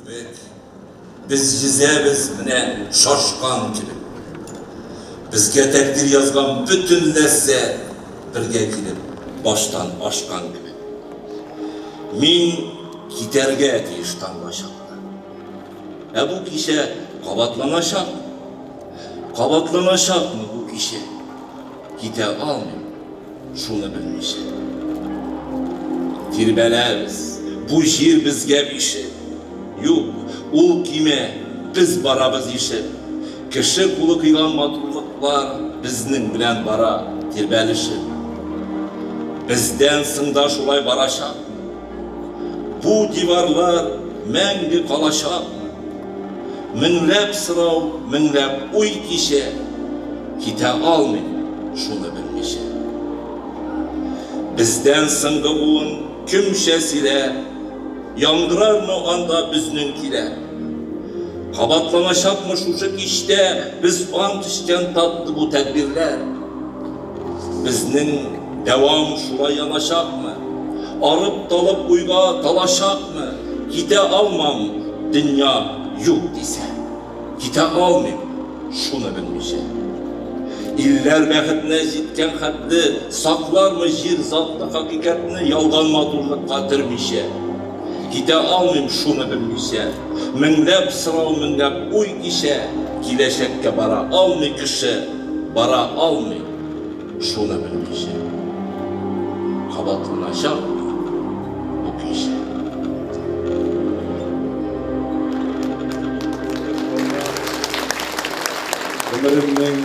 кебек, без йөзәбез менә шашкан кебек. Безгә тәкъдир язган бөтен нәрсә бергә килеп баштан ашкан кебек. Мин китәргә тиеш таңга чаклы. Ә бу кичә кабатланачакмы? Кабатланачакмы бу кичә? Китә алмыйм, шуны белмичә. Тирбәләбез, бу җир безгә бишек. Юк, ул кимә, без барабыз ишеп. Кеше кулы кыйган матурлыклар безнең белән бара тирбәлешеп. Бездән соң да шулай барачакмы? Бу диварлар мәңге калачакмы? Меңләп сорау, меңләп уй кичә, Китә алмыйм шуны белмичә. Бездән соңгы буын кемчә сөйләр, Яңгырармы анда безнең көйләр? Кабатланачакмы шушы кичтә Без ант эчкән татлы бу тәдбирләр? Безнең дәвам шулай яначакмы? Арып-талып уйга талачакмы? Китә алмам, дөнья юк дисә. Китә алмыйм, шуны белмичә. Илләр бәхетенә җиткән хәтле Саклармы җир затлы хакыйкатьне Ялган матурлыкка төрмичә? Китә алмыйм, шуны белмичә. Меңләп сорау, меңләп уй кичә, Киләчәккә бара алмый кеше, Бара алмый, шуны белмичә. Кабатланачак бу кичә. Гомеремнең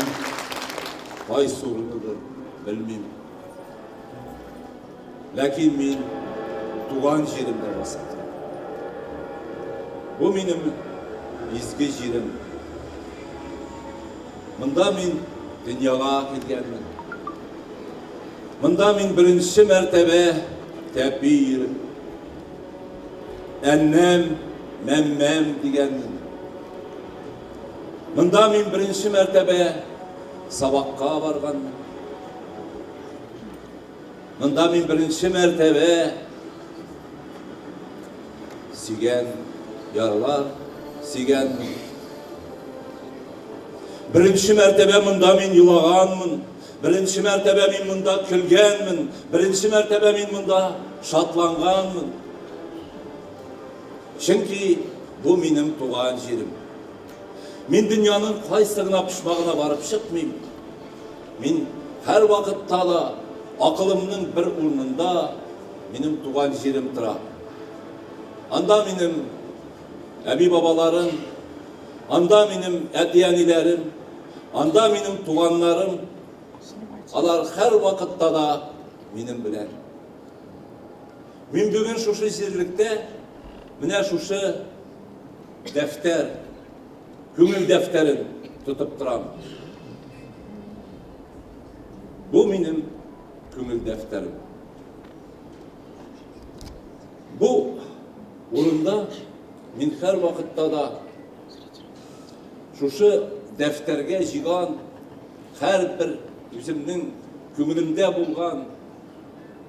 кайсы урыныдыр, белмим. Ләкин мин туган җиремдә басып торам. Бу минем изге җирем. Монда мин дөньяга килгәнмен. Монда мин беренче мәртәбә тәпи йөреп, әннәм, мәммәм дигәнмен. Монда мин беренче мәртәбә сабакка барганмын. Монда мин беренче мәртәбә сөйгән ярлар сөйгәнмен. Беренче мәртәбә монда мин елаганмын. Беренче мәртәбә мин монда көлгәнмен. Беренче мәртәбә мин монда шатланганмын. Чөнки бу минем туган җирем. Мин дөньяның кайсы гына почмагына барып чыкмыйм. Мин һәрвакытта да акылымның бер урынында минем туган җирем тора. Анда минем әби-бабаларым, анда минем әти-әниләрем, анда минем туганнарым. Алар һәрвакытта да минем белән. Мин бүген шушы җирлектә менә шушы дәфтәр, күңел дәфтәрен тотып торам. Бу минем күңел дәфтәрем. Бу урында мин һәр вакытта да шушы дәфтәргә җыйган һәрбер үземнең күңелемдә булган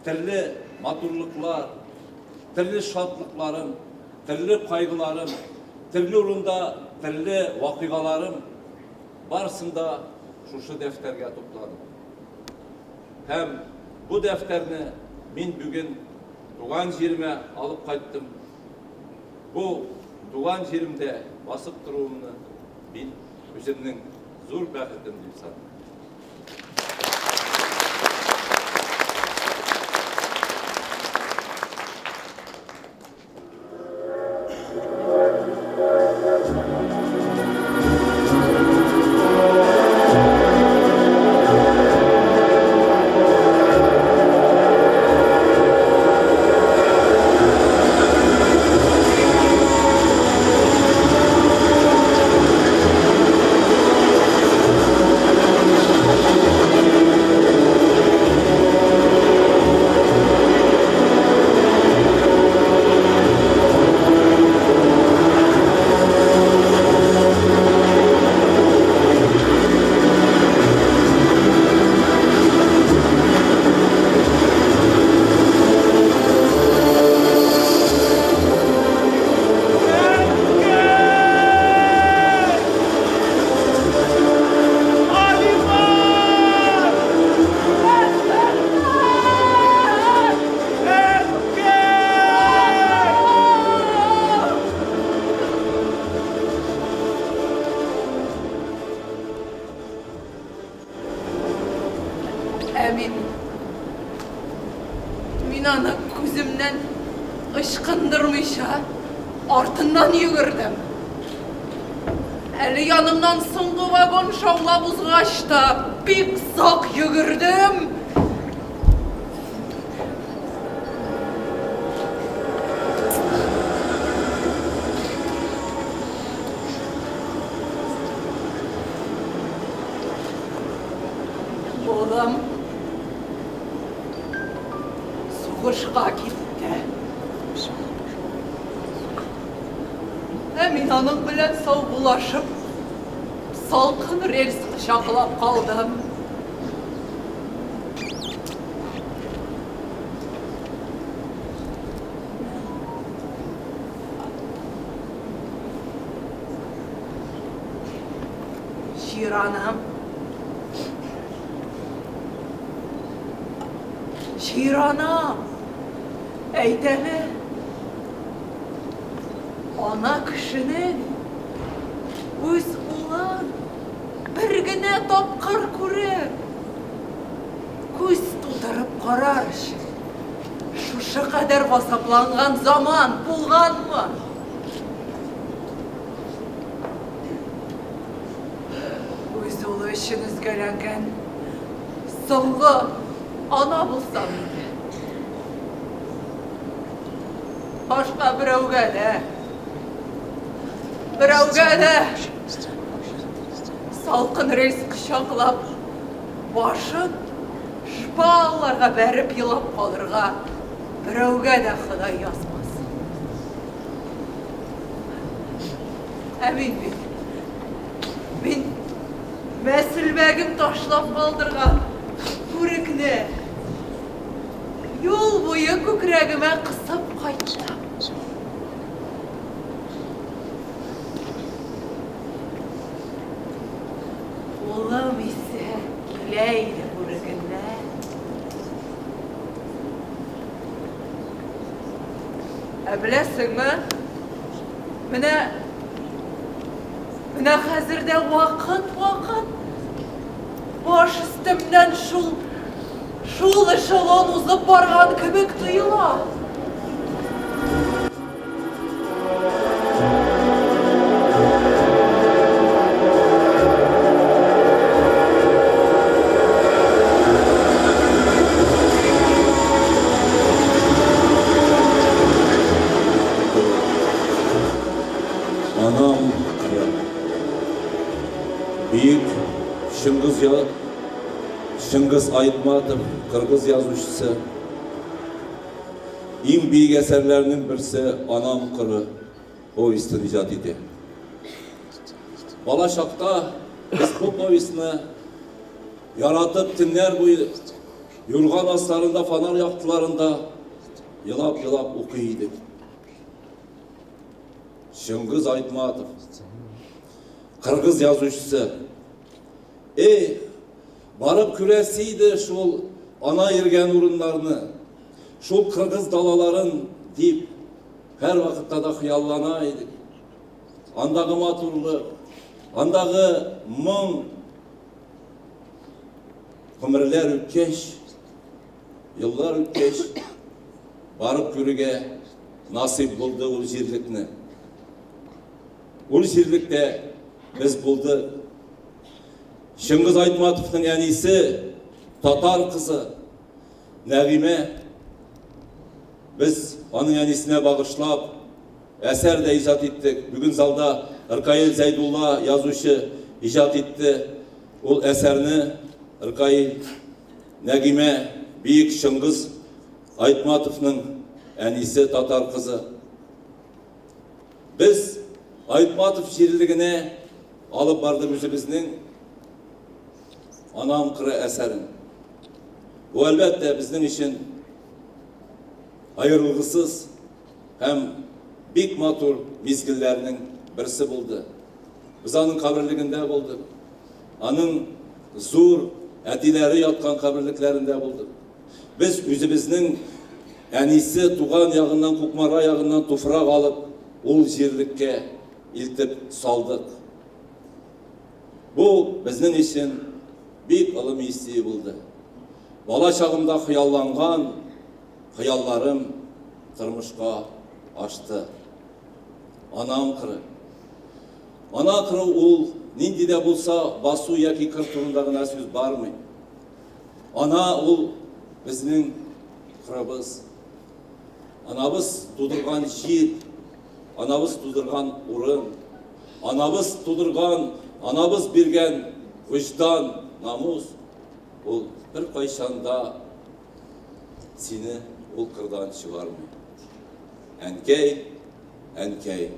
төрле матурлыклар, төрле шатлыкларым, төрле кайгыларым, төрле урында төрле вакыйгаларым барысын да шушы дәфтәргә тупладым. Һәм бу дәфтәрне мин бүген туган җиремә алып кайттым. Бу туган җиремдә басып торуымны мин үземнең зур бәхетем дип саныйм. ычкындырмыйча артыннан йөгердем. Әле янымнан соңгы вагон шаулап узгач та бик сак йөгердем. Улым сугышка китте. Ә мин аның белән саубуллашып, салкын рельс кочаклап калдым. Җир-анам. Җир-анам, әйт әле, ана кешенең үз улын бер генә тапкыр күреп, күз тутырып карар өчен шушы кадәр газапланган заман булганмы? Үз улы өчен өзгәләнгән соңгы ана булсам иде. Башка берәүгә дә, берәүгә дә салкын рельс кочаклап, башын шпалларга бәреп елап калырга берәүгә дә Ходай язмасын. Ә мин бит, мин мәсөлбәгем ташлап калдырган бүрекне юл буе күкрәгемә кысып кайттым. Улым исе килә иде бүрегеннән. Ә беләсеңме, менә менә хәзер дә вакыт-вакыт баш өстемнән шул шул эшелон узып барган кебек тоела. Анам кыры. Бөек Чыңгыз я Чыңгыз Айтматов, кыргыз язучысы. Иң бөек әсәрләренең берсе Анам кыры повестен иҗат итә. Бала чакта без бу повестьны яратып төннәр буе юрган асларында, фонарь яктыларында елап-елап укый идек. Чыңгыз Айтматов, кыргыз язучысы. Эх, барып күрәсе иде шул ана йөргән урыннарны, шул кыргыз далаларын дип һәрвакытта да хыяллана идек. Андагы матурлык, андагы моң гомерләр үткәч, еллар үткәч, барып күрергә насыйп булды ул җирлекне. Ул җирлектә без булдык. Чыңгыз Айтматовның әнисе, татар кызы Нәгыймә. Без аның әнисенә багышлап әсәр дә иҗат иттек. Бүген залда Ркаил Зәйдулла язучы иҗат итте. Ул әсәрне Ркаил Нәгыймә бөек Чыңгыз Айтматовның әнисе татар кызы. Без Айтматов җирлегенә алып бардык үзебезнең Анам кыры әсәрен. Бу, әлбәттә, безнең өчен аерылгысыз һәм бик матур мизгелләрнең берсе булды. Без аның каберлегендә булдык. Аның зур әтиләре яткан каберлекләрендә булдык. Без үзебезнең әнисе туган ягыннан, Кукмара ягыннан туфрак алып, ул җирлеккә илтеп салдык. Бу безнең өчен бик олы миссия булды. Бала чагымда хыялланган хыялларым тормышка ашты. Анам кыры. Ана кыры ул нинди дә булса басу яки кыр турында гына сүз бармый. Ана ул безнең кырыбыз. Анабыз тудырган җир, анабыз тудырган урын, анабыз тудырган, анабыз биргән вөҗдан, намус, ул беркайчан да сине ул кырдан чыгармый. Әнкәй, әнкәй.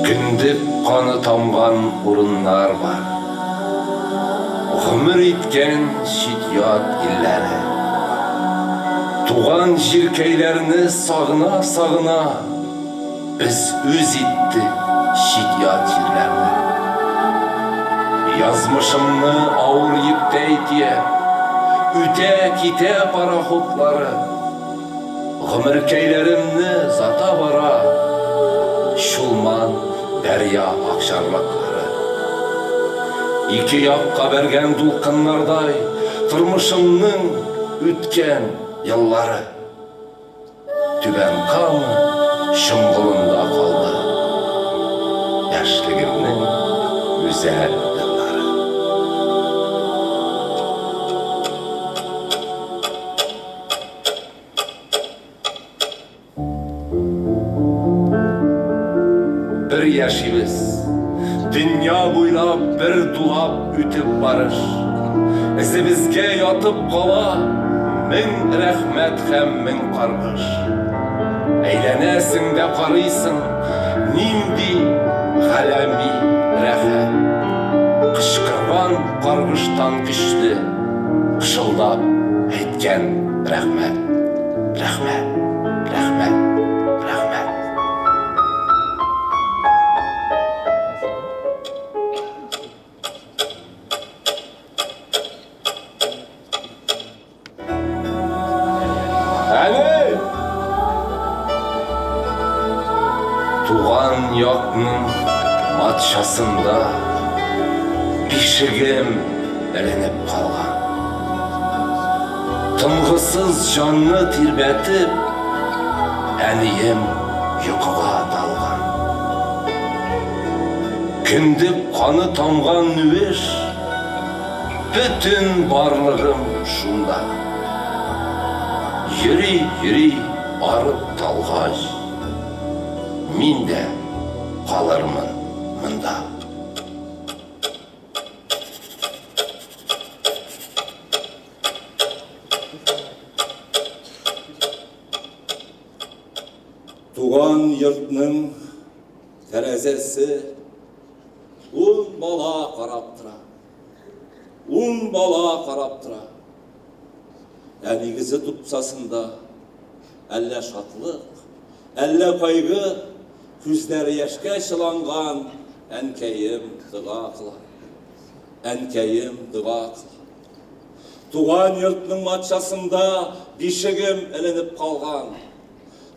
Кендек каны тамган урыннар бар. Гомер иткән чит-ят илләре. Туган җиркәйләрне сагына-сагына без үз иттек чит-ят җирләрне. Язмышымны авыр йөктәй төяп, үтә китә пароходлары. Гомеркәйләремне зата бара Чулман дәрья акчарлаклары. Ике якка бәргән дулкыннардай Тормышымның үткән еллары. Түбән Кама чоңгылында калды Яшьлегемнең гүзәл еллары. Бер яшибез. Дөнья буйлап бер дулап үтеп барыш. Эзебезгә ятып кала мең рәхмәт һәм мең каргыш. Әйләнәсең дә карыйсың, нинди галәми рәхәт. Кычкырган каргыштан көчле, пышылдап әйткән рәхмәт, рәхмәт, рәхмәт, рәхмәт. Әни! Туган якның матчасында бишегем эленеп калган. Тынгысыз җанны тирбәтеп, әнием йокыга талган. Кендек каны тамган нүеш, бөтен барлыгым шунда. Йөри-йөри арып талгач, мин дә калырмын монда. Туган йортның тәрәзәсе ун бала карап тора. Ун бала карап тора. Ә нигезе тупсасында әллә шатлык, әллә кайгы, күзләре яшькә чыланган әнкәем дога кыла. Әнкәем дога кыла. Туган йортның матчасында бишегем эленеп калган.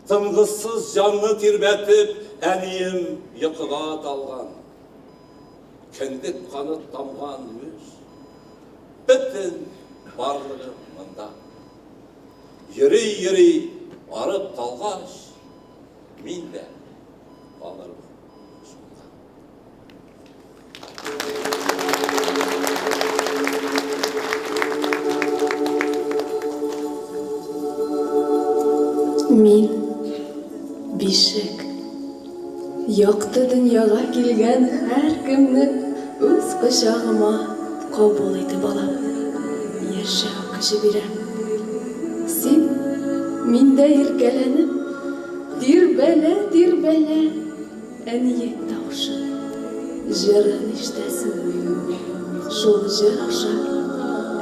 Тынгысыз җанны тирбәтеп, әнием йокыга талган. Кендек каны тамган үз. Бөтен барлыгым монда. Йөри-йөри арып талгач, мин дә калырмын шунда. Мин бишек. Якты дөньяга килгән һәркемне үз кочагыма кабул итеп алам. Яшәү көче бирәм. Син миндә иркәләнеп, тирбәлә-тирбәлә Әниең тавышын, җырын ишетәсең. Шул җыр аша,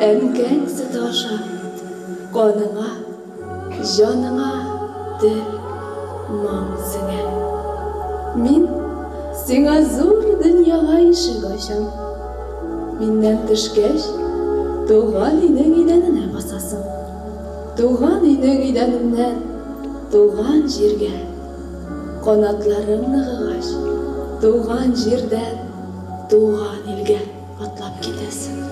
әнкәң сөте аша, каныңа, җаныңа тел, моң сеңә. Мин. Сиңа зур дөньяга ишек ачам. Миннән төшкәч, туган өйнең идәненә басасың. Туган өйнең идәненнән туган җиргә. Канатларың ныгыгач, туган җирдән туган илгә атлап китәсең.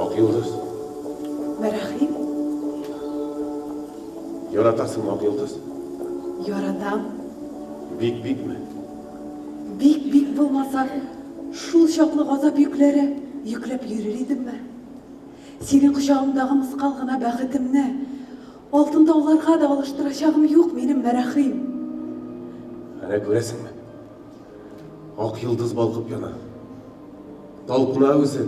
Ак йолдыз. Мәрәхим. Яратасыңмы Ак йолдыз? Яратам. Бик-бикме? Бик-бик булмаса, шул чаклы газап йөкләре йөкләп йөрер идемме? Синең кочагыңдагы мыскал гына бәхетемне алтын тауларга да алыштырачагым юк минем, Мәрәхим. Әнә күрәсеңме? Ак йолдыз балкып яна. Талпына үзе.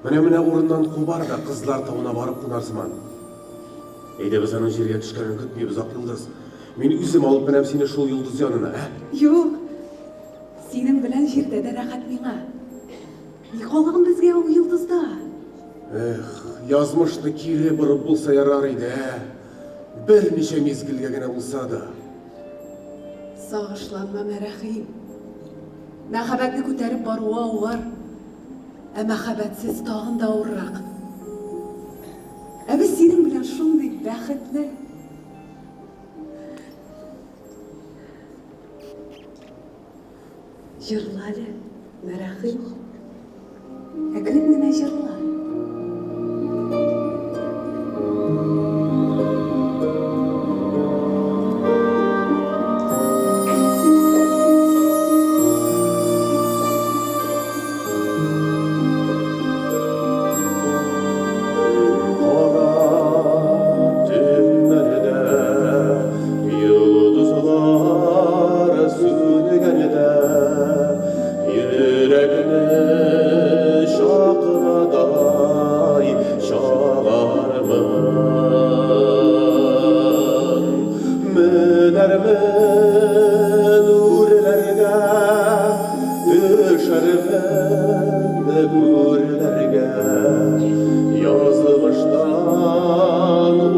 Менә-менә урыннан кубар да кызлар тавына барып кунар сыман. Әйдә, без аның җиргә төшкәнен көтмибез, Ак йолдыз. Мин үзем алып менәм сине шул йолдыз янына, ә? Юк. Синең белән җирдә дә рәхәт миңа. Ни калган безгә ул йолдызда? Эх, язмышны кире борып булса ярар иде, ә? Берничә мизгелгә генә булса да. Сагышланма, Мәрәхим. Мәхәббәтне күтәреп баруы авыр, ә мәхәббәтсез тагын да авыррак. Ә без синең белән шундый бәхетле. Җырла әле, Мәрәхим. Әкрен генә җырла. Кара төннәрдә йолдызлар сүнгәндә йөрәкне чакмадай чагармын. Менәрмен үрләргә, төшәрмен гүрләргә, язмыштан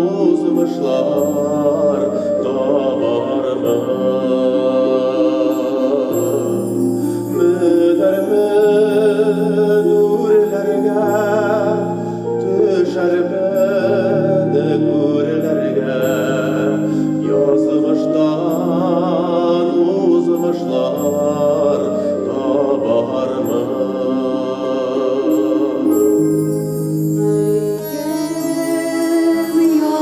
узмышлар табармын. Менәрмен үрләргә, төшәрмен гүрләргә, язмыштан узмышлар табармын. Сөйгән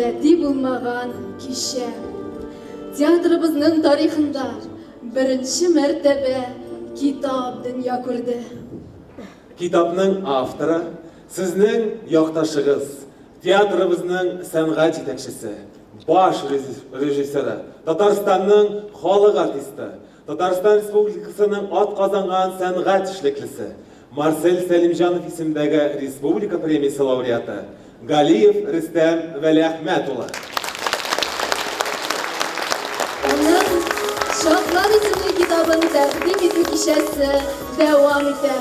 гадәти булмаган кичә. Театрыбызның тарихында беренче мәртәбә китап дөнья күрде. Китапның авторы, сезнең якташыгыз, театрыбызның сәнгать җитәкчесе, баш режиссеры, Татарстанның халык артисты, Татарстан Республикасының атказанган сәнгать эшлеклесе, Марсель Сәлимҗанов исемендәге республика премиясе лауреаты Галиев Рөстәм Вәлиәхмәт улы. Аның Чаклар исемле китабын тәкъдим итү кичәсе дәвам итә.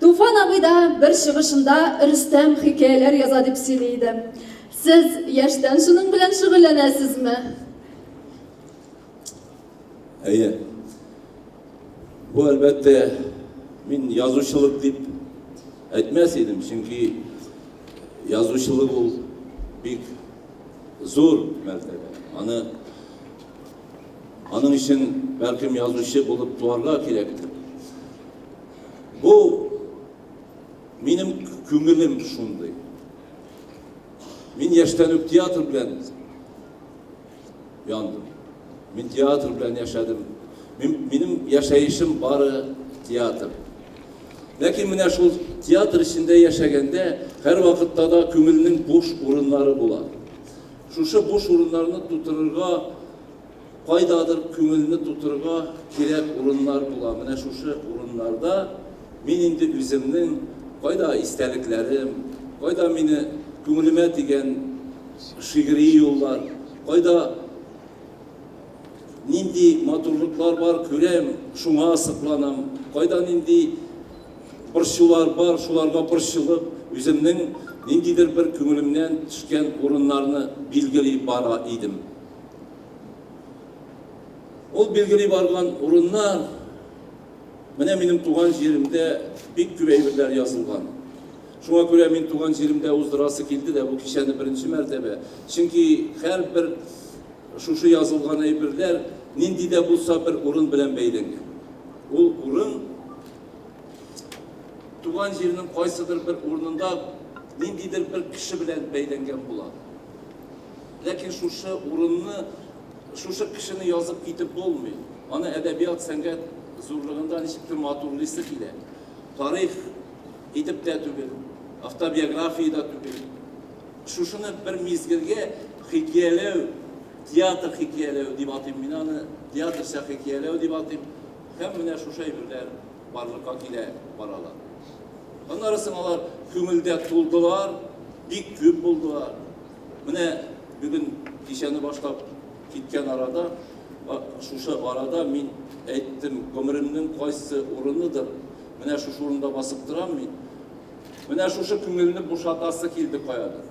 Туфан абый да бер чыгышында Рөстәм хикәяләр яза дип сөйли иде. Сез яшьтән шуның белән шөгыльләнәсезме? Әйе. Бу, әлбәттә, мин язучылык дип әйтмәс идем, чөнки язучылык ул бик зур мәртәбә. Аны аның өчен бәлкем язучы булып туарга кирәктер. Бу минем күңелем шундый. Мин яшьтән үк театр белән яндым. Мин театр белән яшәдем. Мин, минем яшәешем бары театр. Ләкин менә шул театр эчендә яшәгәндә һәрвакытта да күңелнең буш урыннары була. Шушы буш урыннарны тутырырга Кайдадыр күңелне тутырырга кирәк урыннар була. Менә шушы урыннарда Мин инде үземнең кайда истәлекләрем, кайда мине күңелемә тигән шигъри юллар, кайда нинди матурлыклар бар, күрәм, шуңа сокланам, кайда нинди борчулар бар, шуларга борчылып, үземнең ниндидер бер күңелемнән төшкән урыннарны билгели бара идем. Ул билгели барган урыннар, менә минем туган җиремдә бик күп әйберләр язылган. Шуңа күрә мин туган җиремдә уздырасы килде дә бу кичәне беренче мәртәбә. Чөнки һәрбер шушы язылган әйберләр нинди дә булса бер урын белән бәйләнгән. Ул урын туган җирнең кайсыдыр бер урынында ниндидер бер кеше белән бәйләнгән була. Ләкин шушы урынны, шушы кешене язып китеп булмый. Аны әдәбият, сәнгать зурлыгында ничектер матурлыйсы килә. Тарих итеп тә түгел, автобиография дә түгел. Шушыны бер мизгелгә хикәяләү, театр хикәяләү дип атыйм мин аны, театрча хикәяләү дип атыйм. Һәм менә шушы әйберләр барлыкка килә баралар. Аннары соң алар күңелдә тулдылар, бик күп булдылар. Менә бүген кичәне башлап киткән арада, шушы арада мин әйттем, гомеремнең кайсы урыныдыр, менә шушы урында басып торам мин. Менә шушы күңелне бушатасы килде каядыр.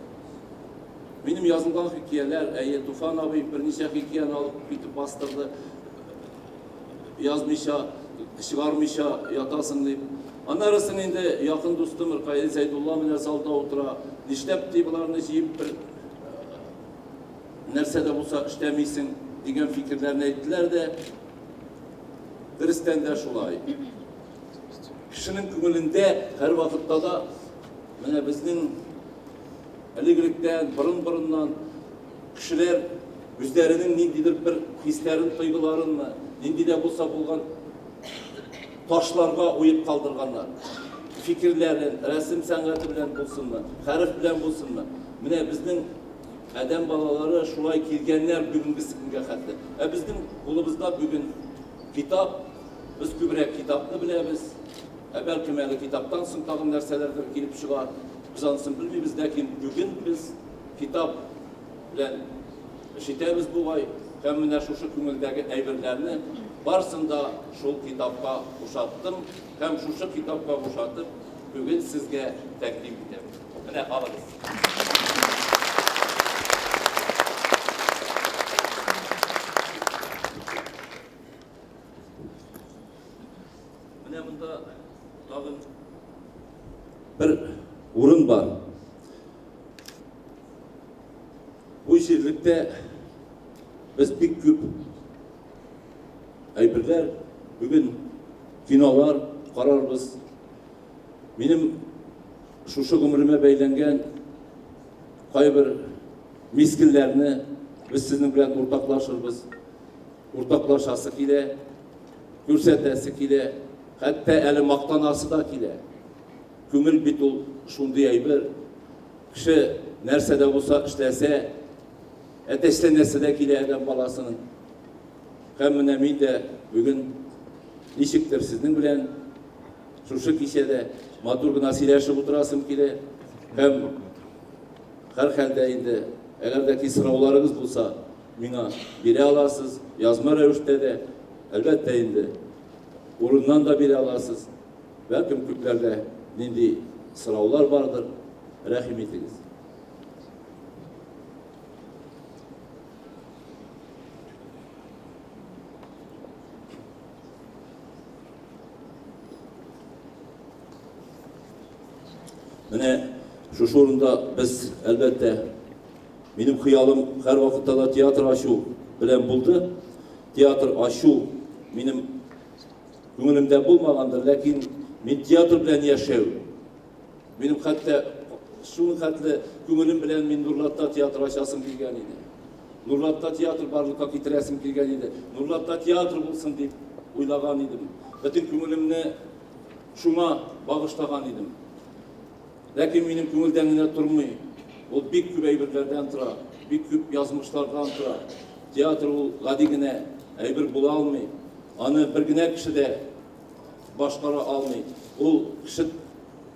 Минем язылган хикәяләр, әйе, Туфан абый берничә хикәяне алып китеп бастырды. Язмыйча, чыгармыйча ятасың дип. Аннары соң инде якын дустым Ркаил Зәйдулла менә залда утыра. Нишләп ди боларны җыеп бер нәрсә дә булса эшләмисең дигән фикерләрне әйттеләр дә. Дөрестән дә шулай. Кешенең күңелендә һәрвакытта да менә безнең элек-электән, борын-борыннан кешеләр үзләренең ниндидер бер хисләрен, тойгыларынмы, нинди дә булса булган ташларга уеп калдырганнар. Фикерләрен, рәсем сәнгате белән булсынмы, хәреф белән булсынмы. Менә безнең адәм балалары шулай килгәннәр бүгенгесе көнгә хәтле. Ә безнең кулыбызда бүген китап, без күбрәк китапны беләбез. Ә бәлкем әле китаптан соң тагын нәрсәләрдер килеп чыгар. Без анысын белмибез, ләкин бүген без китап белән эш итәбез бугай. Һәм менә шушы күңелдәге әйберләрне барысын да шул китапка бушаттым һәм шушы китапка бушатып, бүген сезгә тәкъдим итәм. Менә алыгыз. Менә монда тагын бер урын бар. Бу җирлектә без бик күп әйберләр, бүген кинолар карарбыз. Минем шушы гомеремә бәйләнгән кайбер мизгелләрне без сезнең белән уртаклашырбыз. Уртаклашасы килә. Күрсәтәсе килә, хәтта әле мактанасы да килә. Күңел бит ул шундый әйбер. Кеше нәрсә дә булса эшләсә, әтәчләнәсе дә килә адәм баласының. Һәм менә мин дә бүген ничектер сезнең белән шушы кичәдә матур гына сөйләшеп утырасым килә. Һәм һәрхәлдә инде, әгәр дә ки сорауларыгыз булса, Миңа бирә аласыз, язма рәвештә дә, әлбәттә инде, урыннан да бирә аласыз. Бәлкем күпләрдә нинди сораулар бардыр, рәхим итегез. Менә шушы урында без, әлбәттә, Минем хыялым һәрвакытта да театр ачу белән булды. Театр ачу минем күңелемдә булмагандыр, ләкин мин театр белән яшәү. Минем хәтта шуның хәтле күңелем белән мин Нурлатта театр ачасым килгән иде. Нурлатта театр барлыкка китерәсем килгән иде. Нурлатта театр булсын дип уйлаган идем. Бөтен күңелемне шуңа багышлаган идем. Ләкин минем күңелдән генә тормый. Ул бик күп әйберләрдән тора, бик күп язмышлардан тора. Театр ул гади генә әйбер була алмый. Аны бер генә кеше дә башкара алмый. Ул кеше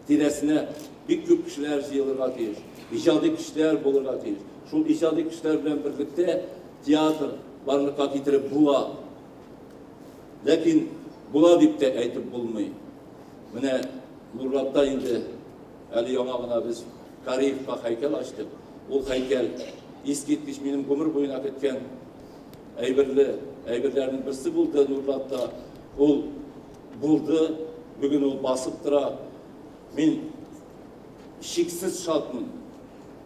тирәсенә бик күп кешеләр җыелырга тиеш, иҗади кешеләр булырга тиеш. Шул иҗади кешеләр белән берлектә театр барлыкка китереп була. Ләкин була дип тә әйтеп булмый. Менә Нурлатта инде әле яңа гына без Кариевка һәйкәл ачтык. Ул һәйкәл искиткеч минем гомер буена көткән әйберле әйберләрнең берсе булды Нурлатта. Ул булды, бүген ул басып тора. Мин чиксез шатмын,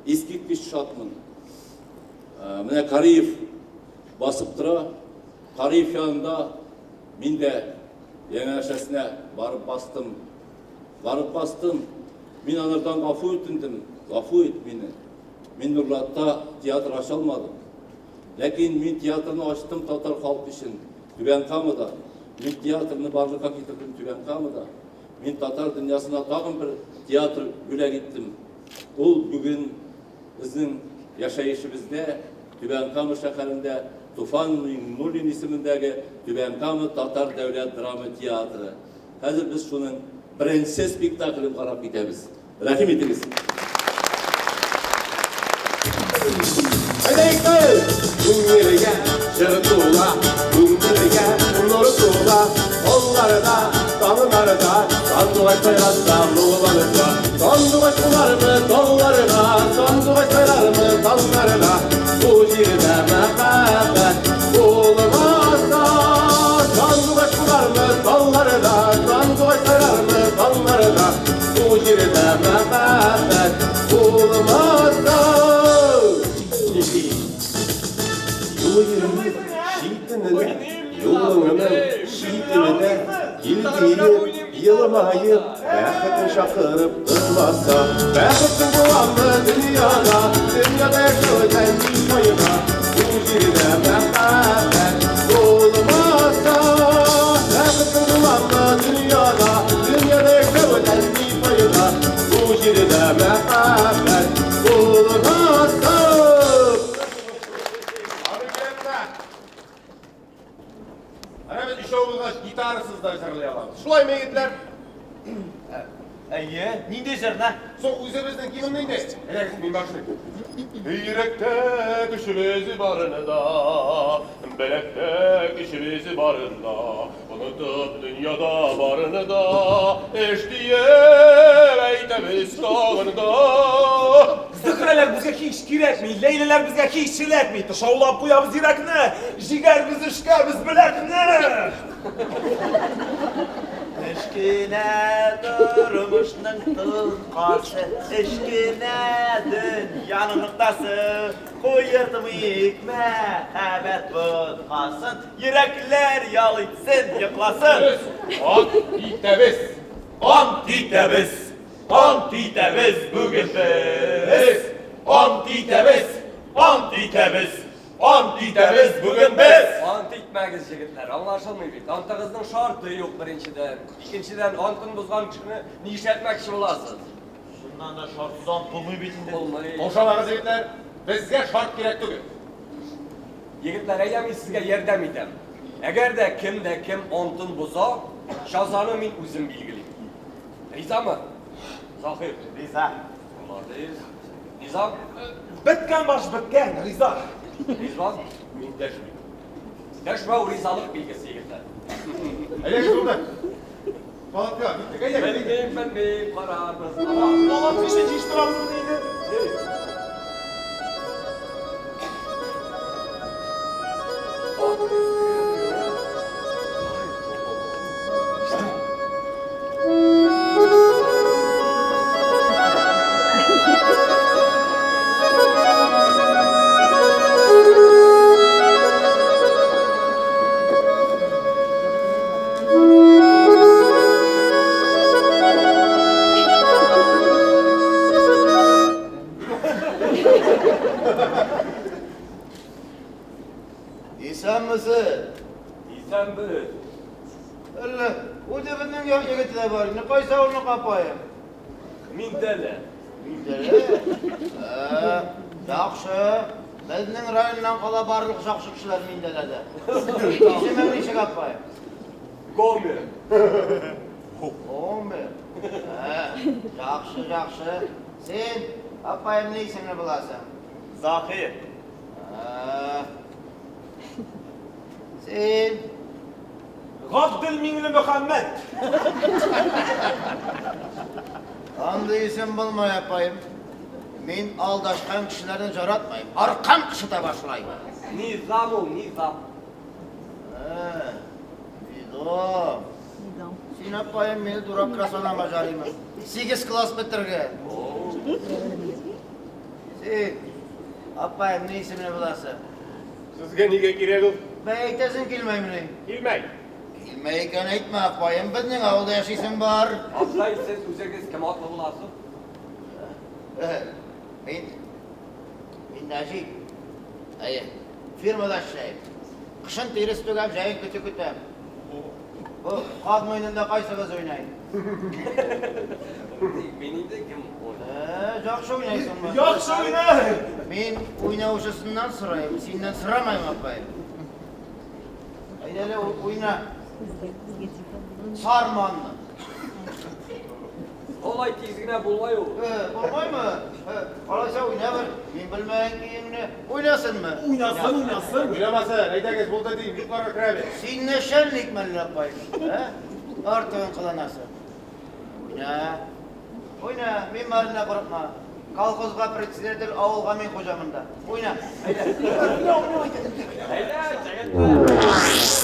искиткеч шатмын. Менә Кариев басып тора. Кариев янында мин дә янәшәсенә барып бастым. Барып бастым. Мин анардан гафу үтендем. Гафу ит мине. Мин Нурлатта театр ача алмадым. Ләкин мин театрны ачтым татар халкы өчен Түбән Камада. Мин театрны барлыкка китердем Түбән Камада. Мин татар дөньясына тагын бер театр бүләк иттем. Ул бүген безнең яшәешебездә Түбән Кама шәһәрендә Туфан Миңнуллин исемендәге Түбән Кама татар дәүләт драма театры. Хәзер без шуның беренче спектаклен карап китәбез. Рәхим итегез. Күңелгә җыр тула, күңелгә нур тула, Алларда, таңнарда, сандугач сайраса, моңланса, Сандугач кунармы талларга, сандугач сайрармы таңнарда, Бу җирдә мәхәббәт булмаса, Сандугач кунармы талларга, сандугач сайрармы таңнарда, Бу җирдә мәхәббәт булмаса. Нишли? Юлыңның читененә, юлыңның читененә килдиеп, елмаеп, бәхетен чакырып тормаса, бәхетең буламы дөньяда, дөньяда яшәүдән ни файда, бу җирдә мәхәббәт булмаса, бәхетең буламы дөньяда, дөньяда яшәүдән ни файда, бу җирдә мәхәббәт булмаса. Әнә без өчәү булгач, гитарасыз да җырлый алабыз. Шулаймы, егетләр? Әйе, нинди җырны? Соң үзебезнең гимнны инде. Әйдәгез, мин башлыйм. Йөрәктә көчебез барында, беләктә көчебез барында, онытып дөньяда барыны да, эш диеп әйтәбез тагын да. Зөһрәләр безгә һич кирәкми, Ләйләләр безгә һич эләкми. Тышаулап куябыз йөрәкне, җигәрбез эшкә без беләкне. Эш кенә тормышның тоткасы, эш кенә дөньяның ноктасы. Куертмыйк мәхәббәт боткасын, йөрәкләр ял итсен, йокласын. Без ант итәбез, ант итәбез, ант итәбез бүген без. Ант итәбез, ант итәбез, ант итәбез бүген без. Ант итмәгез, егетләр, аңлашылмый бит. Антыгызның шарты юк, беренчедән. Икенчедән, антын бозган кешене нишләтмәкче буласыз? Чыннан да шартсыз ант булмый бит инде. Булмый. Каушамагыз, егетләр, безгә шарт кирәк түгел. Егетләр, әйдә мин сезгә ярдәм итәм. Әгәр дә кем дә кем антын боза, җазаны мин үзем билгелим. Ризамы? Заһир. Риза. Молодец. Низам? Беткән баш беткән, риза. Ризван? Мин дәшмим. Дәшмәү ризалык билгесе, егетләр. Әйдәгез, булды. Палатка, киттек, әйдәгез. Белмим, белмим, карарбыз. Палатка өчен җыештырабыз моны инде. Исәнмесез? Исәнбез. Әллә үзебезнең як егете дә бар инде. Кайсы авылныкы апаем? Миндәлә. Миндәлә? Ә, яхшы. Безнең районнан кала барлык яхшы кешеләр Миндәләдә. Исемең ничек, апаем? Гомер. 11. Яхшы, яхшы. Син, апаем, ни исемле буласың? Заһир. Син? Габдел Миңлемөхәммәт. Андый исем булмай, апаем. Мин алдашкан кешеләрне яратмыйм. Аркам кычыта башлый. Низам ул, Низам. Низам. Син, апаем, мине дуракка санама жарыймы? 8 класс бетергән. Син, апаем, ни исемле буласың? Сезгә нигә кирәк ул? Бәй, әйтәсең килмәймени? Килмәй. Килмәй икән әйтмә, апаем, безнең авылда яшисең бар. Абзый, сез үзегез кем атлы буласыз? Мин, мин Нәҗип. Әйе, фирмада эшләйм. Кышын тирес түгәм, җәен көтү көтәм. Бу каз муенында кайсыгыз уйный? Мин инде кем Э, яхшы уйныйсыңмы? Яхшы уйный! Мин уйнаучысыннан сорыйм, синнән сорамыйм, апай. Әйдә әле, уйна. Сарманны. Алай тиз генә булмай ул. Э, булмаймы? Э, алайса уйна бер. Мин белмәгән көеңне. Уйнасынмы? Уйнасын, уйнасын. Уйнамасын, әйдәгез, булды дим, йокларга керәбез. Син начальник мәллә, апай? Ә? Артыгын кыланасың. Уйна. Уйна, мин барына курыкма. Колхозга председатель, авылга мин хуҗа монда. Уйна, әйдә. Әйдә, җегетләр. Ай,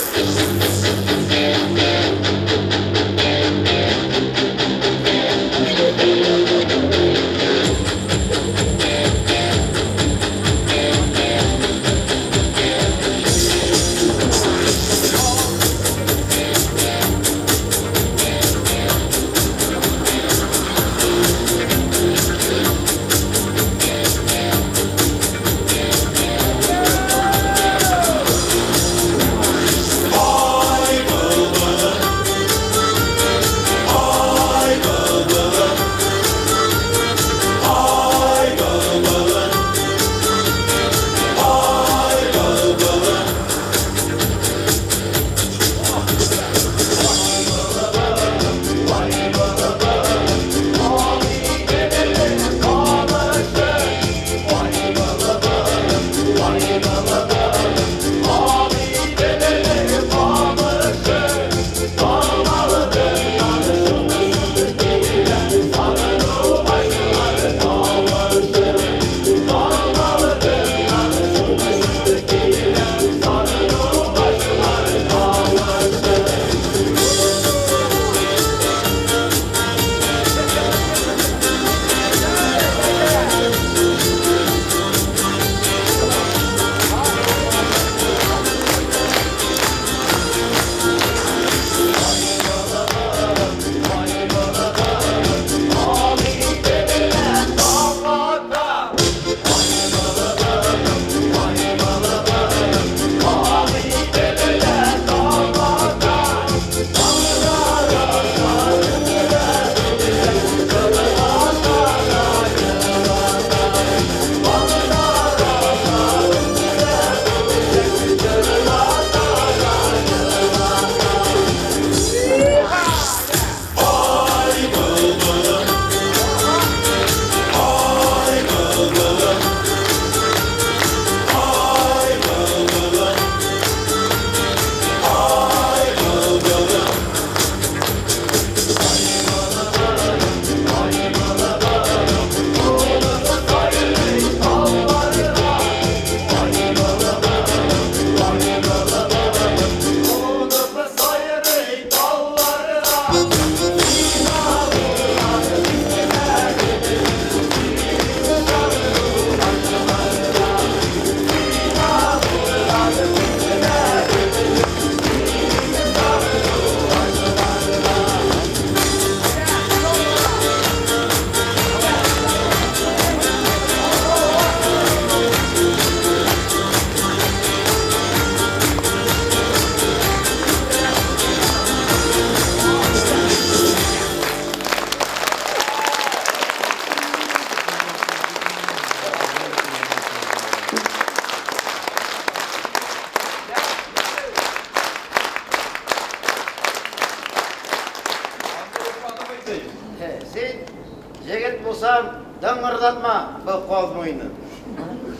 кыштырдатма бу каз муенын.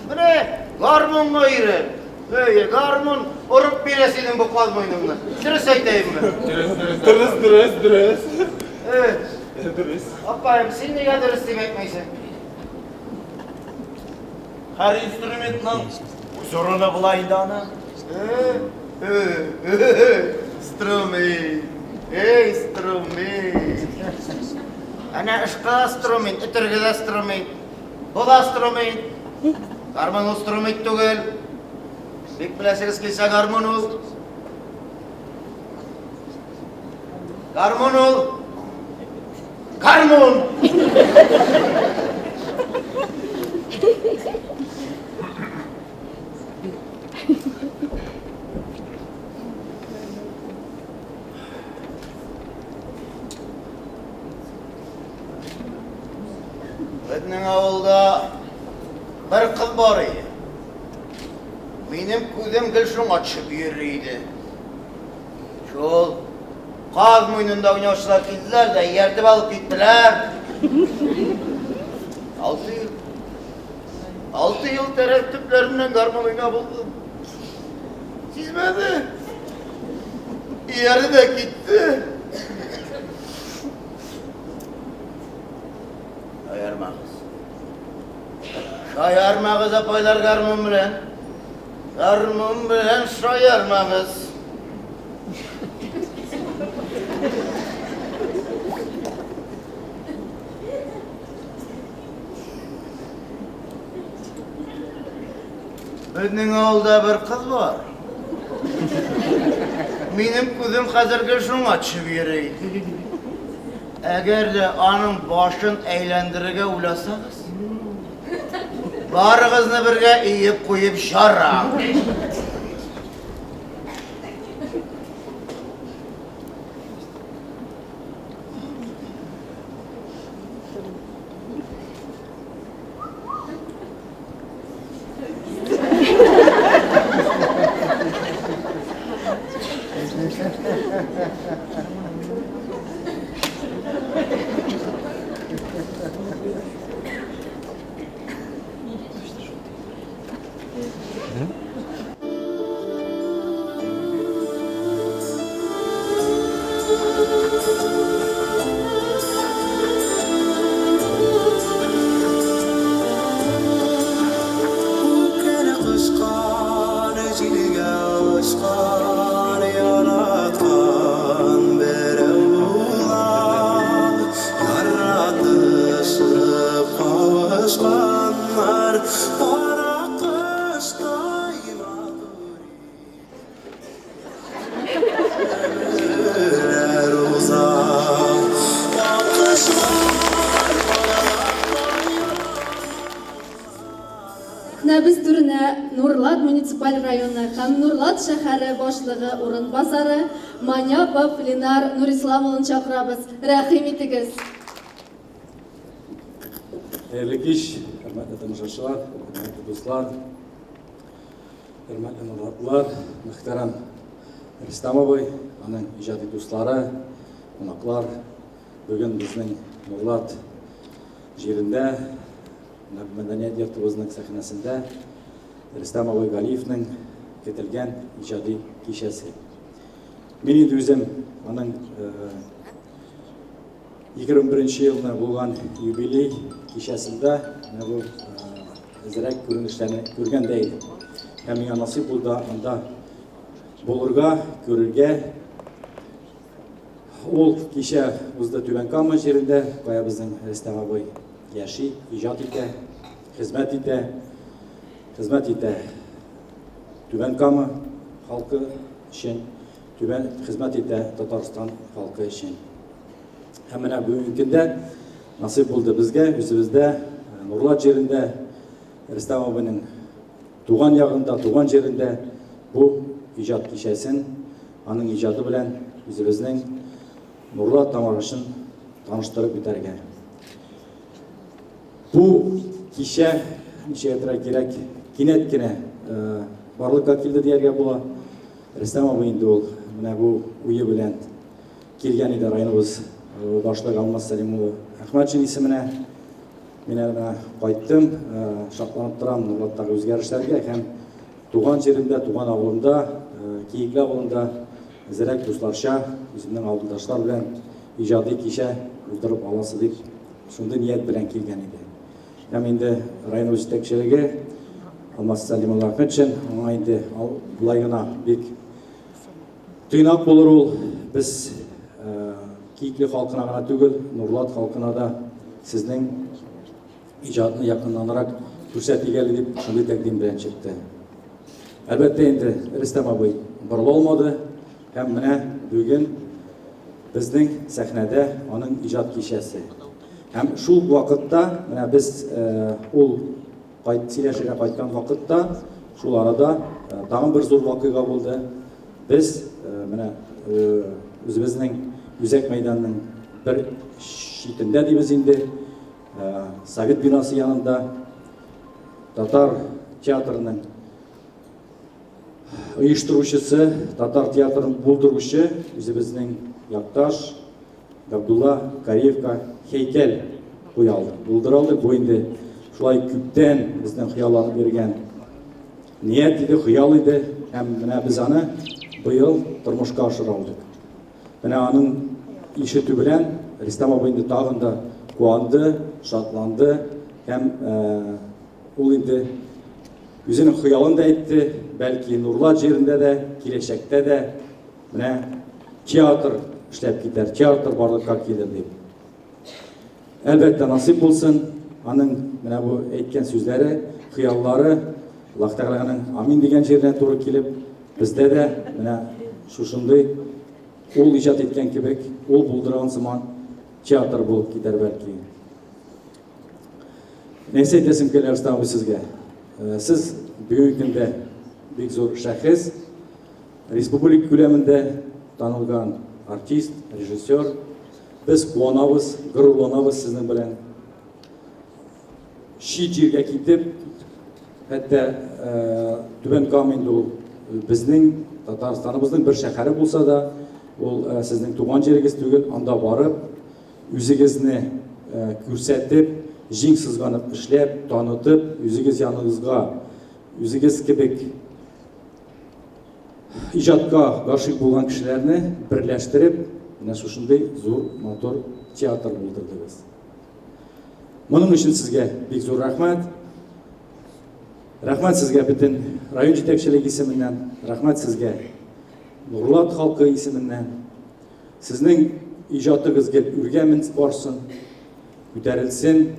Менә гармунга өйрән. Әйе, гармун орып бирә синең бу каз муеныңны. Дөрес әйтәемме? Дөрес, дөрес. Дөрес, дөрес, дөрес. Э, Дөрес. Апаем, син нигә дөрес дип әйтмисең? Һәр инструментның үз урыны була инде аның. Струмин. Эй, струмин. Әнә ышка струмин, өтергә дә струмин. Бу да струмин. Гармун ул струмин түгел. Бик беләсегез килсә гармун ул. Гармун ул. Гармун! Безнең авылда бер кыз бар иде. Минем күзем гел шуңа төшеп йөри иде. Шул каз муенында уйнаучылар килделәр дә ияртеп алып киттеләр. Алты ел. Алты ел тәрәз төпләреннән гармун уйнап булдым. Сизмәде. Иярде дә китте. Шаярмагыз. Шаярмагыз, апайлар, гармун белән. Гармун белән шаярмагыз. Безнең авылда бер кыз бар. Минем күзем хәзерге шуңа төшеп йөри. Әгәр дә аның башын әйләндерергә уйласагыз, Барыгызны бергә өеп куеп жарам. Сәхнәбез түренә Нурлат муниципаль районы һәм Нурлат шәһәре башлыгы урынбасары Маняпов Ленар Нурислам улын чакырабыз. Рәхим итегез! Хәерле кич, хөрмәтле тамашачылар, хөрмәтле дуслар, хөрмәтле нурлатлар, мөхтәрәм Рөстәм абый, аның иҗади дуслары, кунаклар. Бүген безнең Нурлат җирендә, мәдәният йортыбызның сәхнәсендә Рөстәм абый Галиевнең көтелгән иҗади кичәсе. Мин инде үзем аның 21 нче елны булган юбилей кичәсендә менә бу әзрәк күренешләрне күргән дә идем. Һәм миңа насыйп булды анда булырга, күрергә. Ул кичә узды Түбән Кама җирендә, кая безнең Рөстәм абый яши, иҗат итә, хезмәт итә, хезмәт итә Түбән Кама халкы өчен. Түбән хезмәт итә Татарстан халкы өчен. Һәм менә бүгенге көндә насыйп булды безгә, үзебездә, э, Нурлат җирендә, Рөстәм абыйның туган ягында, туган җирендә бу иҗат кичәсен, аның иҗаты белән үзебезнең Нурлат тамашачын таныштырып үтәргә. Бу кичә, ничә әйтергә кирәк, кинәт кенә э, барлыкка килде дияргә була. Рөстәм абый инде ул менә бу уе белән килгән иде районыбыз башлыгы Алмаз Сәлим улы Әхмәтшин исеменә. Мин әле менә кайттым, шатланып торам Нурлаттагы үзгәрешләргә һәм туган җиремдә, туган авылымда, Киекле авылында әзерәк дусларча, үземнең авылдашлар белән иҗади кичә уздырып аласы дип, шундый ният белән килгән иде. Һәм инде районыбыз җитәкчелеге Алмаз Сәлимулла Әхмәтшин, аңа инде болай гына бик тыйнак булыр ул. Без Киекле халкына гына түгел, Нурлат халкына да сезнең иҗатны якыннанрак күрсәтик әле дип шундый тәкъдим белән чыкты. Әлбәттә инде Рөстәм абый борыла алмады һәм менә бүген безнең сәхнәдә аның иҗат кичәсе. Һәм шул вакытта менә без ул кайт сөйләшергә кайткан вакытта шул арада тагын бер зур вакыйга булды. Без менә үзебезнең үзәк мәйданның бер читендә дибез инде, Совет бинасы янында татар театрының оештыручысы, татар театрын булдыручы үзебезнең якташ Габдулла Кариевка һәйкәл куя алдык, булдыра алдык. Бу инде шулай күптән безнең хыялланып йөргән ният иде, хыял иде һәм менә без аны быел тормышка ашыра алдык. Менә аның ишетү белән Рөстәм абый инде тагын да куанды, шатланды һәм ул инде үзенең хыялын да әйтте, бәлки Нурлат җирендә дә, киләчәктә дә менә театр эшләп китәр, театр барлыкка килер дип. Әлбәттә, насыйп булсын, аның менә бу әйткән сүзләре, хыяллары Аллаһ Тәгаләнең амин дигән җиренә туры килеп, бездә дә менә шушындый ул иҗат иткән кебек, ул булдырган сыман театр булып китәр бәлки. Нәрсә әйтәсем килә, Рөстәм абый, сезгә? Э, сез бүгенге көндә бик зур шәхес, республика күләмендә танылган артист, режиссер. Без куанабыз, горурланабыз сезнең белән. Чит җиргә китеп, хәтта э, Түбән Кама инде ул безнең Татарстаныбызның бер шәһәре булса да, ул э, сезнең туган җирегез түгел, анда барып, үзегезне э, күрсәтеп, җиң сызганып эшләп, танытып, үзегез яныгызга, үзегез кебек иҗатка гашыйк булган кешеләрне берләштереп, менә шушындый зур, матур театр булдырдыгыз. Моның өчен сезгә бик зур рәхмәт. Рәхмәт сезгә бөтен район җитәкчелеге исеменнән, рәхмәт сезгә Нурлат халкы исеменнән. Сезнең иҗатыгыз гел үргә барсын, күтәрелсен.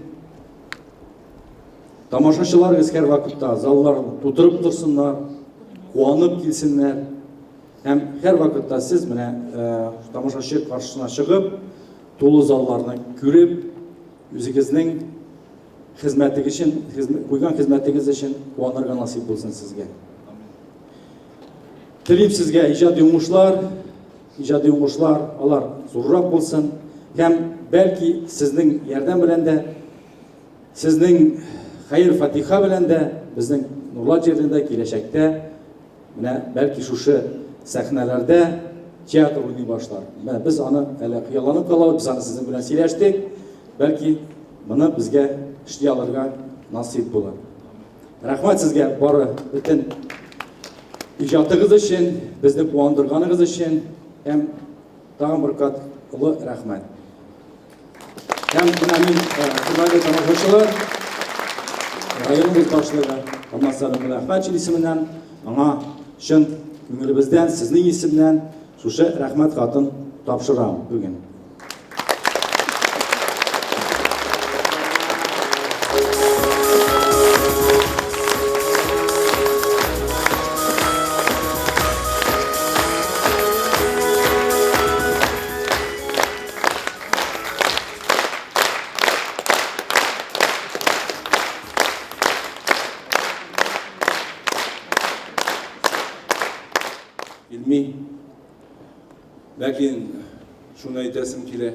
Тамашачыларыгыз һәрвакытта залларны тутырып торсыннар, куанып килсеннәр. Һәм һәрвакытта сез менә э, тамашачы каршысына чыгып, тулы залларны күреп, үзегезнең хезмәтегез өчен, куйган хезмәтегез өчен куанырга насыйп булсын сезгә. Телим сезгә иҗади уңышлар, иҗади уңышлар, алар зуррак булсын. Һәм бәлки сезнең ярдәм белән дә Сезнең хәер-фатиха белән дә безнең Нурлат җирендә киләчәктә менә бәлки шушы сәхнәләрдә театр уйный башлар. Менә без аны әле хыялланып калабыз, без аны сезнең белән сөйләштек. Бәлки моны безгә эшли алырга насыйп булыр. Рәхмәт сезгә бары бөтен иҗатыгыз өчен, безне куандырганыгыз өчен һәм тагын бер кат олы рәхмәт. Һәм менә мин, хөрмәтле тамашачылар, районыбыз башлыгы Алмаз Сәлимулла Әхмәтшин исеменнән аңа чын күңелебездән, сезнең исемнән шушы рәхмәт хатын тапшырам бүген. Илми. Ләкин шуны әйтәсем килә.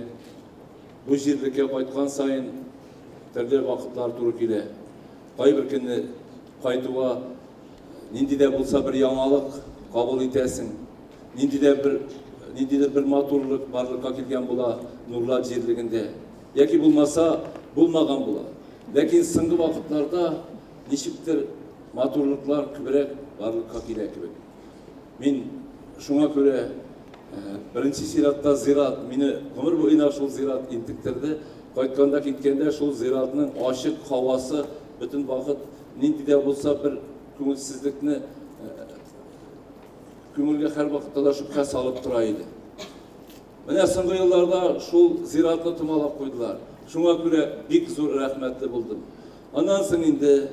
Бу җирлеккә кайткан саен төрле вакытлар туры килә. Кайбер көнне кайтуга нинди дә булса бер яңалык кабул итәсең. Нинди дә бер ниндидер бер матурлык барлыкка килгән була Нурлат җирлегендә. Яки булмаса, булмаган була. Ләкин соңгы вакытларда ничектер матурлыклар күбрәк барлыкка килә кебек. Мин шуңа күрә беренче чиратта зират, мине гомер буена шул зират интектерде. Кайтканда киткәндә шул зиратның ачык һавасы бөтен вакыт нинди дә булса бер күңелсезлекне күңелгә һәрвакытта да шөбһә салып тора иде. Менә соңгы елларда шул зиратны томалап куйдылар. Шуңа күрә бик зур рәхмәтле булдым. Аннан соң инде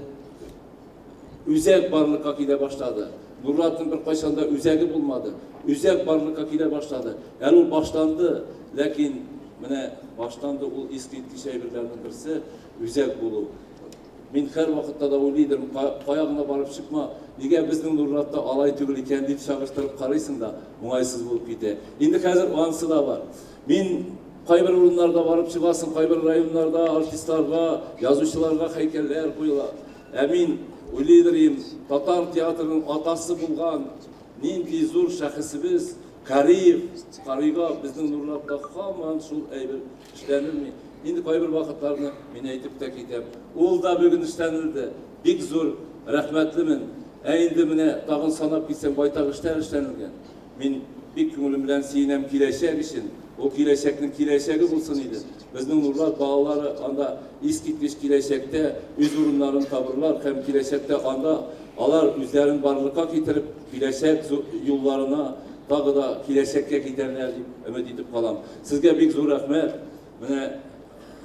үзәк барлыкка килә башлады. Нурлатның беркайчан да үзәге булмады. Үзәк барлыкка килә башлады. Әле ул башланды, ләкин менә башланды ул искиткеч әйберләрнең берсе үзәк булу. Мин һәрвакытта да уйлый идем, кая гына барып чыкма, нигә безнең Нурлатта алай түгел икән дип чагыштырып карыйсың да, уңайсыз булып китә. Инде хәзер анысы да бар. Мин кайбер урыннарда барып чыгасың, кайбер районнарда артистларга, язучыларга һәйкәлләр куела. Ә мин уйлыйдыр идем, татар театрының атасы булган нинди зур шәхесебез Кариев, Карыйга безнең Нурлатта һаман шул әйбер Эшләнелми. Инде кайбер вакытларны мин әйтеп тә китәм. Ул да бүген эшләнелде. Бик зур рәхмәтлемен. Ә инде менә тагын санап китсәң, байтак эшләр эшләнелгән. Мин бик күңелем белән сөенәм киләчәк өчен. Ул киләчәкнең киләчәге булсын иде. Безнең Нурлат балалары анда искиткеч киләчәктә үз урыннарын табырлар һәм киләчәктә анда алар үзләрен барлыкка китереп, киләчәк юлларына тагы да киләчәккә китәрләр дип өмет итеп калам. Сезгә бик зур рәхмәт. Менә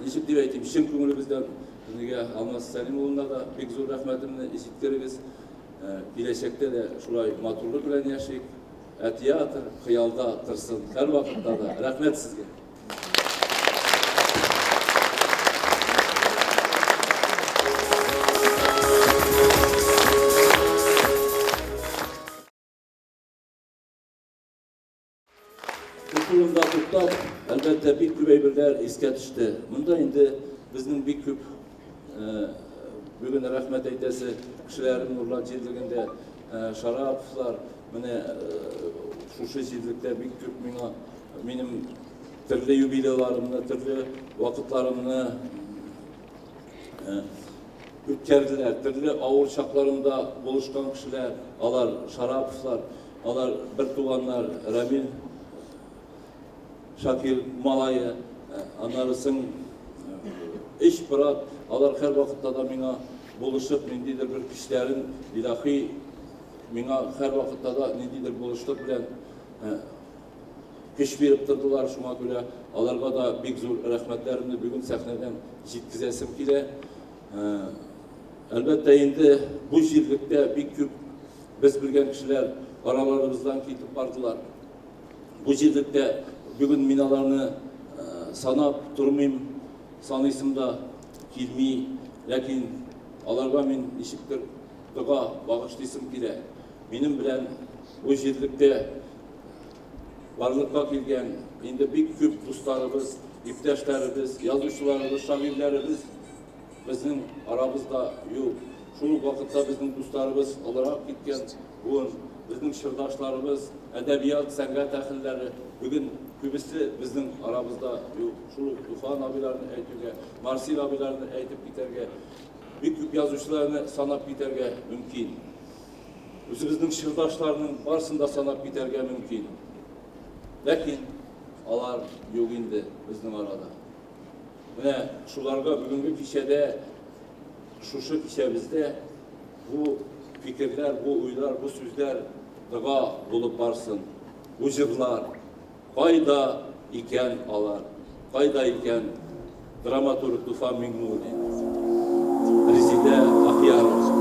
ничек дип әйтим, чын күңелебездән безгә Алмаз Сәлим улына да бик зур рәхмәтемне җиткерегез. Э, киләчәктә дә шулай матурлык белән яшик. Ә театр хыялда торсын һәрвакытта да. Рәхмәт сезгә. Шушы урында туктап, әлбәттә, бик күп әйберләр искә төште. Монда инде безнең бик күп э, бүген рәхмәт әйтәсе кешеләрем Нурлат җирлегендә э, Шараповлар, менә э, шушы җирлектә бик күп миңа минем төрле юбилейларымны, төрле вакытларымны үткәрделәр. Төрле авыр чакларымда булышкан кешеләр, алар Шараповлар, Алар бер туганнар, Рамил Шакир малае, аннары соң өч брат, алар һәрвакытта да миңа булышып, ниндидер бер көчләрен, илаһи миңа һәрвакытта да ниндидер булышлык белән көч биреп тордылар. Шуңа күрә аларга да бик зур рәхмәтләремне бүген сәхнәдән җиткезәсем килә. Әлбәттә инде бу җирлектә бик күп Без белгән кешеләр араларыбыздан китеп бардылар. Бу җирлектә бүген мин аларны санап тормыйм, саныйсым да килми, ләкин аларга мин ничектер дога багышлыйсым килә. Минем белән бу җирлектә барлыкка килгән инде бик күп дусларыбыз, иптәшләребез, язучыларыбыз, шагыйрьләребез Безнең арабызда юк. Шул ук вакытта безнең дусларыбыз олырак киткән буын, безнең чордашларыбыз, әдәбият, сәнгать әһелләре бүген күбесе безнең арабызда юк. Шул ук Туфан абыйларны әйтүгә, Марсил абыйларны әйтеп китәргә, бик күп язучыларны санап китәргә мөмкин. Үзебезнең чордашларның барысын да санап китәргә мөмкин. Ләкин алар юк инде безнең арада. Менә шуларга бүгенге кичәдә, шушы кичәбездә бу фикерләр, бу уйлар, бу сүзләр дога булып барсын. Бу җырлар кайда икән алар? Кайда икән драматург Туфан Миңнуллин, Резидә Ахиярова?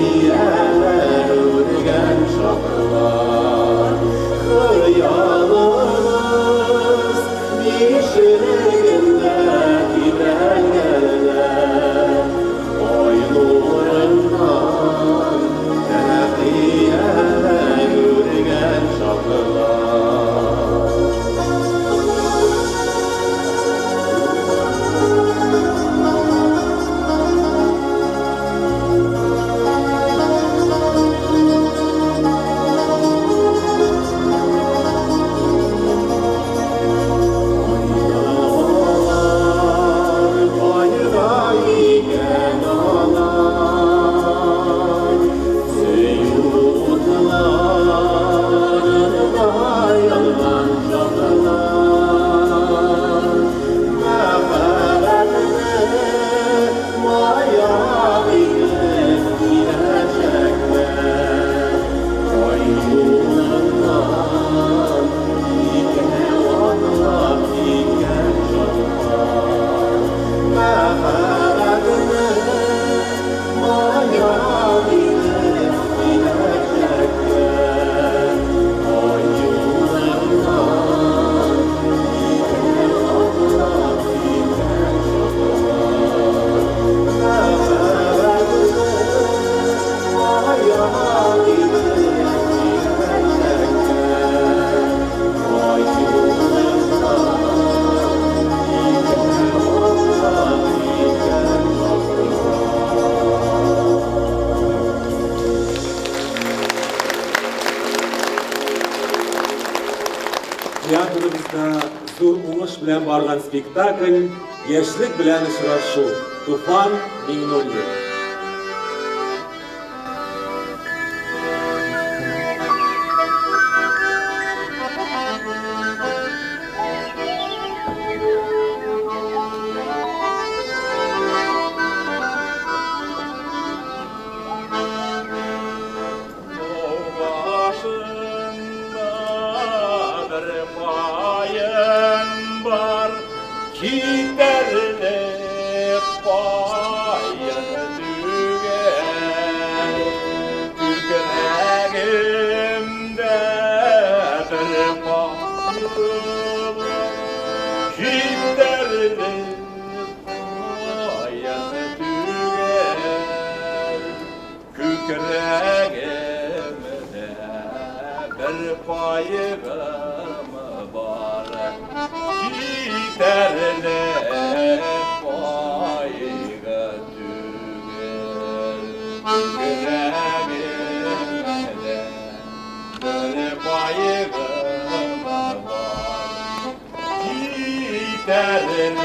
Тәхияләр үргән чаклар. Хыялыбыз бишегендә тибрәнгәннәр. Ай нурыннан тәхияләр үргән чаклар. Театрыбызда зур уңыш белән барган спектакль Яшьлек белән очрашу. Туфан Миңнуллин. Китәрлек каен түгел, Күкрәгемдә бер кайгы бар. Китәрлек каен түгел, Күкрәгемдә бер кайгым бар. Китәрлек кайгы түгел. Күкрәгемдә бер кайгым бар. Китәрлек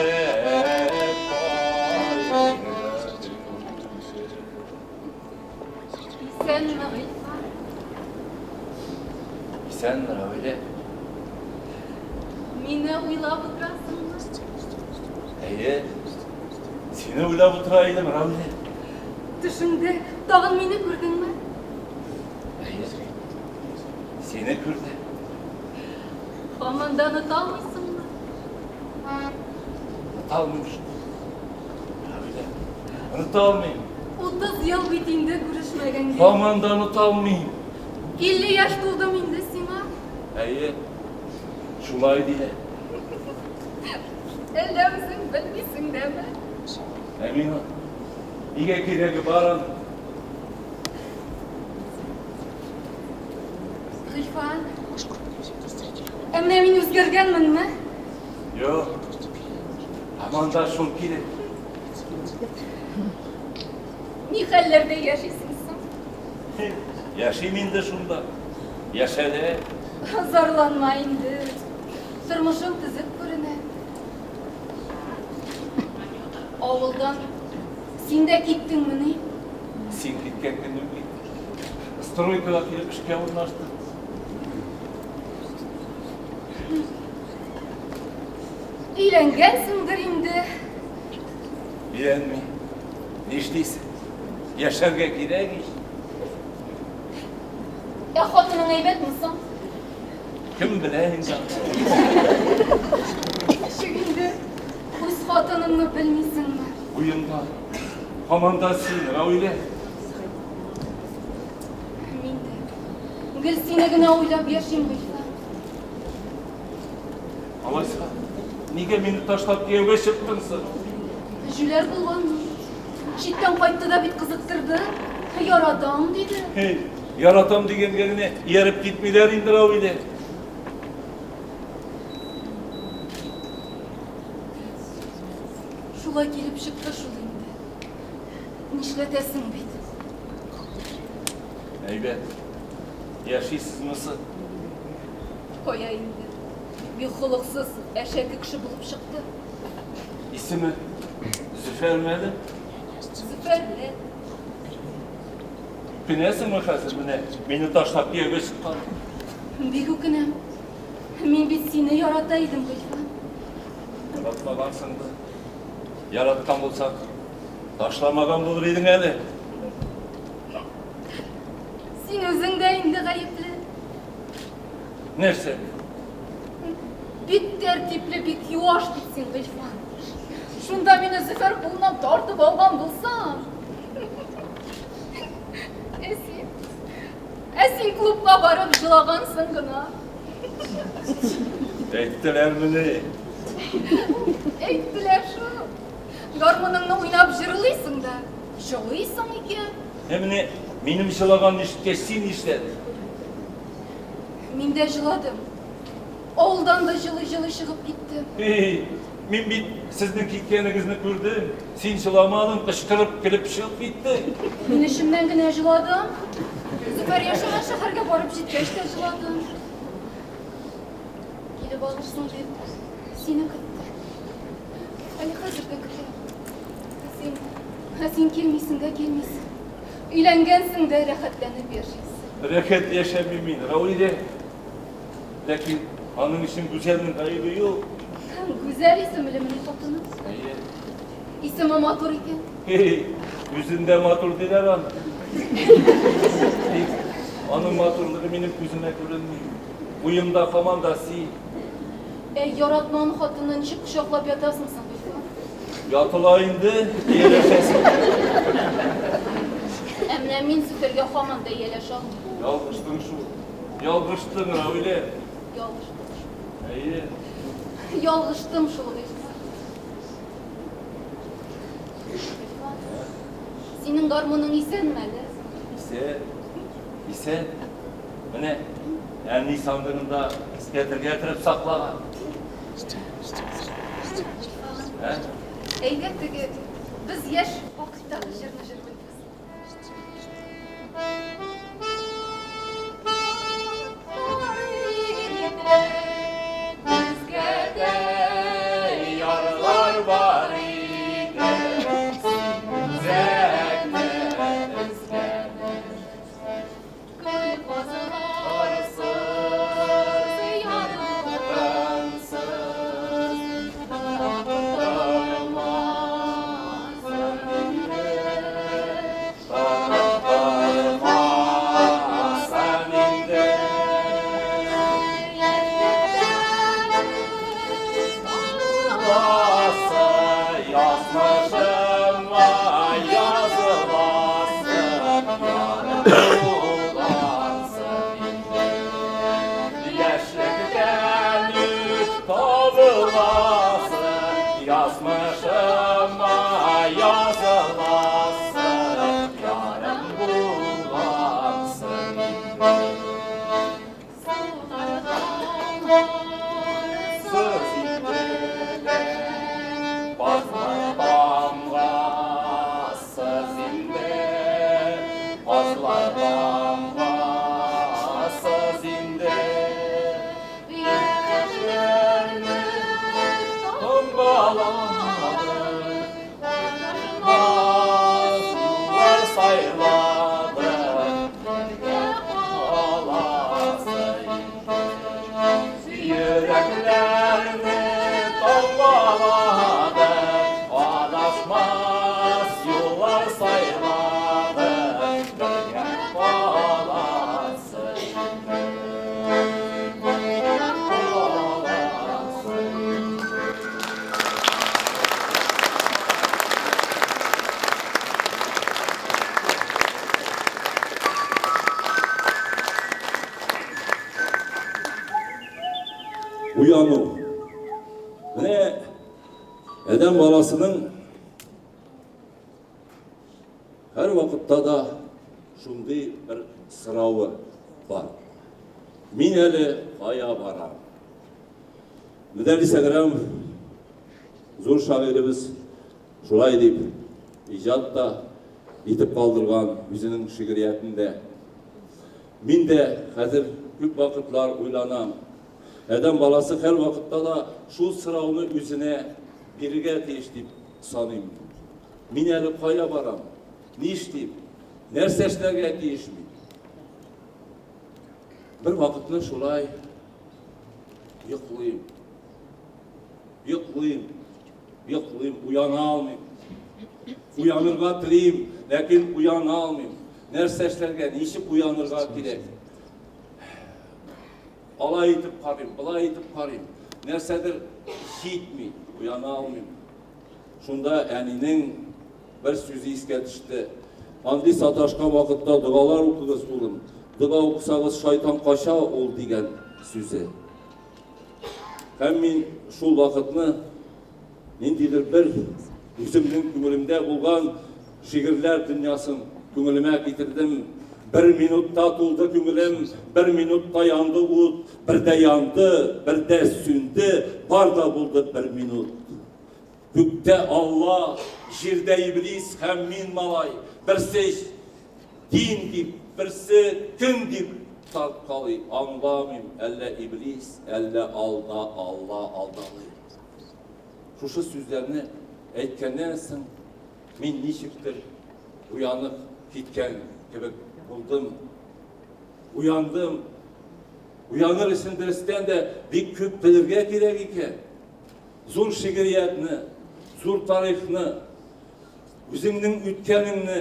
кайгы түгел. Исәнме, Гыйльфан? Исән, Равилә. Мине уйлап утырасыңмы? Әйе. Сине уйлап утыра идем, Равилә. Төшеңдә тагын мине күрдеңме? Әйе. Сине күрдем. Һаман да оныта алмыйсыңмы? Оныта алмыйм шул. Равилә. Оныта алмыйм. 30 ел бит инде күрешмәгәнгә. Һаман да оныта алмыйм. 50 яшь тулдым инде сиңа. Әйе. Шулай диләр. Әллә үзең белмисең дәме? Ә миңа нигә кирәге бар аның? Гыйльфан. Ә менә мин үзгәргәнменме? Юк. Һаман да шул килеш. Ни хәлләрдә яшисең соң? Яшим инде шунда. Яшәле. Зарланма инде. Тормышың төзек күренә. Авылдан син дә киттеңмени? Син киткән көнне үк киттем. Стройкага килеп эшкә урнаштым. Өйләнгәнсеңдер инде. Өйләнми. Нишлисең? Яшәргә кирәк ич. Ә хатының әйбәтме соң? Кем белә инде аны. Ничек инде үз хатыныңны белмисеңме? Уемда. Һаман да син, Равилә. Гел сине генә уйлап яшим, Гыйльфан. Алайса, нигә мине ташлап кияүгә чыктың соң? Җүләр булганмын. Читтән кайтты да бит кызыктырды. Яратам, диде. Һей, яратам дигәнгә генә ияреп китмиләр инде, Равилә. Шулай килеп чыкты шул инде. Нишләтәсең бит. Әйбәт. Яшисезме соң? Кая инде. Бик холыксыз, әшәке кеше булып чыкты. Исеме Зөфәрме әле? Зөфәрме? Үкенәсеңме хәзер менә мине ташлап кияүгә чыккан? Бик үкенәм. Мин бит сине ярата идем, Гыйльфан. Яратмагансың да. Яраткан булсаң, ташламаган булыр идең әле. Син үзең дә инде гаепле. Нәрсә? Бик тәртипле, бик юаш бит син, Гыйльфан. Шунда мине Зөфәр кулыннан тартып алган булсаң. Ә син? Ә син клубка барып җылагансың гына. Әйттеләрмени? Әйттеләр шул. Гармуныңны уйнап җырлыйсың да, җылыйсың икән. Ә менә минем җылаганны ишеткәч, син нишләдең? Мин дә җыладым. Авылдан да җылый-җылый чыгып киттем. Эй, мин бит сезнең киткәнегезне күрдем. Син җыламадың, кычкырып көлеп чыгып киттең. Мин эчемнән генә җыладым. Зөфәр яшәгән шәһәргә барып җиткәч тә җыладым. Килеп алырсың дип, сине көттем. Әле хәзер дә көтәм. Ә син, ә син килмисең дә килмисең. Өйләнгәнсең дә рәхәтләнеп яшисең. Рәхәт яшәмим мин, Равилә. Ләкин аның өчен Гүзәлнең гаебе юк. Гүзәл исемлемени хатыны? Әйе. Исеме матур икән. Һей, үзендә матур диләр аны. Тик аның матурлыгы минем күземә күренми. Уемда һаман да син. Ә яратмаган хатынны ничек кочаклап ятасың соң, Гөлфан? Ятыла инде, ияләшәсең. Ә менә мин Зөфәргә һаман да ияләшә алмыйм. Ялгыштың шул. Ялгыштың, Равилә. Ялгыштым шул. Әйе. Ялгыштым шул, Гыйльфан. Гыйльфан, синең гармуның исәнме әле? Исән. Исән. Менә әни сандыгында эскәтергә кереп саклаган. Ә? Әйдә теге без яшь вакыттагы җырны җырлыйбыз. Безгә дә ярлар бар иде, Син үзәкне Язмышыма языласы, ярым буласың инде. Яшьлектән үк табыласы, язмышыма языласы, ярым буласың инде. Сыз инде, базлар тамгасыз инде, базлар. Уяну. Менә адәм баласының һәр вакытта да шундый бер соравы бар. Мин әле кая барам? Мөдәррис Әгрәмов зур шагыйребез шулай дип иҗат та итеп калдырган үзенең шигъриятендә. Мин дә хәзер күп вакытлар уйланам. Адәм баласы һәр вакытта да шул сорауны үзенә бирергә тиеш дип саныйм. Мин әле кая барам? Нишлим? Нәрсә эшләргә тиеш мин? Бер вакытны шулай йоклыйм. Йоклыйм. Йоклыйм, уяна алмыйм. Уянырга телим, ләкин уяна алмыйм. Нәрсә эшләргә, ничек уянырга кирәк? Алай итеп карыйм, былай итеп карыйм. Нәрсәдер җитми, уяна алмыйм. Шунда әнинең бер сүзе искә төште. Андый саташкан вакытта догалар укыгыз, улым. Дога укысагыз, шайтан кача ул дигән сүзе. Һәм мин шул вакытны ниндидер бер үземнең күңелемдә булган шигырьләр дөньясын күңелемә китердем. Бер минутта тулды күңелем, бер минутта янды ут, бер дә янды, бер дә сүнде, бар да булды бер минут. Күктә Алла, җирдә Иблис һәм мин малай, берсе дин дип, берсе көн дип тарткалый, аңламыйм, әллә Иблис, әллә алда Алла алдалый. Шушы сүзләрне әйткәннән соң мин ничектер уянып киткән кебек булдым. Уяндым. Уяныр өчен дөрестән дә бик күп белергә кирәк икән. Зур шигъриятне, зур тарихны, үзеңнең үткәнеңне,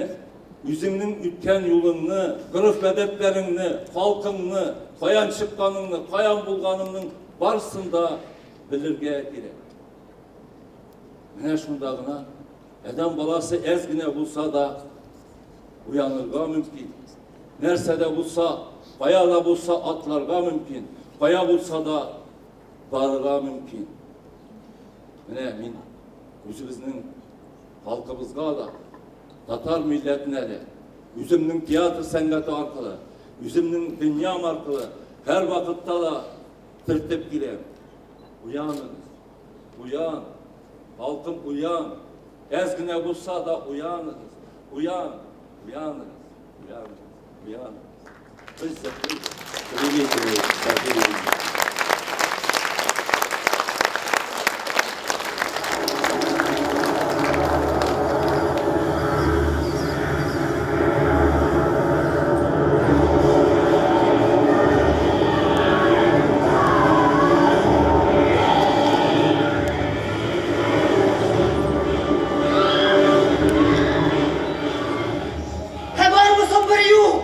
үзеңнең үткән юлыңны, гореф-гадәтләреңне, халкыңны, каян чыкканыңны, каян булганыңның барысын да белергә кирәк. Менә шунда гына адәм баласы әз генә булса да уянырга мөмкин. Нәрсә дә булса, кая да булса атларга мөмкин, кая булса да барырга мөмкин. Менә мин үзебезнең халкыбызга да, татар милләтенә дә, үземнең театр сәнгате аркылы, үземнең дөньям аркылы һәрвакытта да төртеп киләм. Уяныгыз, уян, халкым уян, әз генә булса да уяныгыз, уян, уяныгыз, уяныгыз, уяныгыз. Без Ә бармы соң бер юл?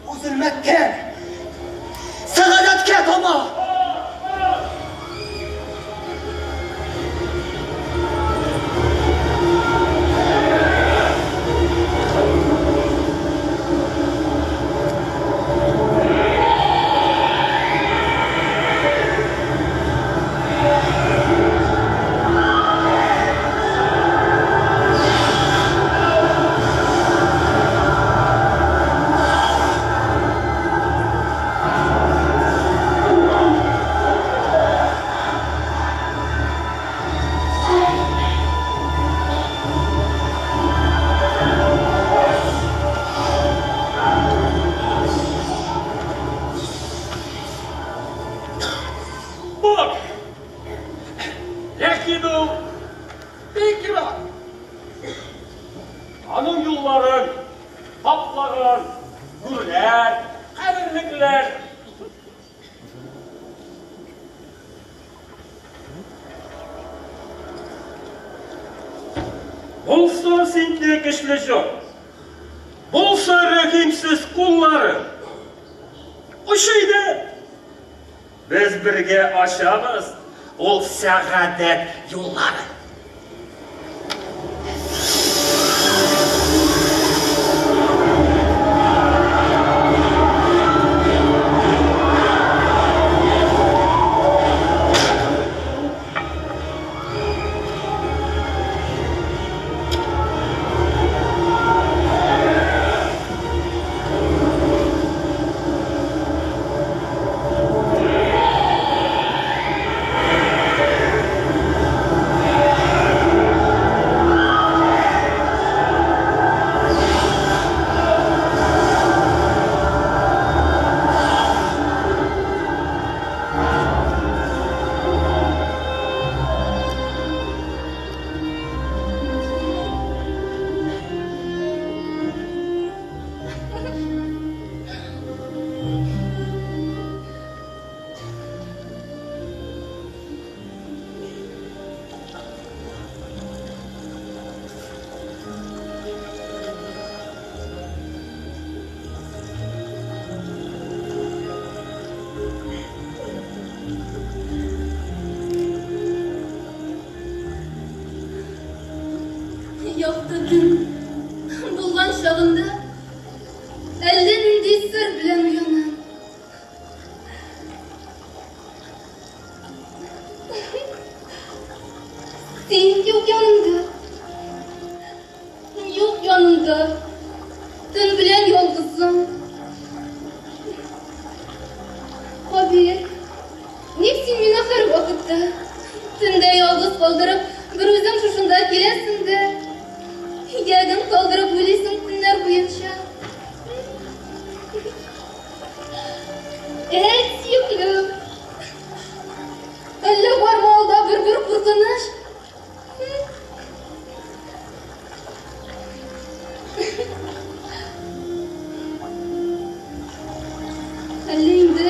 Бу зөлмәттән сәгадәткә таба! Бар! Ләкин ул бик ерак. Аның юлларын каплаган гүрләр, каберлекләр. Булса синдә көчле җан, булса рәхимсез кулларың, оч әйдә! Без бергә ачабыз ул сәгадәт юлларын. Әллә нинди сер белән уянам. Син юк янымда. Юк янымда. Төн белән ялгызым. Кабир, ник син мине һәр вакытта төндә ялгыз калдырып, берүзең шушында киләсең дә, йәгең калдырып уйлыйсың көннәр буенча? Әйт, сөеклем. Әллә бармы алда бер-бер куркыныч? Әллә инде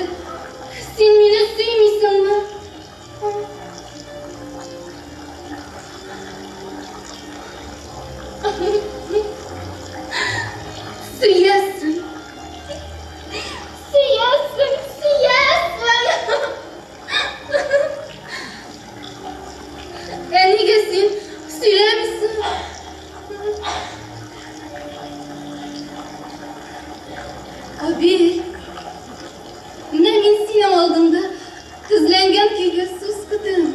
син мине сөймисеңме? Сөясең. Сөясең, сөясең. Ә нигә син сөйләмисең? Кабир, менә мин синең алдыңда тезләнгән көйгә сүз көтәм.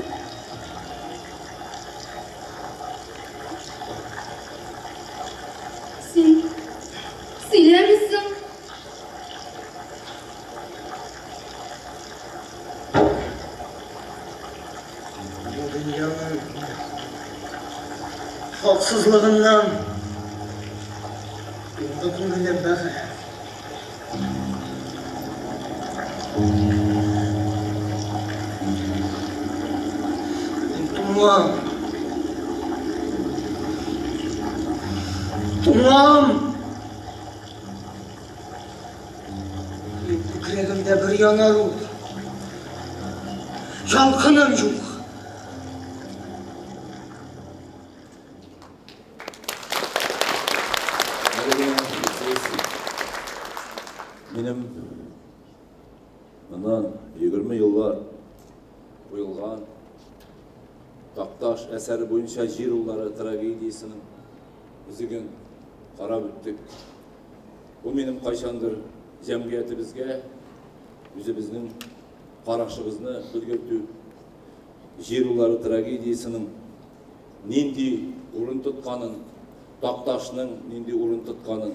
Син сөйләмисең. Бу дөньяның хаксызлыгыннан туңды күңелем бәгырь. Мин туңам. Туңам. Мин күкрәгемдә бер янар ут. Ялкыным юк. Минем моннан 20 еллар куелган Такташ әсәре буенча Җир уллары трагедиясенең өзеген карап үттек. Бу минем кайчандыр җәмгыятебезгә үзебезнең карашыбызны белгертү, җир уллары трагедиясенең нинди урын тотканын, Такташның нинди урын тотканын,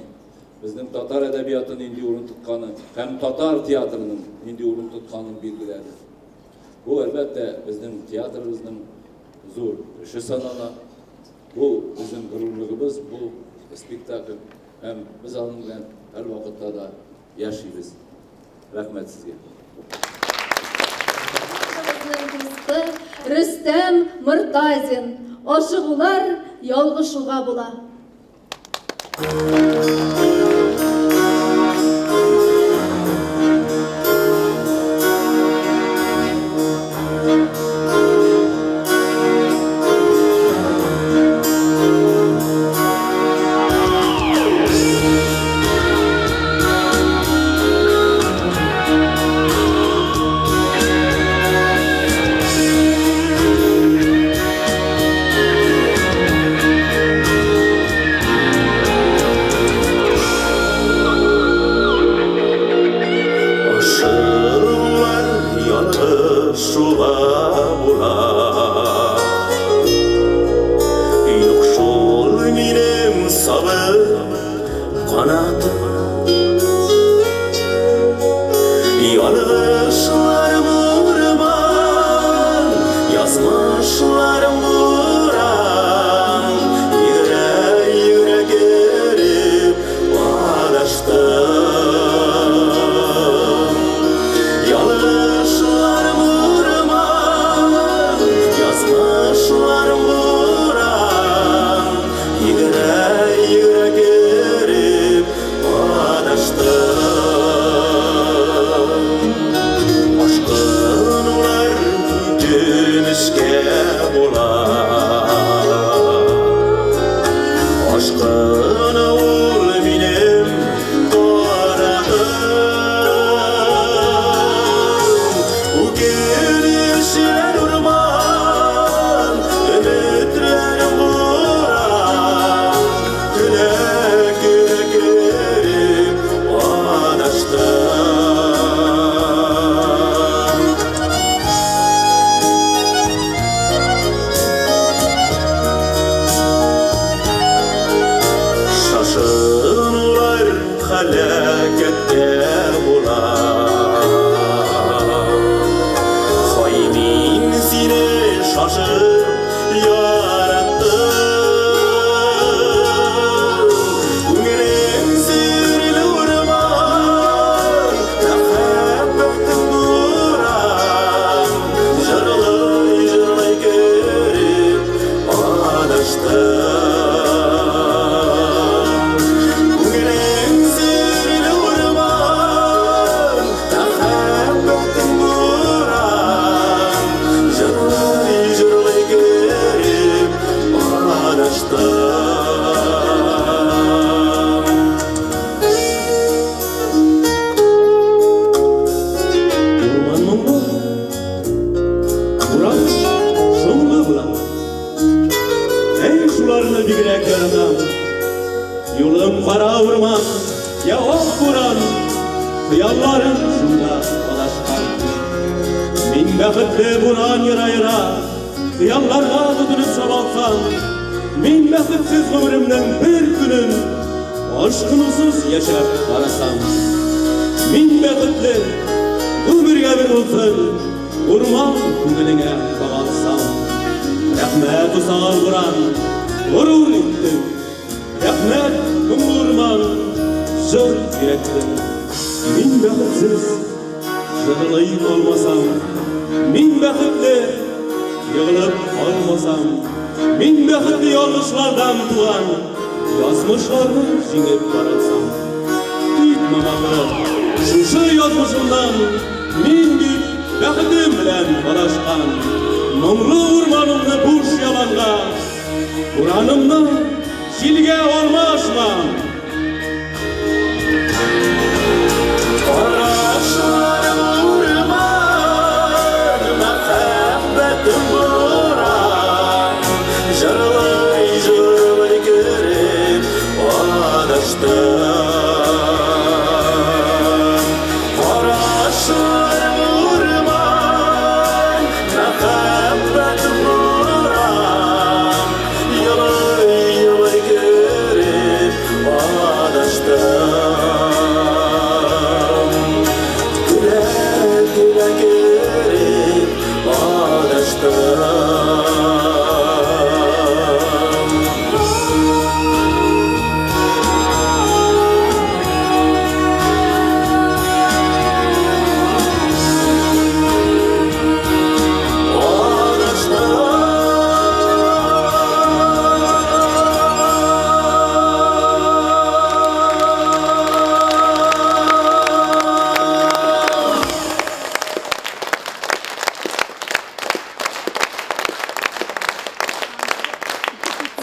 безнең татар әдәбияты нинди урын тотканын һәм татар театрының нинди урын тотканын билгеләде. Бу, әлбәттә, безнең театрыбызның зур эше санала. Бу безнең горурлыгыбыз, бу спектакль. Һәм без аның белән һәрвакытта да яшибез. Рәхмәт сезгә. Безнең дусты Рөстәм Мортазин. Ашыгулар ялгышуга була. Ашыгулар ялгышуга була. Юк шул минем сабыр канатым. Ялгышларым урман, язмышларым буран, йөгерә-йөгерә кереп адаштым. Ялгышларым урман, язмышларым буран, йөгерә-йөгерә кереп адаштым. Ашкынулар үтенечкә була. һәлакәткә була. Хай мин сине шашып яраттым. Күңелем серле урман, мәхәббәтем буран. Җырлый-җырлый кереп адаштым. Күңелем серле урман, мәхәббәтем буран. Җырлый-җырлый кереп адаштым. Урман моңлы, буран шомлы була. Әй, шуларны бигрәк яратам. Юлым кара урман, я ак буран, хыялларым шунда адашкан. Мин бәхетле буран ера-ера, хыялларга тотынып чабалсам, мин бәхетсез гомеремнең бер көнен ашкынусыз яшәп карасам. Мин бәхетле, гомергә бер булсын, урман күңелеңә кагылсам. Рәхмәт, усал буран, горур иттең. Рәхмәт, моңлы урман, җыр өйрәттең. Мин бәхетсез, җырлый алмасам, мин бәхетле, егылып калмасам, мин бәхетле ялгышлардан туган язмышларны җиңеп баралсам. Китмә маңгырып, шушы язмышымнан мин бит бәхетем белән адашкан. Моңлы урманымны буш яланга, буранымны җилгә алмашмам. Карашларың урман, мәхәббәтем буран. Җырлый-җырлый кереп адаштым. Карашларың урман, мәхәббәтем буран. Елый-елый кереп адаштым. Көлә-көлә кереп адаштым.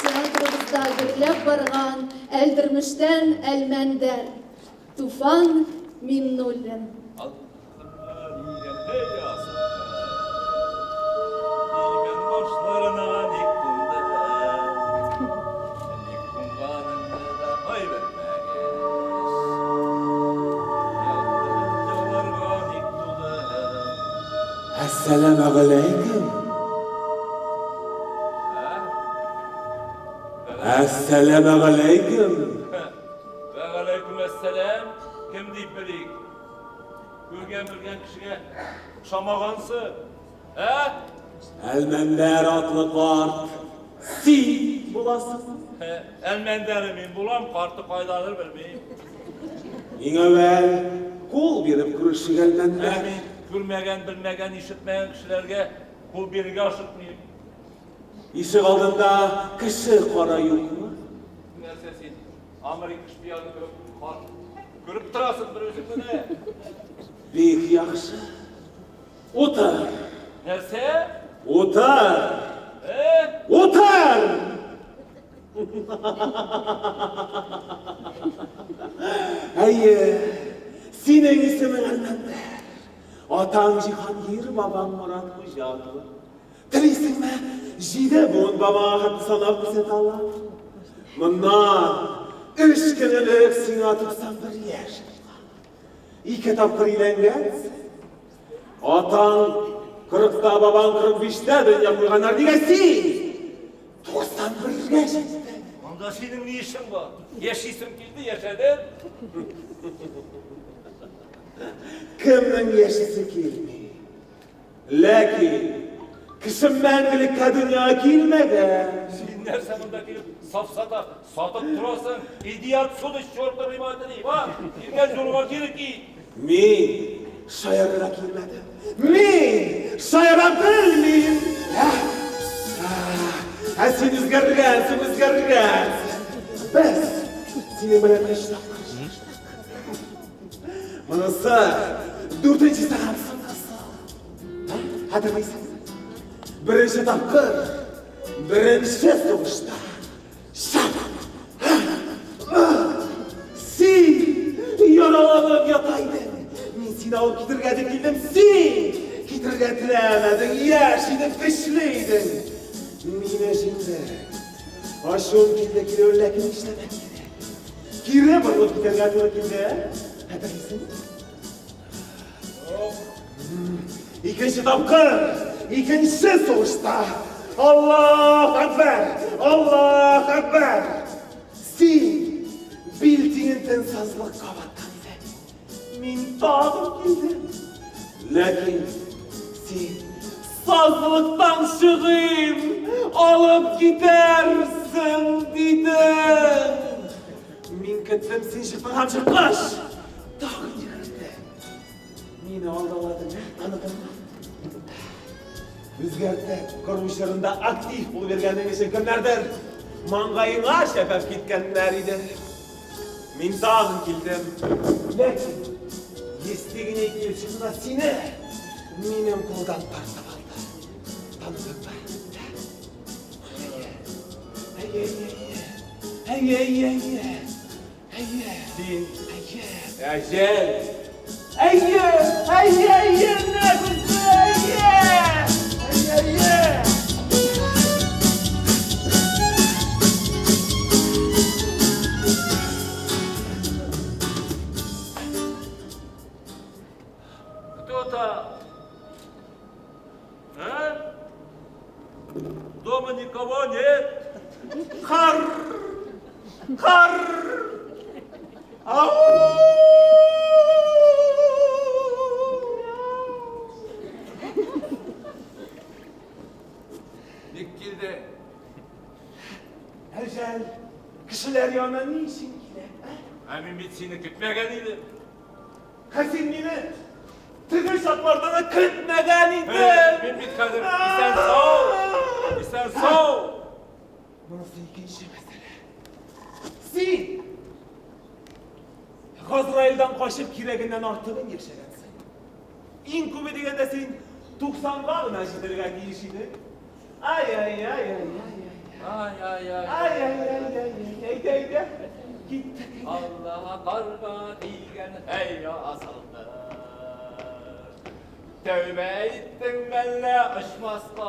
Театрыбызда гөрләп барган Әлдермештән Әлмәндәр, Туфан Миңнуллин. Имән башларына ник кунды? Ник кунганыңны да ай белмәгәч. Якты дөньяларга ник туды? Әссәламегаләйкем. Әссәламегаләйкем. Вәгаләйкүм әссәлам. Кем дип белик? Күргән белгән кешегә ошамагансың. Ә? Әлмәндәр атлы карт син буласың. Әлмәндәре мин булам, карты кайдадыр белмим. Иң әүвәл кул биреп күрешик, Әлмәндәр. Ә мин күрмәгән, белмәгән, ишетмәгән кешеләргә кул бирергә ашыкмыйм. Ишек алдында кеше кара юкмы? Нәрсә син, Америка шпионы кебек карт күреп торасың бер үзең генә. Бик яхшы. Утыр. Нәрсә? Утыр. Э? Утыр! Әйе, синең исемең Әлмәндәр. Атаң Җиһангир, бабаң Морат Хуҗа атлы. Телисеңме, җиде буын бабаңа хәтле санап күрсәтә алам. Моннан өч көн элек сиңа 91 яшь булган. Ике тапкыр өйләнгәнсең. Атаң кырыкта, бабаң 45-тә дөнья куйганнар. Нигә син 91-гә җиттең? Анда синең ни эшең бар? Яшисем килде, яшәдем. Кемнең яшисе килми? Ләкин кеше мәңгелеккә дөньяга килмәгән. Син нәрсә монда килеп сафсата сатып торасың? Иди отсюда, с чертовой матери! Бар, килгән юлыңа кире кит! Мин шаярырга килмәдем. Мин шаяра белмим. Ә, ә син үзгәргәнсең, үзгәргәнсең. Без синең белән өч тапкыр очраштык. Монысы дүртенчесе һәм соңгысы. Хәтерлисеңме? Беренче тапкыр, беренче сугышта. Шап! Син яраланып ята идең. Мин сине алып китергә дип килдем. Син китергә теләмәдең. Яшь идең, көчле идең. Мине җиңдең. Ачуым килде килүен, ләкин нишләмәк кирәк? Кире борылып китәргә туры килде. Хәтерлисеңме? Икенче тапкыр, икенче сугышта. Аллаһ әкбәр! Аллаһ әкбәр! Син бил тиңентен сазлыкка баткан идең. Мин тагын килдем. Ләкин син сазлыктан чыгыйм, алып китәрсең, дидең. Мин көттем, син чыктың һәм чыккач, тагын йөгердең. Мине алдаладың, ә? Таныдыңмы? Үзгәртеп кору чорында актив булып йөргәнең өчен кемнәрдер маңгаеңа чәпәп киткәннәр иде. Мин тагын килдем. Ләкин Евстигней килеп чыкты да сине минем кулдан тартып алды. Таныдыңмы? Әйе, әйе, әйе, әйе, әйе, әйе. Син әйе. Әҗәл. Әйе, әйе, әйе, нәфесе, әйе, әйе, әйе. Кто там? А? Дома никого нет? Кар! Кар! Ау! Ник килде? Әҗәл, кешеләр янына ни өчен килә? Ә мин бит сине көтмәгән идем. Ә син мине теге чакларда да көтмәгән идең. Мин бит хәзер исән сау. Исән сау. Монысы икенче мәсьәлә. Син Газраилдан качып кирәгеннән артыгын яшәгәнсең. Иң күбе дигәндә син 90-га гына җитәргә тиеш идең. Ай-ай-ай-ай-ай. Ай-ай-ай. Ай-ай-ай-ай. Әйдә, әйдә. Киттек. Аллаһ карга дигән һәй асылды. Тәүбә иттең мәллә очмаска?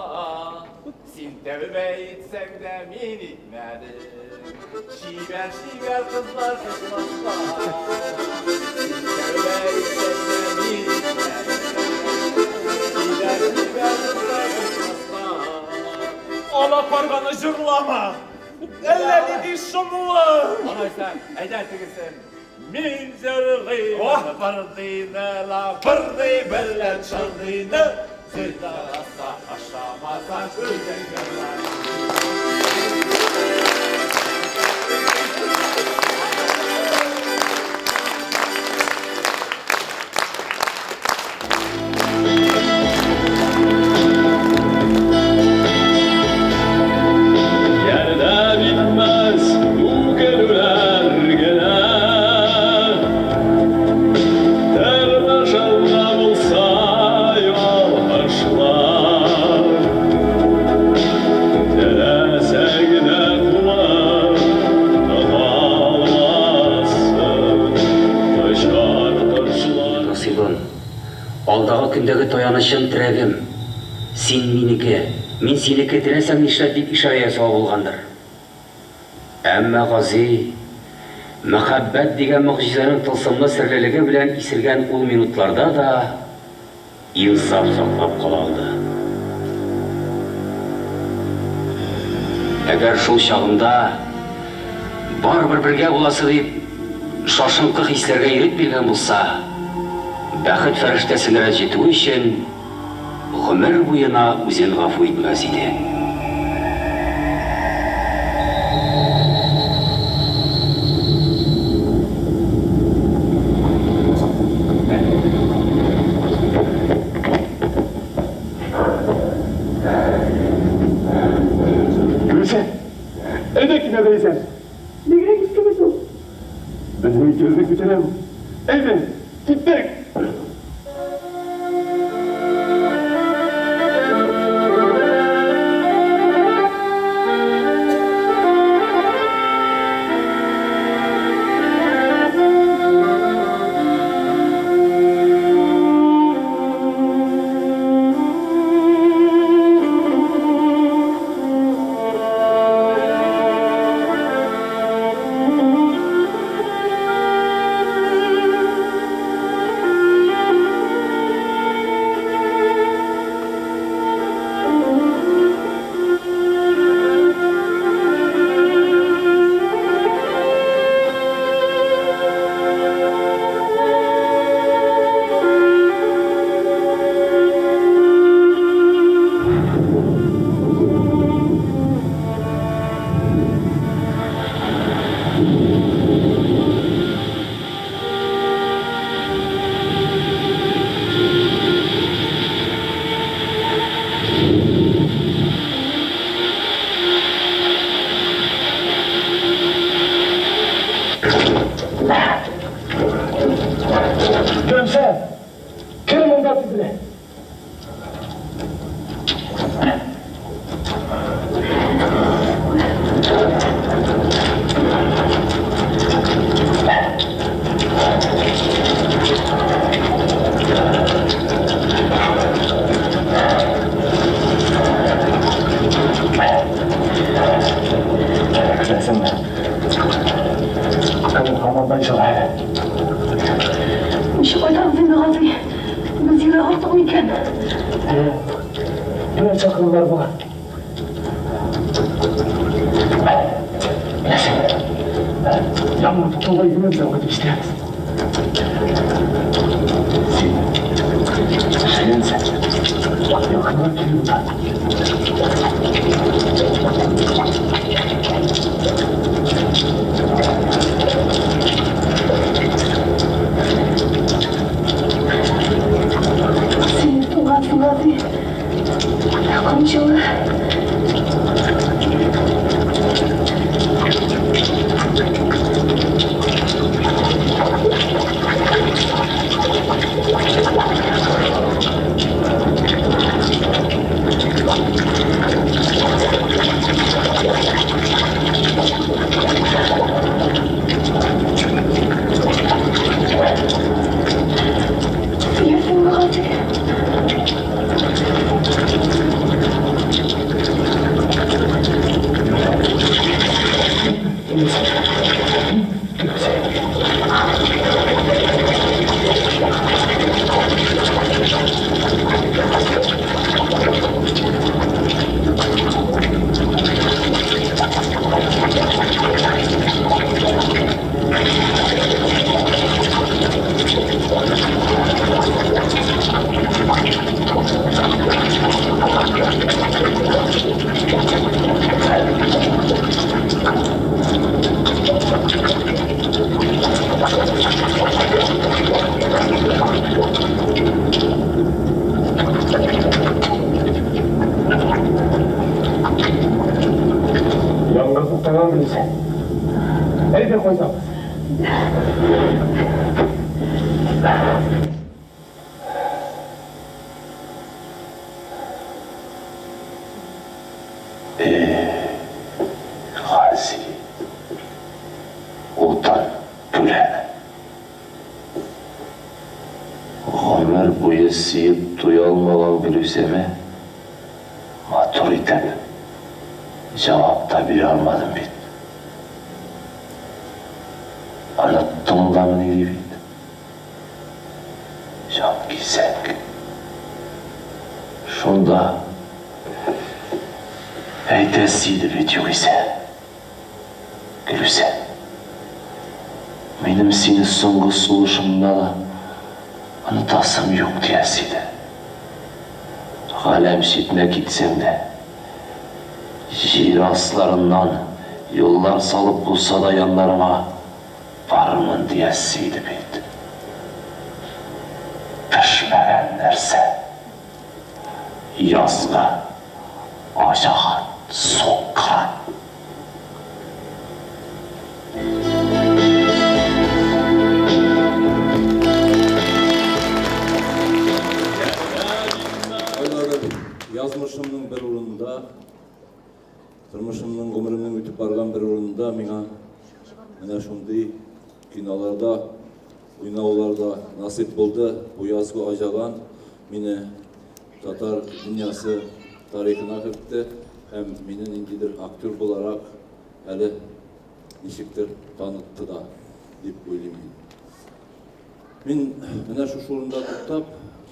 Син тәүбә итсәң дә мин итмәдем. Чибәр-чибәр кызлар кочмаска. Син тәүбә итсәң дә мин итмәдем. Чибәр-чибәр кызлар кочмаска. Ала карганы җырлама. Әллә нинди шомлы. Алайса, әйдә тегесен. Мин җырлыймын бырдыйны ла бырдый белән шырдыйны. Зыйдаса ашамаса үзең җырла. Ярдәм итмәс үкенүләр генә. Тырнашында булса ялгышлар. Теләсәң дә кулың тота алмассың. Очар кошлар. Насыйбым, алдагы көндәге таянычым, терәгем. Син минеке, мин синеке, теләсәң нишләт, дип ишарә ясавы булгандыр. Әмма Гази, мәхәббәт дигән могҗизаның тылсымлы серлелеге белән исергән ул минутларда да инсаф саклап кала алды. Әгәр шул чагында. Барыбер бергә буласы дип, шашынкы хисләргә ирек биргән булса, бәхет фәрештәсен рәнҗетүе өчен гомер буена үзен гафу итмәс иде. Гөлүсә, әйдә китәбез исән. Бигрәк искеме шул? Безнең икебезнең күтәрәм. Әйдә, киттек. Гөлүсә, кер монда тизрәк. Беләсеңме? Көн һаман да җылы әле. Ничек кайтабыз инде, Гази? Без ерак артык микән? Юк. Берәр чакрымнар була. Беләсеңме? Яңгыр туктауга йөгерәбез дә кайтып җитәбез. Син шәләнсәң, якынрак кил монда. Син тугансың, Гази. Көн җылы. Сөясеңме, Гази? Яңгыр туктаган Гөлүсә. Әйдә кайтабыз. Эх, Гази, утын пүләне. Гомер буе сөеп туя алмаган Гөлүсәмә матур итеп җавап та бирә алмадым бит. Оныттың дамыни ди бит. Җанкисәк. Шунда әйтәсе иде бит югыйсә. Гөлүсә. Минем сине соңгы сулышымда да онытасым юк диясе иде. Галәм читенә китсәң дә, җир асларыннан юллар салып булса да яннарыңа барырмын диясе иде бит. Пешмәгән нәрсә. Язгы аҗаган суккан. Кайдадыр язмышымның бер урынында, тормышымның, гомеремнең үтеп барган бер урынында миңа менә шундый киноларда уйнаулар да насыйп булды. Бу язгы аҗаган мине татар дөньясы тарихына кертте һәм мине ниндидер актер буларак әле ничектер танытты да дип уйлыйм мин. Мин менә шушы урында туктап,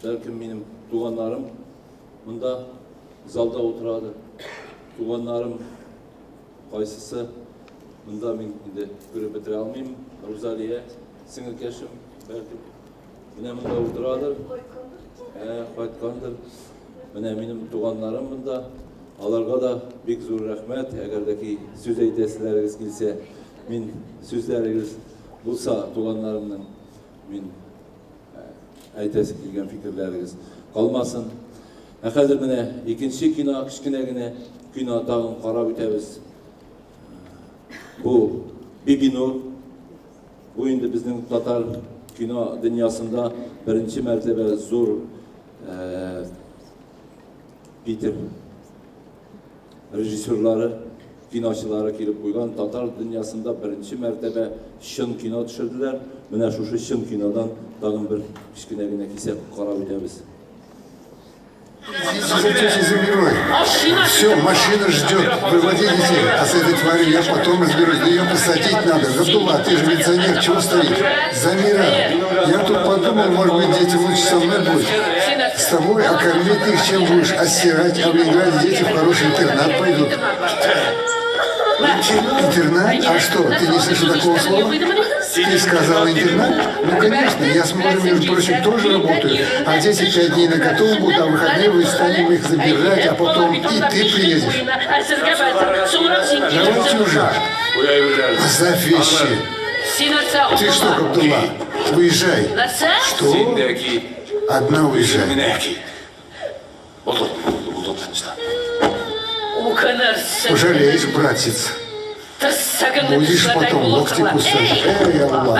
бәлкем минем туганнарым монда залда утырадыр. Туганнарым кайсысы монда мин инде күреп бетерә алмыйм. Рузалия сеңелкәшем, бәлкем менә монда утырадыр. Ә, кайткандыр. Менә минем туганнарым монда. Аларга да бик зур рәхмәт. Әгәр дә ки сүз әйтәселәрегез килсә, мин сүзләрегез булса туганнарымның мин әйтәсе килгән фикерләрегез калмасын. Ә хәзер менә икенче кино, кечкенә генә кино тагын карап үтәбез. Бу Бибинур. Бу инде безнең татар кино дөньясында беренче мәртәбә зур Питер режиссерлары, киночылары килеп куйган татар дөньясында беренче мәртәбә чын кино төшерделәр. Менә шушы чын кинодан тагын бер кечкенә генә кисәк карап үтәбез. Тетя Замирой. Все, машина ждет. Выводи детей. А с этой тварью я потом разберусь. Да ее посадить надо. Габдулла, ты же милиционер, чего стоишь? Замира, я тут подумал, может быть, дети лучше со мной будут. С тобой, а кормить ты их чем будешь? А стирать, а в Ленинграде дети в хороший интернат пойдут. Интернат? А что, ты не слышал такого слова? Ты сказал интернат? Ну, конечно, я с мужем, между прочим, тоже работаю. А дети пять дней на готовом будут, а в выходные мы станем их забирать, а потом и ты приедешь. Давайте уже. Оставь вещи. Ты что, Габдулла? Уезжай. Что? Одна уезжай. Пожалеешь, братец. Будешь потом локти кусать. Эй, Аллах.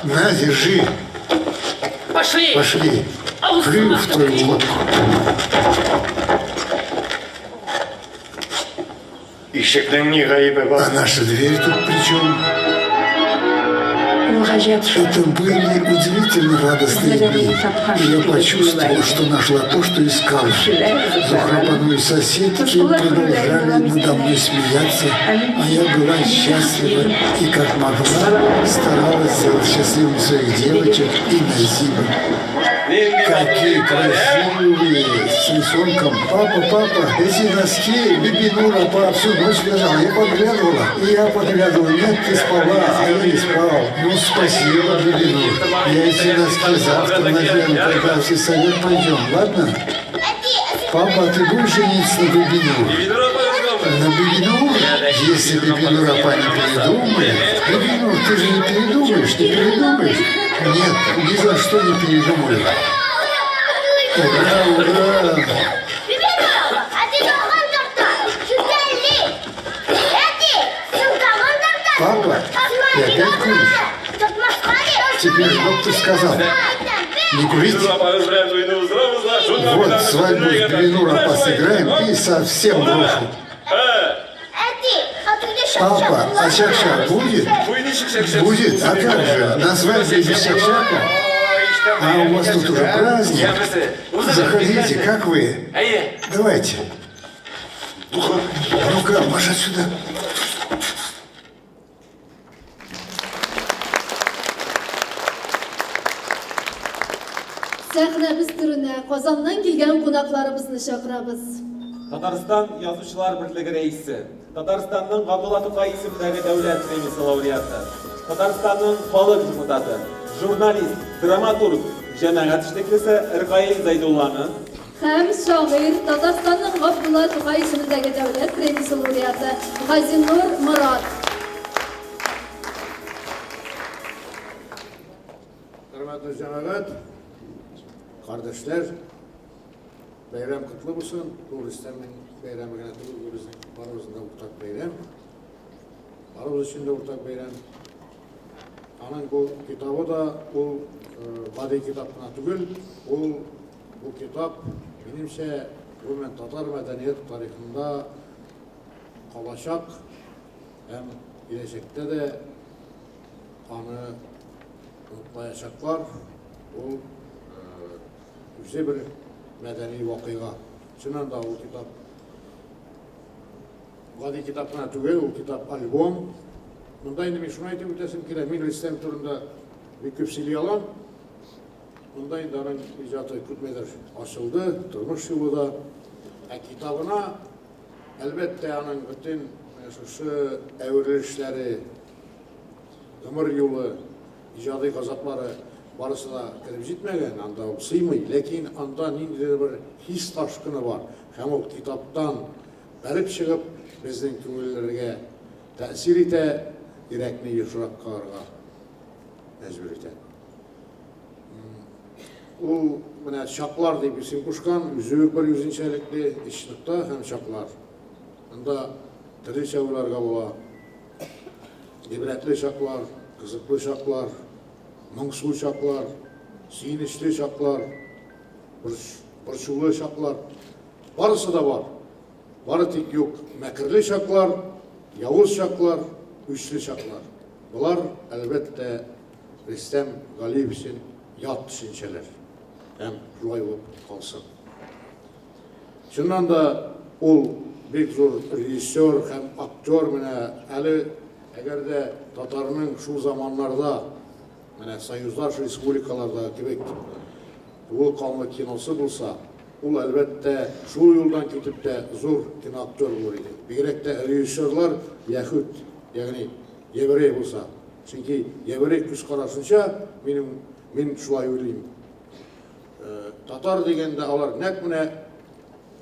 На, держи. Пошли. Пошли. Плюю в твою лодку. Ишекнең ни гаебе бар? А наша дверь тут при чем? Ул гаҗәп шул. Это были удивительно радостные дни. И я почувствовала, что нашла то, что искала. Зухрапану и соседки продолжали надо мной смеяться, а я была счастлива и, как могла, старалась сделать счастливыми своих девочек и Назиба. Какие красивые, с рисунком. Папа, папа, эти носки Бибинура папа всю ночь лежал. Я подглядывала, и я подглядывала. Нет, ты спала, а я не спал. Ну, спасибо, Бибинур. Я эти носки завтра надену, когда в сельсовет пойдем, ладно? Папа, а ты будешь жениться на Бибинур? На Бибинур? Если Бибинур апа не передумает. Бибинур, ты же не передумаешь, не передумаешь? Нет, ни за что не передумаю. Ура, ура! Папа, ты опять куришь? Тебе же доктор сказал, не курить. Вот свадьбу с Бибинур апа сыграем и совсем брошу. Папа, а чак-чак будет? Будет, а как же? На свадьбе без чак-чака? А у вас тут уже праздник. Заходите, как вы? Давайте. Ну-ка, марш отсюда. Сәхнәбез түренә Казаннан килгән кунакларыбызны чакырабыз. Татарстан Язучылар берлеге рәисе, Татарстанның Габдулла Тукай исемендәге дәүләт премиясе лауреаты. Татарстанның халык депутаты, журналист, драматург, җәмәгать эшлеклесе Ркаил Зәйдулланы, Һәм шагыйрь, Татарстанның Габдулла Тукай исемендәге дәүләт премиясе лауреаты Газинур Морат. Хөрмәтле җәмәгать, кардәшләр, бәйрәм котлы булсын. Бу Рөстәмнең бәйрәме генә түгел, бу безнең барыбызның да уртак бәйрәм. Барыбыз өчен дә уртак бәйрәм. Аның бу китабы да ул гади китап кына түгел, ул бу китап, минемчә, гомумән татар мәдәният тарихында калачак һәм киләчәктә дә аны онытмаячаклар. Ул үзе бер мәдәни вакыйга. Чыннан да ул китап Гади китап кына түгел, ул китап альбом. Монда инде мин шуны әйтеп үтәсем килә, мин Рөстәм турында бик күп сөйли алам. Монда инде аның иҗаты күпмедер ачылды, тормыш юлы да. Ә китабына, әлбәттә, аның бөтен шушы әверелешләре, гомер юлы, иҗади газаплары барысы да кереп җитмәгән, анда ул сыймый. Ләкин анда ниндидер бер хис ташкыны бар. Һәм ул китаптан Бәреп чыгып, безнең күңелләргә тәэсир итә, йөрәкне ешрак кагарга мәҗбүр итә. Ул менә чаклар дип исем кушкан, үзе үк бер үзенчәлекле өч нокта һәм чаклар. Анда төрлечә уйларга була. Гыйбрәтле чаклар, кызыклы чаклар, моңсу чаклар, сөенечле чаклар, борчулы чаклар. Барысы да бар. Бары тик юк мәкерле чаклар, явыз чаклар, үчле чаклар. Болар, әлбәттә, Рөстәм Галиев өчен ят төшенчәләр. Һәм шулай булып калсын. Чыннан да, ул бик зур режиссер һәм актер. Менә әле әгәр дә татарның шул заманнарда, менә союздаш республикаларда кебек тулы канлы киносы булса, Ул, әлбәттә, шул юлдан китеп тә зур киноактер булыр иде. Бигрәк тә режиссерлар яһүд, ягъни еврей булса. Чөнки еврей күз карашынча, минем, мин шулай уйлыйм, татар дигәндә алар нәкъ менә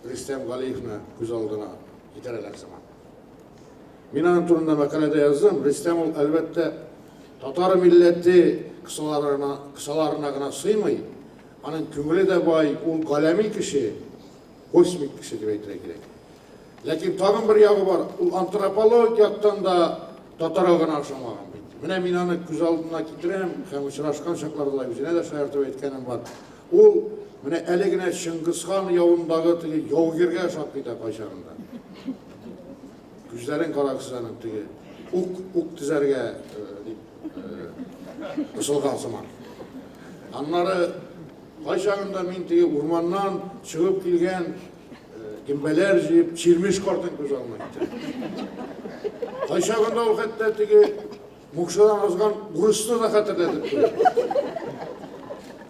Рөстәм Галиевны күз алдына китерәләр сыман. Мин аның турында мәкаләдә яздым. Рөстәм ул, әлбәттә, татар милләте кысаларына, кысаларына гына сыймый. Аның күңеле дә бай, ул галәми кеше, космик кеше дип әйтергә кирәк. Ләкин тагын бер ягы бар, ул антропологик яктан да татарга гына охшамаган бит. Менә мин аны күз алдына китерәм һәм очрашкан чакларда да үзенә дә шаяртып әйткәнем бар. Ул менә әле генә Чыңгызхан явындагы теге яугиргә ошап китә кайчагында. Күзләрен карагыз аның теге ук ук тезәргә дип кысылган сыман. Аннары кайчагында мин теге урманнан чыгып килгән гөмбәләр җыеп чирмеш картын күз алдына китерәм. Кайчагында ул хәтта теге мукшыдан узган урысны да хәтерләтеп куя.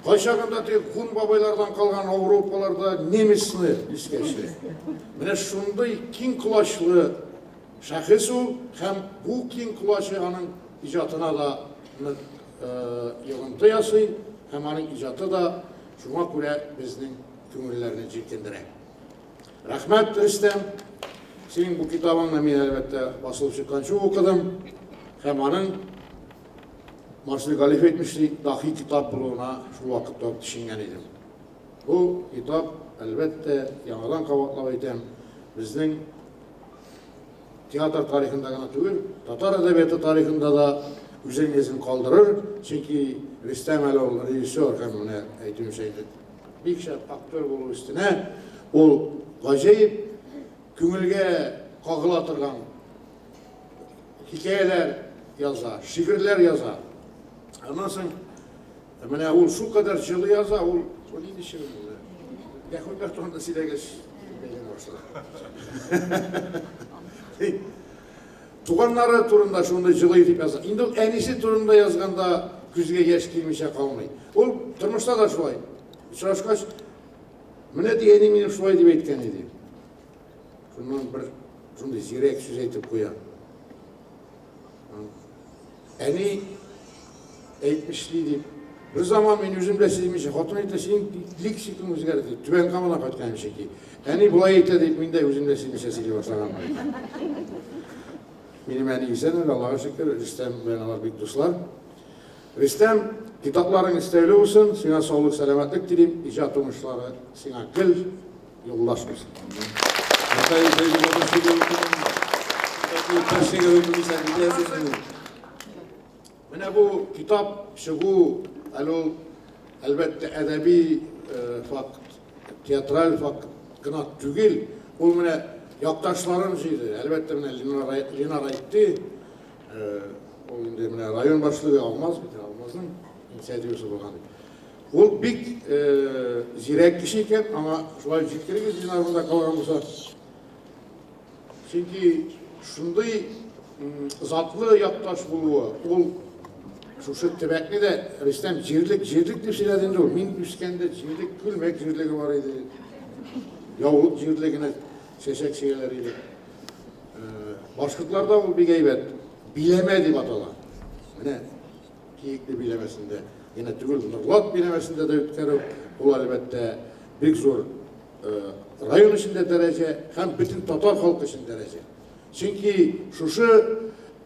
Кайчагында теге гун бабайлардан калган Ауропаларда немецны искә төшерә. Менә шундый киң колачлы шәхес ул һәм бу киң колачы аның иҗатына да нык йогынты ясый һәм аның иҗаты да шуңа күрә безнең күңелләрне җилкендерә. Рәхмәт, Рөстәм. Синең бу китабыңны мин, әлбәттә, басылып чыкканчы укыдым һәм аның Марсель Галиев әйтмешли, дахи китап булуына шул вакытта ук төшенгән идем. Бу китап, әлбәттә, яңадан кабатлап әйтәм, безнең театр тарихында гына түгел, татар әдәбияты тарихында да үзенең эзен калдырыр, чөнки Рөстәм әле ул режиссер һәм менә әйтүемчә инде бик шәп актер булу өстенә ул гаҗәеп күңелгә кагыла торган хикәяләр яза, шигырьләр яза. Аннан соң Ә менә ул шулкадәр җылы яза, ул ул нинди шигырь булды? Яһүдләр турында сөйләгәч, бәйләнә башлады. Туганнары турында шундый җылы итеп яза. Инде ул әнисе турында язганда күзгә яшь килмичә калмый. Ул тормышта да шулай. Очрашкач, менә ди әни минем шулай дип әйткән иде. Шуннан бер шундый зирәк сүз әйтеп куя. Әни әйтмешли дип, бер заман мин үзем дә сизмичә, хатын әйтә, синең лексикаң үзгәрде дип, Түбән Камадан кайткан идем чөнки. Әни болай әйтә дип, мин дә үзем дә сизмичә сөйли башлаганмын. Минем әни исән әле, Аллага шөкер, Рөстәм белән алар бик дуслар. Рөстәм, китапларың өстәүле булсын, сиңа саулык, сәламәтлек телим, иҗат уңышлары сиңа гел юлдаш булсын. Менә бу китап чыгу, әле ул, әлбәттә, әдәби факт, театраль факт кына түгел, ул менә якташларын җыйды. Әлбәттә, менә Ленар әйтте, ул инде менә район башлыгы Алмаз бит, Алмазның инициативасы булган. Ул бик зирәк кеше икән, аңа шулай җиткерегез, Ленар монда калган булса. Чөнки шундый затлы якташ булуы, ул шушы төбәкне дә Рөстәм җирлек, җирлек дип сөйләде инде ул. Мин үскәндә җирлек, күлмәк җирлеге бар иде. Яулык җирлегенә чәчәк чигәләр иде. Башкортларда ул бик әйбәт. Биләмә дип атала. Менә Киекле биләмәсендә генә түгел, Норлат биләмәсендә дә үткәрү, ул әлбәттә бик зур район өчен дә дәрәҗә һәм бөтен татар халкы өчен дәрәҗә. Чөнки шушы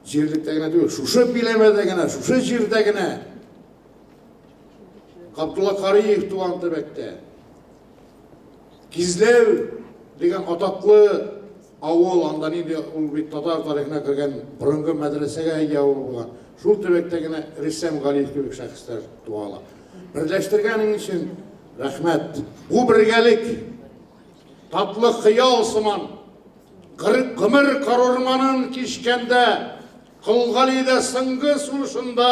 җирлектә генә түгел, шушы биләмәдә генә, шушы җирдә генә Габдулла Кариев туган төбәктә Кизләү дигән атаклы авыл, анда нинди ул бит татар тарихына кергән борынгы мәдрәсәгә ия авыл булган. Шул төбәктә генә Рөстәм Галиев кебек шәхесләр туа ала. Берләштергәнең өчен рәхмәт. Бу бергәлек татлы хыял сыман гомер карурманын кичкәндә Кол Гали дә соңгы сулышында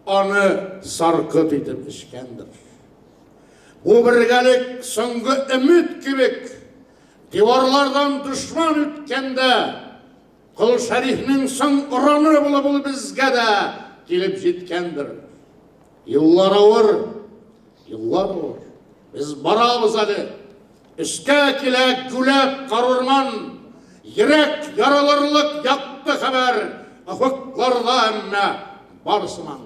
аны саркыт итеп эчкәндер. Бу бергәлек соңгы өмет кебек диварлардан дошман үткәндә Кол Шәрифнең соң ораны булып ул безгә дә килеп җиткәндер. Еллар авыр, еллар авыр. Без барабыз әле. Өскә килә гүләп карурман, йөрәк яралырлык якты хәбәр, офыкларда әмма бар сыман.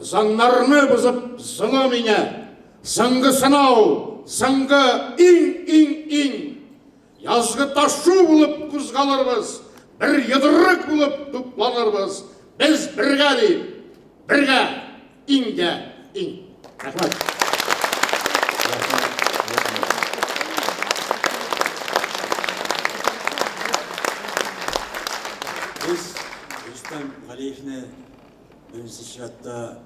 Заннарны бозып золым иңә, Соңгы сынау, соңгы иң-иң-иң. Язгы ташу булып кузгалырбыз, бер йодрык булып тупланырбыз. Без бергә дип, бергә, иңгә иң. Рәхмәт. Без Рөстәм Галиевне Беренче чиратта,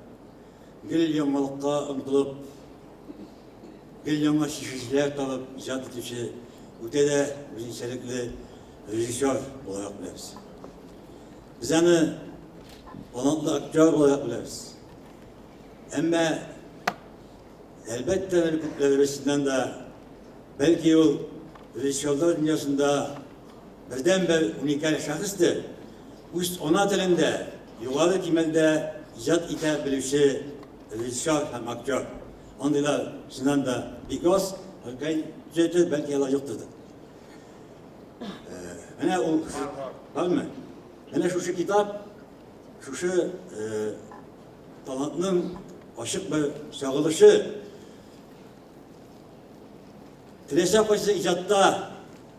гел яңалыкка омтылып, гел яңа чишүчеләр табып иҗат итүче үтә дә үзенчәлекле режиссер буларак беләбез. Без аны талантлы актер буларак беләбез. Әмма, әлбәттә, әле күпләребез чыннан да, бәлки ул режиссерлар дөньясында бердәнбер уникаль шәхестер, үз ана телендә югары кимәлдә иҗат итә белүче режиссер һәм актер. Андыйлар чыннан да бик аз, Ркаил төзәтер, бәлки алар юктыр да. Менә ул бармы? Менә шушы китап, шушы талантның ачык бер чагылышы. Теләсә кайсы иҗатта,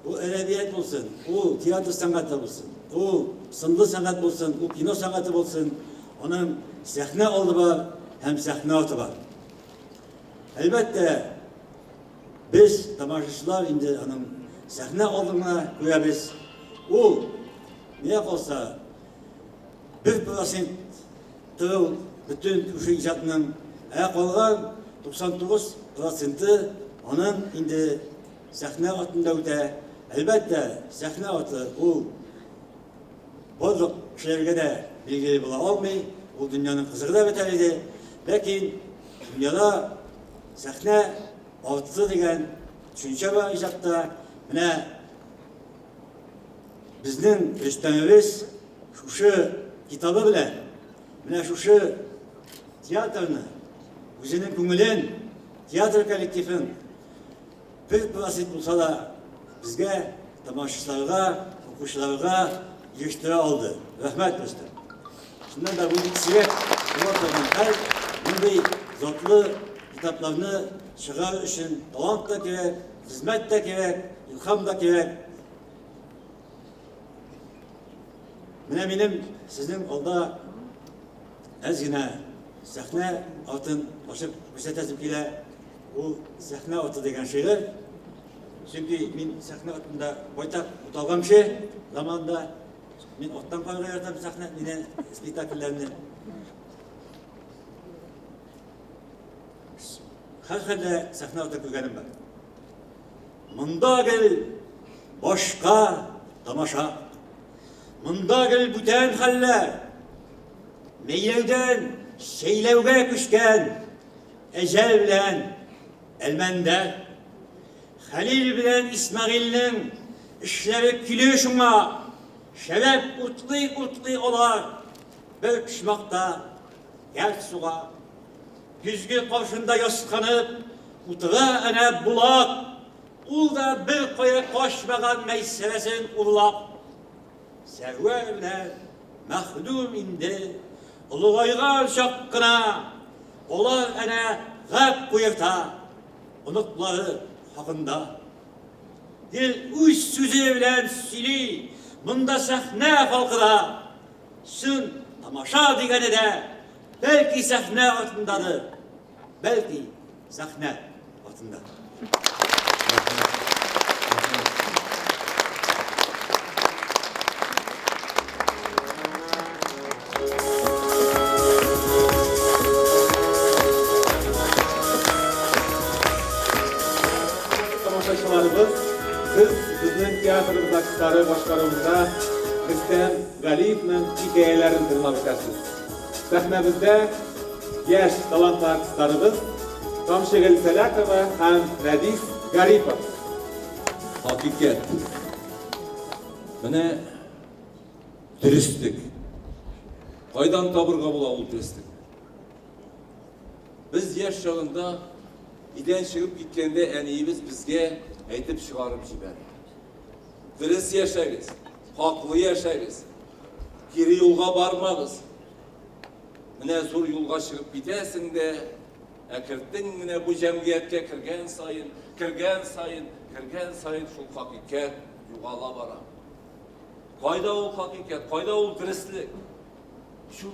ул әдәбият булсын, ул театр сәнгате булсын, ул сынлы сәнгать булсын, ул кино сәнгате булсын, аның сәхнә алды бар һәм сәхнә арты бар. Әлбәттә, без, тамашачылар, инде аның сәхнә алдын гына күрәбез. Ул, миңа калса, 1% тыл бөтен шушы иҗатның, ә калган 99 проценты аның инде сәхнә артында үтә. Әлбәттә, сәхнә арты ул барлык кешеләргә дә билгеле була алмый, ул дөньяның кызыгы да бетәр иде. Ләкин дөньяда сәхнә арты дигән төшенчә бар иҗатта. Менә безнең Рөстәмебез Шушы китабы белән, менә шушы театрны, үзенең күңелен, театр коллективын бер процент булса да безгә, тамашачыларга, укучыларга ирештерә алды. Рәхмәт, Рөстәм. Чыннан да бу бик сирәк була торган хәл. Мондый затлы китапларны чыгарыр өчен талант та кирәк, хезмәт тә кирәк, илһам да кирәк. Менә минем сезнең алда әз генә сәхнә артын ачып күрсәтәсем килә. Ул сәхнә арты дигән шигырь. Чөнки мин сәхнә артында байтак буталган кеше заманында. Мин арттан карарга яратам сәхнә мине спектакльләрне. Һәрхәлдә сәхнә арты күргәнем бар. Монда гел башка тамаша. Монда гел бүтән хәлләр. Мәйләүдән шәйләүгә күчкән әҗәл белән Әлмәндәр. Хәлил белән Исмәгыйльнең эшләре көйле шуңа. Шәраб утлый-утлый алар бер почмакта дәрт суга. Көзге каршында ясканып утыра әнә Булат. Ул да бер кая качмаган Мәйсәрәсен урлап. Сәрвәр белән Мәхдүм инде олыгайган чак кына алар әнә гәп куерта оныклары хакында. Гел үз сүзе белән сөйли, монда сәхнә халкы да, чын тамаша дигәне дә бәлки сәхнә артындадыр, бәлки сәхнә артында. Тамашачыларыбыз, сез безнең театрыбыз артистлары башкаруында Рөстәм Галиевның хикәяләрен тыңлап үтәсез. Сәхнәбездә яшь талантлы артистларыбыз Тамчыгөл Сәләхова һәм Рәдис Гарипов. Хакыйкать. Менә дөреслек. Кайдан табырга була ул дөреслекне? Без яшь чагында өйдән чыгып киткәндә әниебез безгә әйтеп чыгарып җибәрә. Дөрес яшәгез, хаклы яшәгез, кире юлга бармагыз. Менә зур юлга чыгып китәсең дә, әкертен генә бу җәмгыятькә кергән саен, кергән саен, кергән саен шул хакыйкать югала бара. Кайда ул хакыйкать, кайда ул дөреслек? Чү.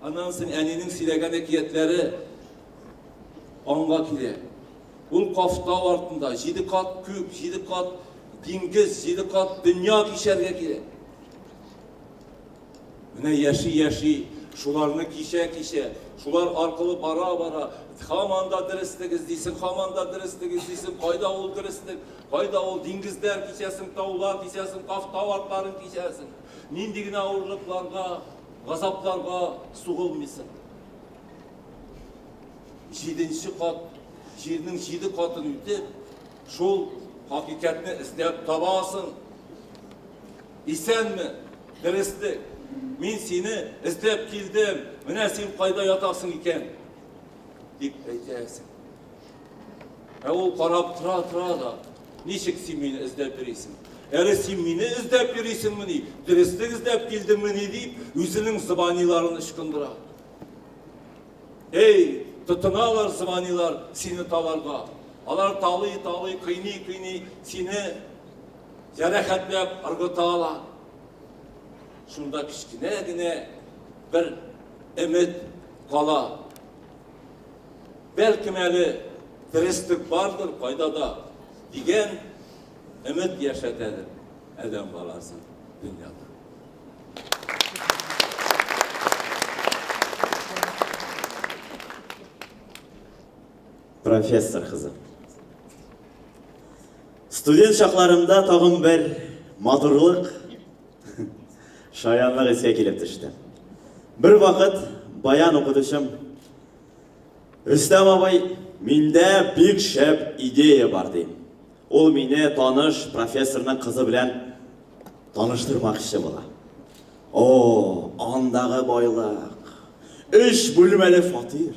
Аннан соң әнинең сөйләгән әкиятләре аңга килә. Ул Кафтау артында җиде кат күк, җиде кат диңгез, җиде кат дөнья кичәргә кирәк. Менә яши-яши, шуларны кичә-кичә, шулар аркылы бара-бара, һаман да дөреслек эзлисең, һаман да дөреслек эзлисең, кайда ул дөреслек, кайда ул диңгезләр кичәсең, таулар кичәсең, Кафтау артларын кичәсең. Нинди генә авырлыкларга, газапларга сугылмыйсың. Җиденче кат, җирнең җиде катын үтеп, шул хакыйкатьне эзләп табасың. Исәнме, дөреслек. Мин сине эзләп килдем, менә син кайда ятасың икән, дип әйтәсең. Ә ул карап тора-тора да, ничек син мине эзләп йөрисең? Әле син мине эзләп йөрисеңмени, дөреслек эзләп килдеңмени, дип, үзенең зыбаниларын ычкындыра. Эй, тотыналар зыбанилар сине таларга. Алар талый-талый, кыйный-кыйный сине җәрәхәтләп ыргыталар. Шунда кечкенә генә бер өмет кала. Бәлкем әле дөреслек бардыр кайда да дигән өмет яшәтәдер адәм баласын дөньяда. Профессор кызы. Студент чакларымда тагын бер матурлык, шаянлык искә килеп төште. Бер вакыт баян укытучым Рөстәм абый, миндә бик шәп идея бар, ди. Ул мине таныш профессорның кызы белән таныштырмакчы була. О, андагы байлык! Өч бүлмәле фатир,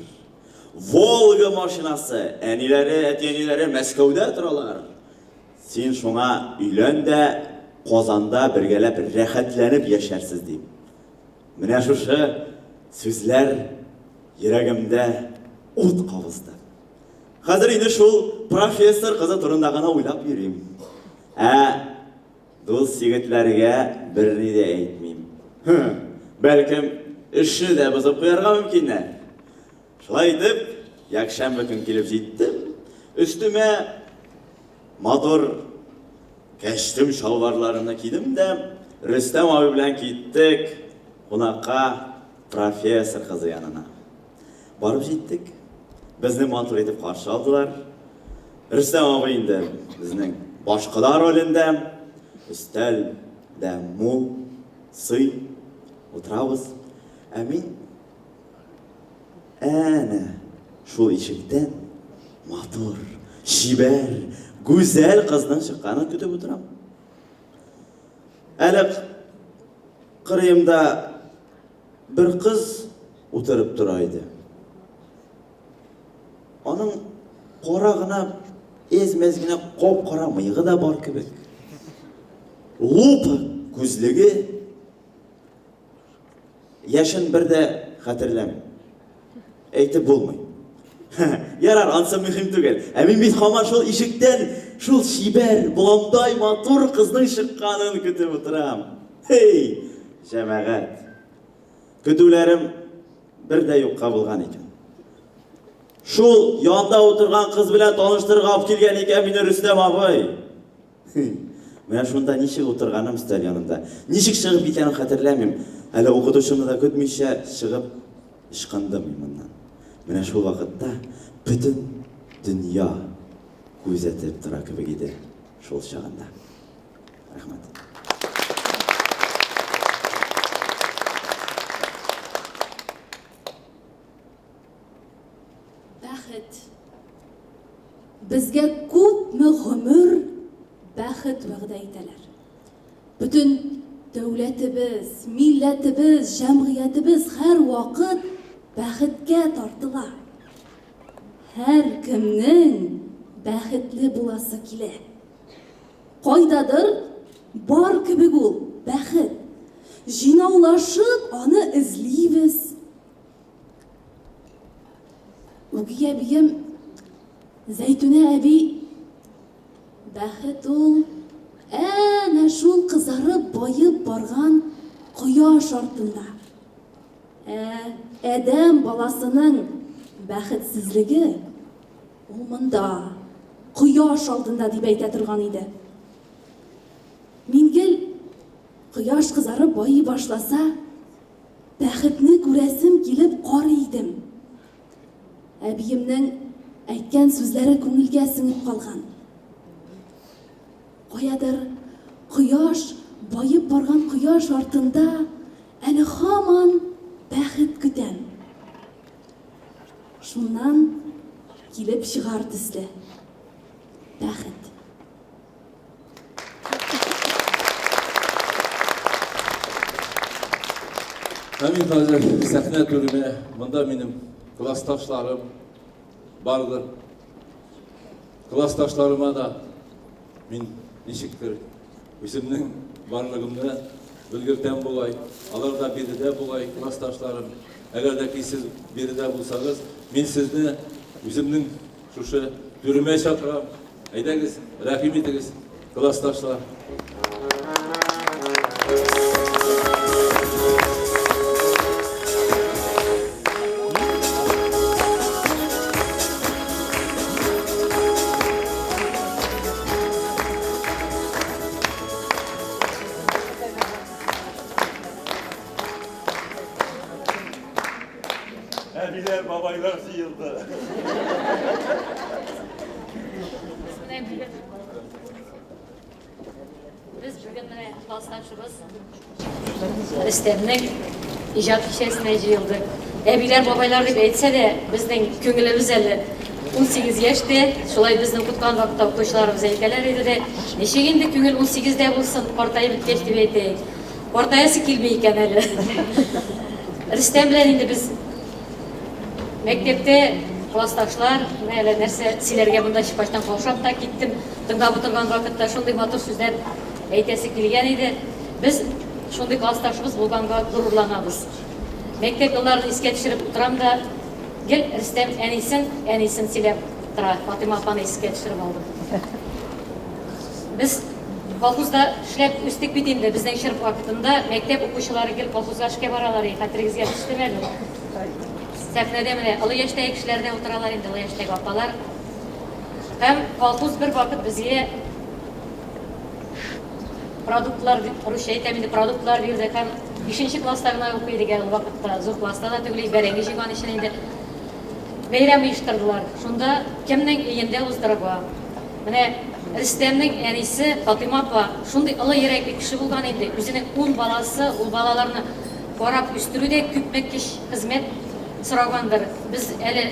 Волга машинасы, әниләре, әти-әниләре Мәскәүдә торалар. Син шуңа өйлән дә, Казанда бергәләп рәхәтләнеп яшәрсез, ди. Менә шушы сүзләр йөрәгемдә ут кабызды. Хәзер инде шул профессор кызы турында гына уйлап йөрим. Ә дус егетләргә берни дә әйтмим. Һы, бәлкем, эшне дә бозып куярга мөмкиннәр. Шулай итеп, якшәмбе көн килеп җитте. Өстемә матур кәчтүм чалбарларымны кидем дә, Рөстәм абый белән киттек кунакка профессор кызы янына. Барып җиттек. Безне матур итеп каршы алдылар. Рөстәм абый инде безнең башкода ролендә. Өстәл дә мул, сый. Утырабыз. Ә мин әнә шул ишектән матур, чибәр, гүзәл кызның чыкканын көтеп утырам. Әле кырыемда бер кыз утырып тора иде. Аның кара гына, әз-мәз генә кап-кара мыегы да бар кебек. Лупа күзлеге. Яшен бер дә хәтерләмим. Әйтеп булмый. Ярар, ансы мөһим түгел. Ә мин бит һаман шул ишектән шул чибәр, боландай матур кызның чыкканын көтеп утырам. Һей, җәмәгать. Көтүләрем бер дә юкка булган икән. Шул янда утырган кыз белән таныштырырга алып килгән икән мине Рөстәм абый. Менә шунда ничек утырганым өстәл янында. Ничек чыгып киткәнен хәтерләмим. Әле укытучымны да көтмичә чыгып ычкындым мин моннан. Менә шул вакытта бөтен дөнья күзәтеп тора кебек иде шул чагында. Рәхмәт. Бәхет. Безгә күпме гомер бәхет вәгъдә итәләр. Бөтен дәүләтебез, милләтебез, җәмгыятебез һәрвакыт бәхеткә тартыла. Һәркемнең бәхетле буласы килә. Кайдадыр бар кебек ул бәхет. Җыйнаулашып аны эзлибез. Үги әбием Зәйтүнә әби бәхет ул әнә шул кызарып баеп барган кояш артында. Ә адәм баласының бәхетсезлеге ул монда, кояш алдында дип әйтә торган иде. Мин гел кояш кызарып байый башласа, Бәхетне күрәсем килеп карый идем. Әбиемнең әйткән сүзләре күңелгә сеңеп калган. Каядыр кояш баеп барган кояш артында әле һаман бәхет көтәм. Шуннан килеп чыгар төсле бәхет. Ә мин хәзер сәхнә түренә, монда минем классташларым бардыр. Классташларыма да мин ничектер үземнең барлыгымны белгертәм бугай. Алар да биредә бугай, классташларым. Әгәр дә ки сез биредә булсагыз, мин сезне үземнең шушы түремә чакырам. Әйдәгез, рәхим итегез, классташлар. Әбиләр, бабайлар җыелды. Без менә бүген Без бүген менә классташыбыз Рөстәмнең иҗат кичәсенә җыелдык. Әбиләр, бабайлар дип әйтсә дә, безнең күңелебез әле 18 яшьтә. Шулай безне укыткан вакытта укытучыларыбыз әйтәләр иде дә, ничек инде күңел 18дә булсын, картаеп беткәч дип әйтәйек. Картаясы килми икән әле. Рөстәм белән инде без мәктәптә классташлар, менә әле нәрсә сөйләргә монда чыккачтан каушап та киттем. Тыңлап утырган вакытта шундый матур сүзләр әйтәсе килгән иде. Без Шундый классташыбыз булганга горурланабыз. Мәктәп елларын искә төшереп утырам да, гел Рөстәм әнисен, әнисен сөйләп тора. Фатыйма апаны искә төшереп алдым. Без колхозда эшләп үстек бит инде. Безнең чор вакытында мәктәп укучылары гел колхозга эшкә баралар иде. Хәтерегезгә төштеме әле ул? Сәхнәдә менә олы яшьтәге кешеләр дә утыралар инде, олы яшьтәге апалар. Һәм колхоз бер вакыт безгә продуктлар, русча әйтәм инде, продуктлар бирде һәм бишенче класста гына укый идек әле ул вакытта, зур класста да түгел, бәрәңге җыйган өчен инде бәйрәм оештырдылар. Шунда кемнең өендә уздырырга? Менә Рөстәмнең әнисе Фатыйма апа шундый олы йөрәкле кеше булган инде, үзенең ун баласы, ул балаларны карап үстерү дә күпме көч, хезмәт сорагандыр. Без әле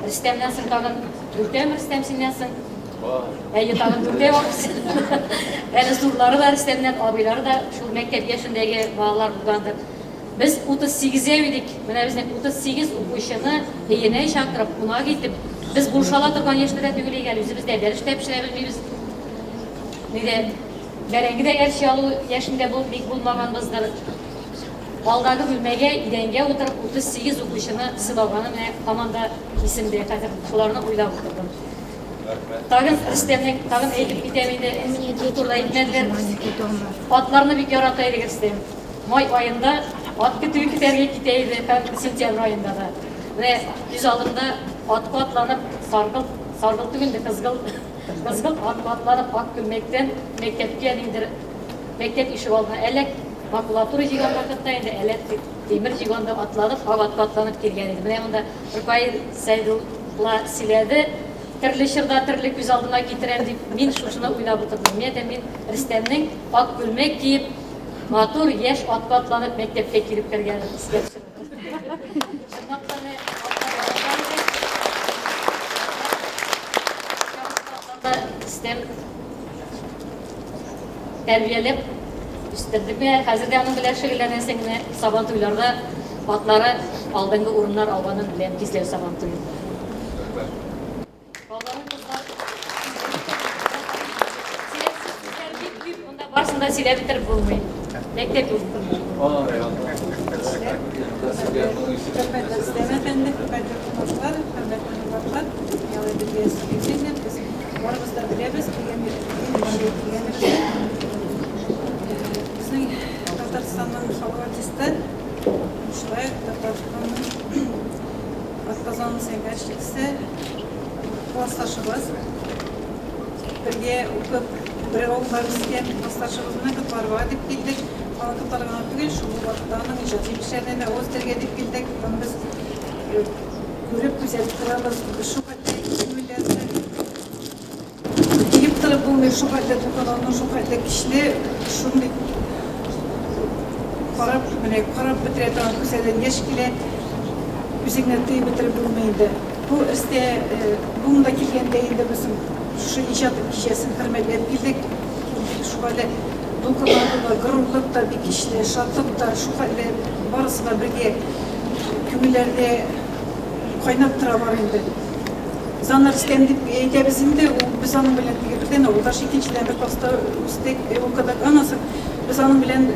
Рөстәмнән соң тагын дүртәүме Рөстәм синнән соң? Әйе, тагын дүртәү Әле зурлары да Рөстәмнән, абыйлары да шул мәктәп яшендәге балалар булгандыр. Без 38-әү идек. Менә безнең 38 укучыны өенә чакырып, кунак итеп, без булыша ала торган яшьтә дә түгел идек әле, үзебез дә бәлеш тә пешерә белмибез. Нидә бәрәңге дә әрчи алу яшендә бул, бик булмаганбыздыр. Алдагы бүлмәгә идәнгә утырып 38 укучыны сыйлаганы менә һаман да исемдә, хәзер шуларны уйлап утырдым. Тагын Рөстәмнең, тагын әйтеп китәм инде, бу турыда әйтмәделәр. Атларны бик ярата иде Рөстәм. Май аенда ат көтүе көтәргә китә иде һәм сентябрь аенда да. Менә күз алдымда атка атланып, саргылт, саргылт түгел инде, кызгылт, кызгылт атка атланып, ак күлмәктән мәктәпкә ниндидер мәктәп ишек алдына әллә макулатура җыйган вакытта инде, әллә тимер җыйганда атланып, ак атка атланып килгән иде. Менә монда Ркаил Сәйдулла сөйләде. Төрле чорда төрле күз алдыма китерәм дип, мин шушыны уйлап утырдым. Мин әйтәм, мин Рөстәмнең ак күлмәк киеп, Матур яшь атка атланып мәктәпкә килеп кергәнен искә төшердем. Чынлап та менә атлар ярата иде. Атларда өстәл тәрбияләп үстердек. Менә хәзер дә аның белән шөгыльләнәсең менә Сабантуйларда атлары алдынгы урыннар алганын беләм Кизләү Сабантуенда. Барысын да сөйләп бетереп булмый. Мәктәп Хөрмәтле Рөстәм әфәнде, хөрмәтле кунаклар, хөрмәтле муллаклар, ялы бергә сөйләсәң без барыбыз да беләбез, килгәнебезне. Безнең Татарстанның халык артисты, шулай ук Татарстанның Атказанган сәнгать эшлеклесе, классташыбыз. Бергә укып, бер авылда үскән классташыбызны котларга дип килдек. Аны котларга гына түгел, шул ук вакытта аның иҗат җимешләренә дә авыз итәргә дип килдек. Аны без э, күреп, күзәтеп торабыз. Шул хәтле күңелләрне Тиеп торып булмый, шул хәтле дулкынлану, шул хәтле көчле, шундый карап, менә карап бетерә торган күзләрдән яшь килә. Үзеңне тыеп бетереп булмый инде. Бу өстә, бу монда килгәндә инде без шушы иҗат кичәсен хөрмәтләп килдек. Шул хәтле дулкынлану да, горурлык та бик көчле, шатлык та, шул хәтле барысы да бергә күңелләрдә кайнап тора бар инде. Заннар үскән дип әйтәбез инде, ул без аның белән теге бердән авылдаш, икенчедән бер класста үстек, укыдык. Аннан соң без аның белән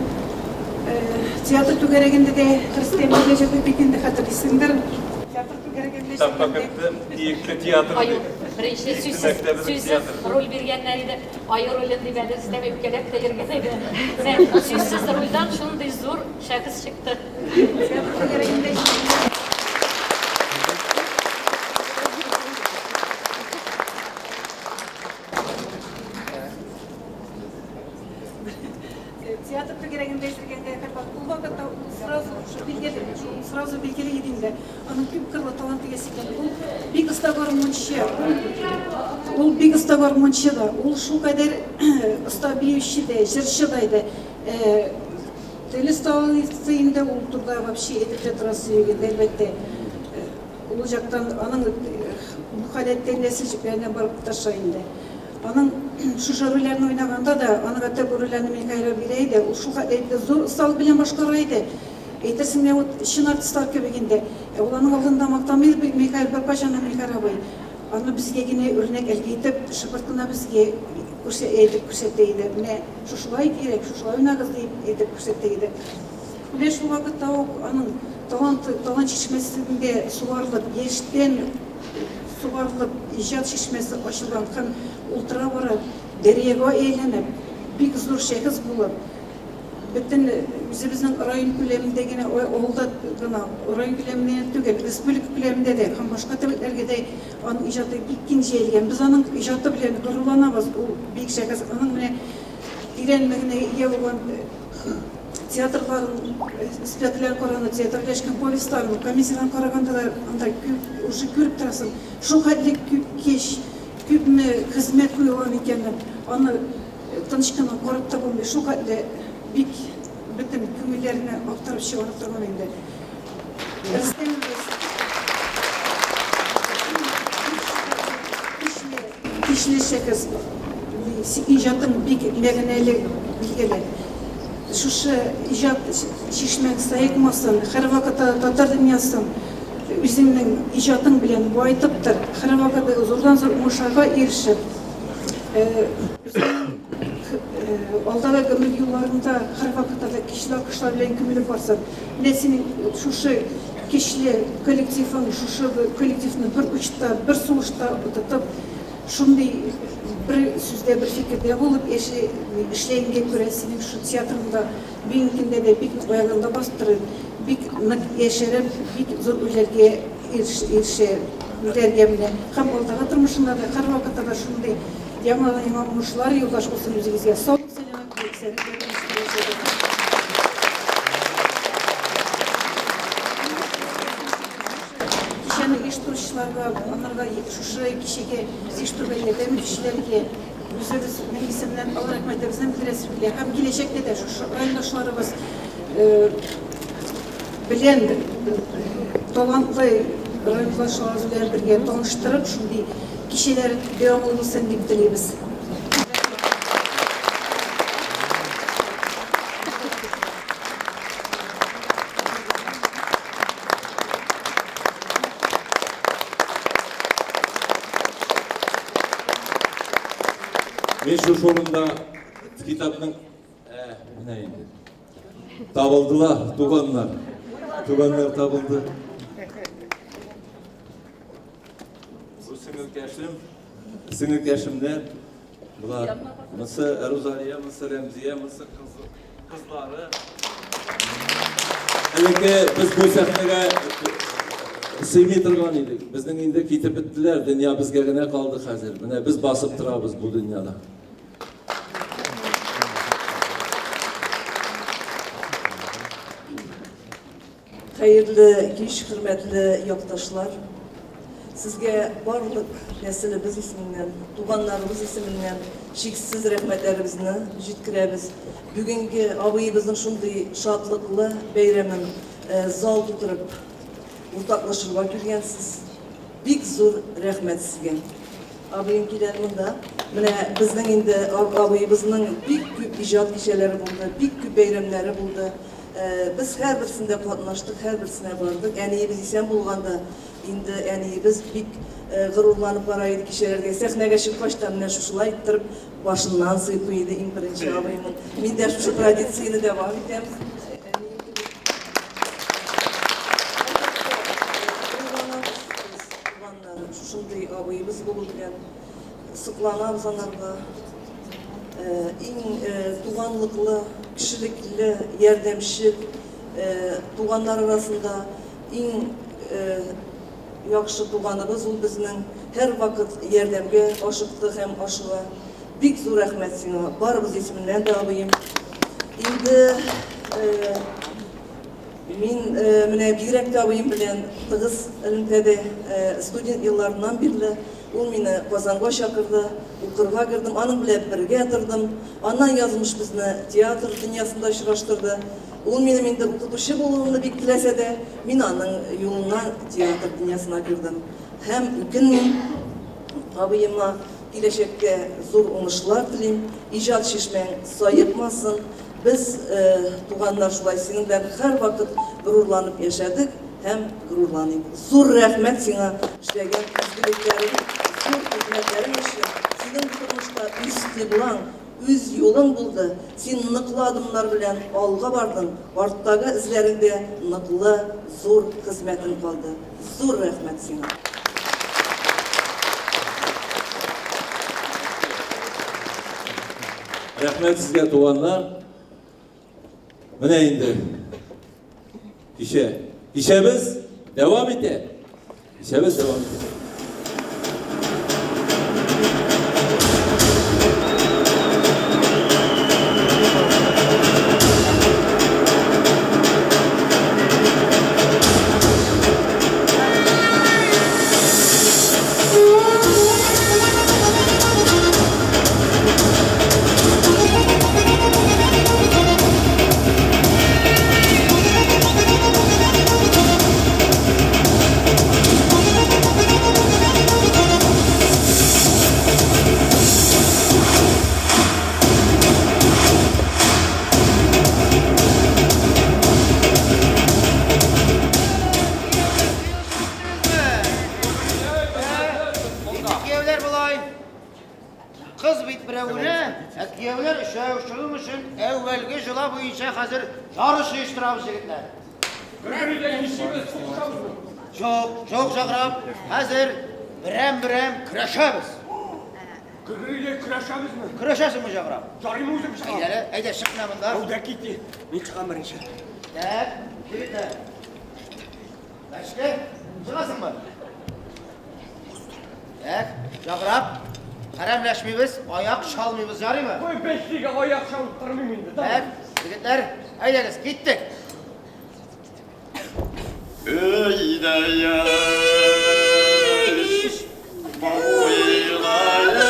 театр түгәрәгендә дә Рөстәм бергә җырдык бит инде, хәтерлисеңдер. Театр түгәрәгендә җырганда. Иекле театр Аю, беренче сүзсез, сүзсез роль биргәннәр иде. Аю ролен дип әле Рөстәм үпкәләп тә йөргән иде. Менә сүзсез рольдән шундый зур шәхес чыкты. Театр түгәрәгендә җырганда. Театр түгәрәгендә йөргәндә һәрвакыт ул вакытта ул сразу шул билгеле, шул сразу билгеле иде инде. Аның күп кырлы талант иясе икән. Ул бик оста гармунчы. Ул, ул бик оста гармунчы да, ул шулкадәр оста биюче дә, җырчы да иде. Э, Тел осталысы инде ул турыда вообще әйтеп тә торасы юк инде, әлбәттә. Ул жактан аның бу халәттә нәсел җепләренә барып тоташа инде. Аның шушы рольләрне уйнаганда да, аның хәтта бу рольләрне Михаил бирә иде, ул шул хәтле зур осталык белән башкара иде. Әйтерсең лә вот чын артистлар кебек инде. Ә ул аның алдында мактанмый Михаил беркайчан да Михаил абый. Аны безгә генә үрнәк әлге итеп, шыпырт кына безгә күрсә, әйтеп күрсәтә иде. Менә шушылай кирәк, шушылай уйнагыз дип әйтеп күрсәтә иде. Менә шул вакытта ук аның таланты, талант чишмәсендә сугарылып, яшьтән сугарылып, иҗат чишмәсе ачылган һәм ул тора-бара дәрьяга әйләнеп, бик зур шәхес булып, бөтен үзебезнең район күләмендә генә, авылда гына, район күләмендә генә түгел, республика күләмендә дә һәм башка төбәкләргә дә аның иҗаты бик киң җәелгән. Без аның иҗаты белән горурланабыз, ул бөек шәхес. Аның менә тирән мәгънәгә ия булган театрларын, спектакльләрен караганда, театральләшкән повестьларын, комедияләрен караганда да анда күп, уже күреп торасың, шул хәтле күп көч, күпме хезмәт куелган икәнен, аны тыныч кына карап та булмый, шул хәтле бик бөтен күңелләрне актарып чыгара торган инде. Рөстәмебез көчле, көчле шәхес. Иҗатың бик мәгънәле, билгеле. Шушы иҗат чишмәң саекмасын, һәрвакытта татар дөньясын үзеңнең иҗатың белән баетып тор, һәрвакытта зурдан-зур уңышларга ирешеп, үзеңнең алдагы гомер юлларыңда һәрвакытта да көчле акышлар белән күмелеп барсын. Менә синең шушы көчле коллективың, шушы коллективны бер учта, бер сулышта тотып, шундый бер сүздә, бер фикердә булып яши, эшләгәнгә күрә синең шушы театрыңда бүгенге көндә дә бик нык аягыңда басып торып, бик нык яшәреп, бик зур үрләргә ирешә, үрләргә менә. Һәм алдагы тормышыңда да һәрвакытта да шундый яңадан-яңа уңышлар юлдаш булсын үзегезгә. Саулык, сәламәтлек, исәнлек яшәгез. Кичәне оештыручыларга, анарга шушы кичәгә оештыруга ярдәм итүчеләргә үзебезнең исемнән олы рәхмәтебезне белдерәсебез килә. Һәм киләчәктә дә шушы райондашларыбыз белән талантлы райондашларыбыз белән бергә таныштырып, шундый кичәләр дәвамлы булсын дип телибез. Мин шушы урында китапның ә, менә инде. Табылдылар, туганнар. Туганнар табылды. Бу сеңелкәшем, сеңелкәшемнәр. Болар монысы Рузалия, монысы Рәмзия, монысы кызлары. Элекке без бу сәхнәгә сыймый торган идек. Безнең инде китеп беттеләр, дөнья безгә генә калды хәзер. Менә без басып торабыз бу дөньяда. Хәерле кич, хөрмәтле якташлар! Сезгә барлык нәселебез исеменнән, туганнарыбыз исеменнән чиксез рәхмәтләребезне җиткерәбез. Бүгенге абыебызның шундый шатлыклы бәйрәмен зал тутырып уртаклашырга килгәнсез. Бик зур рәхмәт сезгә. Абыем килә монда. Менә безнең инде абыебызның бик күп иҗат кичәләре булды, бик күп бәйрәмнәре булды. Без һәрберсендә катнаштык, һәрберсенә бардык. Әниебез исән булганда, инде әниебез бик горурланып бара иде кичәләргә. Сәхнәгә чыккач та менә шушылай иттереп башыннан сыйпый иде иң беренче абыемның. Мин дә шушы традицияне дәвам итәм. Шушындый абыебыз булу белән сокланабыз анарга. Иң туганлыклы, кешелекле, ярдәмчел, туганнар арасында иң яхшы туганыбыз ул безнең. Һәрвакыт ярдәмгә ашыкты һәм ашыга. Бик зур рәхмәт сиңа, барыбыз исеменнән дә, абыем. Инде мин менә бигрәк тә абыем белән тыгыз элемтәдә, студент елларыннан бирле. Ул мине Казанга чакырды, укырга кердем, аның белән бергә тордым. Аннан язмыш безне театр дөньясында очраштырды. Ул минем инде укытучы булуымны бик теләсә дә, мин аның юлыннан театр дөньясына кердем. Һәм үкенмим. Абыема киләчәктә зур уңышлар телим. Иҗат чишмәң саекмасын. Без, туганнар, шулай синең белән һәрвакыт горурланып яшәдек. һәм горурланыйм. Зур рәхмәт сиңа эшләгән изгелекләрең, зур хезмәтләрең өчен. Синең бу тормышта үз кыйблаң, үз юлың булды. Син ныклы адымнар белән алга бардың, арттагы эзләреңдә ныклы, зур хезмәтең калды. Зур рәхмәт сиңа. Рәхмәт сезгә, туганнар. Менә инде кичә. Кичәбез дәвам итә. Кичәбез дәвам итә. Инде кияүләр болай. Кыз бит берәү генә, ә кияүләр өчәү. Шуның өчен әүвәлге җола буенча хәзер ярыш оештырабыз, егетләр. Юк, юк, Җаграп, хәзер берәм-берәм көрәшәбез. Гөргөргә көрәшәбезме? Көрәшәсеңме, Җаграп? Ярыймы үзем чыгам? Әйдә әле, әйдә, чык менә монда. Әүдә кит, мин чыгам беренче. Так, егетләр. Мәчкә, чыгасыңмы? Так, Җаграп, хәрәмләшмибез, аяк чалмыйбыз, ярыймы? Ой, бәчкегә аяк чалып тормыйм инде. Так, егетләр, әйдәгез, киттек. Өйдә яшь буйлары.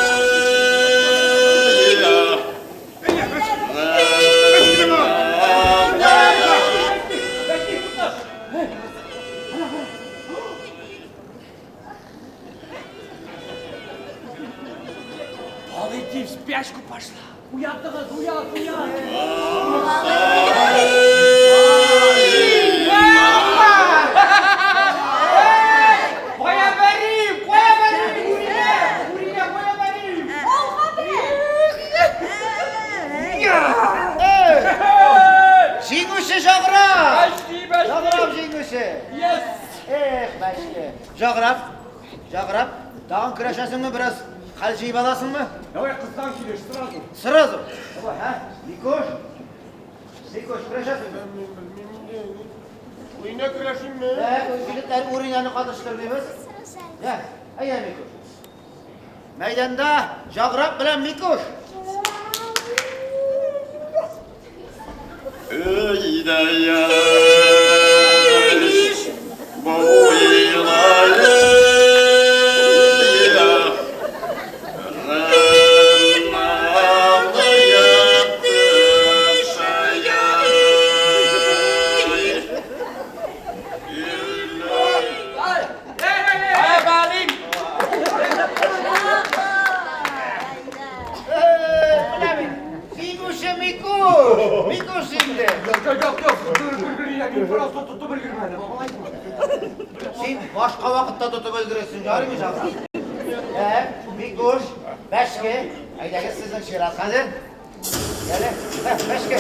Пал иди в спячку пошла. Уятыгыз, уят, уят. Кая бәрим, кая бәрим, Үринә, Үринә, кая бәрим? Җиңүче Җаграп! Бәшти, бәшти. Җаграп җиңүче! Yes! Эх, бәшти. Җаграп, Җаграп, тагын көрәшәсеңме бераз? Хәл җыеп аласыңмы? Давай кыздан килеш, сразу. Сразу. Давай, һа? Микош. Микош, көрәшәсеңме? Уйна көрәшимме? Так, егетләр Уринаны катыштырмыйбыз. Ә, әйдә, Микош. Мәйданда Җаграп белән Микош. Өйдә яшь буйлары. Менә бит, җиңүче Микош. Микош җиңде. Юк, юк, юк, Гөргөргә мин просто тотып өлгермәдем, аңлайсыңмы? Син башка вакытта тотып өлгерәсең, ярыймы, Җаграп? Так, Микош, Бәшке, әйдәгез сезнең чират хәзер. Әле, Бәшке.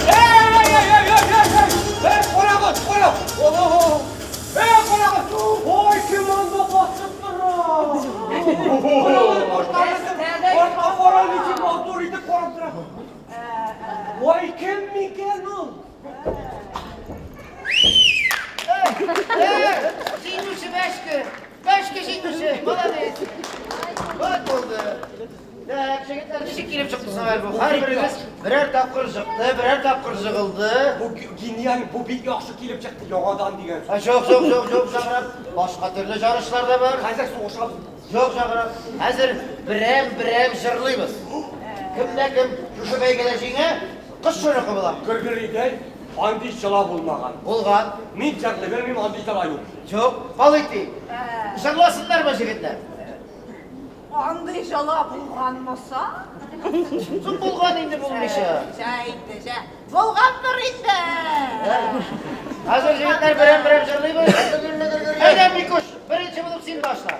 Эй, эй, эй, эй, эй, эй! Эй, карагыз, кара! О-о-о! Эй, карагыз! Ой, кем анда басып тора? Карагыз, башларыгыз, артка кара ничек матур итеп карап тора. Ой, кем микән ул? Җиңүче Бәшке. Бәшке җиңүче. Молодец. Вот булды. Так, егетләр, ничек килеп чыкты соң әле бу? Һәрберегез берәр тапкыр жыкты, берәр тапкыр жыгылды. Бу гениаль, бу бик яхшы килеп чыкты, яңадан дигән. Ә, Юк, юк, юк, юк, Җаграп. Башка төрле жарышлар да бар. Хәзер сугышабыз. Юк, җаграк. Хәзер берәм-берәм җырлыйбыз. Кем дә кем шушы бәйгедә җиңә, кыз шуныкы була. Гөргөридәй андый җыла булмаган. Булган. Мин җырлый белмим, андый җыла юк. Юк, кал итик. Җырласыннармы җегетләр? Андый җала булганмы соң? Соң булган инде булмыйча. Җә инде, җә. Булгандыр инде. Хәзер җегетләр берәм-берәм җырлыйбыз. Әйдә, Микуш, беренче булып син башла.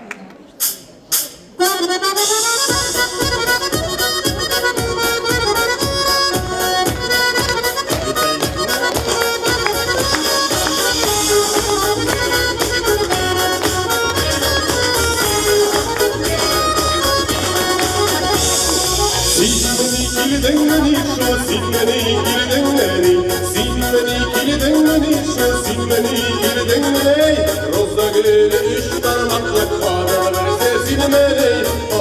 Син мени килдеңмени шул, син мени килдеңмени, син мени килдеңмени шул, син мени килдеңмени, Роза гөле өч бармаклы, аның берсе синмени,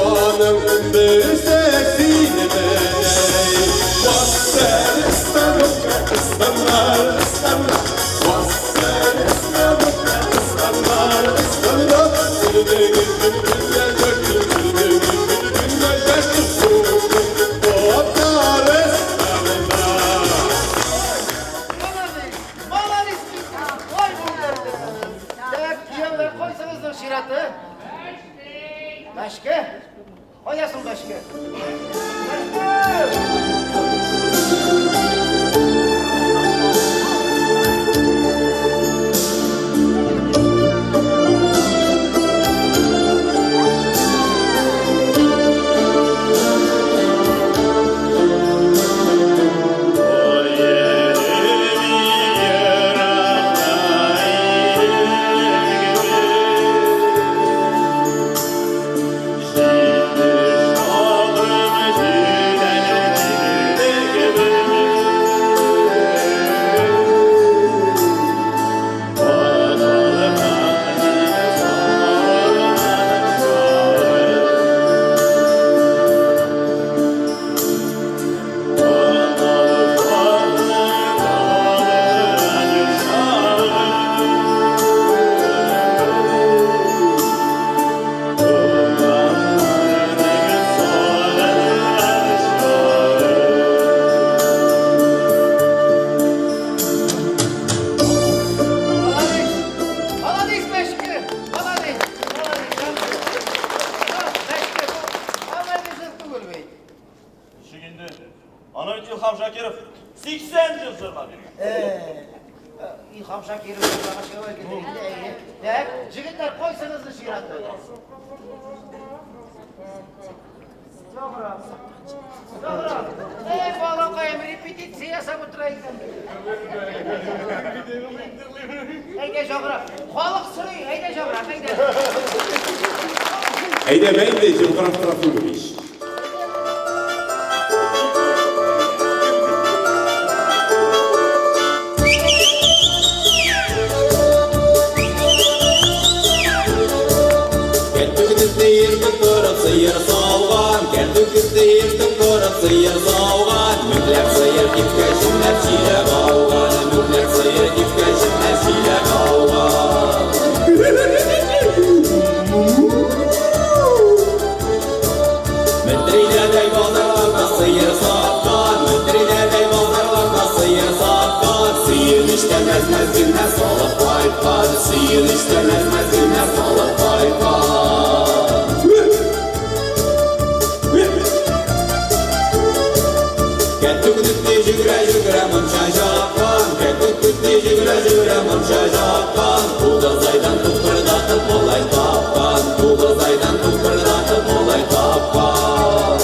аның берсе синмени. Молодец, Ой, булдырды. Так, кияүләр, кайсыгызның чираты? Бәшке? Кая соң бәшке? Молодец! Молодец, Бәшке! Молодец! Молодец! Бәшке, бу алай җыр түгел бит. Ничек инде? Аны бит Илһам Шакиров 80 ел җырлап йөргән. Илһам Шакиров җырлагач әүвәл килде инде, әйе. Так, җегетләр, кайсыгызны чираты? Җаграк. Җаграк. Эй, балакаем, репетиция ясап утыра икән. Әйдә, Җаграк. Халык сорый, әйдә, Җаграк, әйдә. Әйдә, бәйде, Җылгырак Трофимович. Кәртүгезне ертып торып сыер сауган, кәртүгезне ертып торып сыер сауган, мүкләп сыер кипкәч җимләп чиләк алган, мүкләп сыер кипкәч җимләп чиләк алган. Мөтриләдәй базарларда сыер саткан, мөтриләдәй базарларда сыер саткан, сөенечтән әз-мәз генә салып кайткан, сөенечтән әз-мәз генә салып кайткан. Кәттүгүтне жүгірә-жүгірә монча жаккан, кәттүгүтне жүгірә-жүгірә монча жаккан, тугыз айдан тупырдатып болай тапкан, тугыз айдан тупырдатып болай тапкан.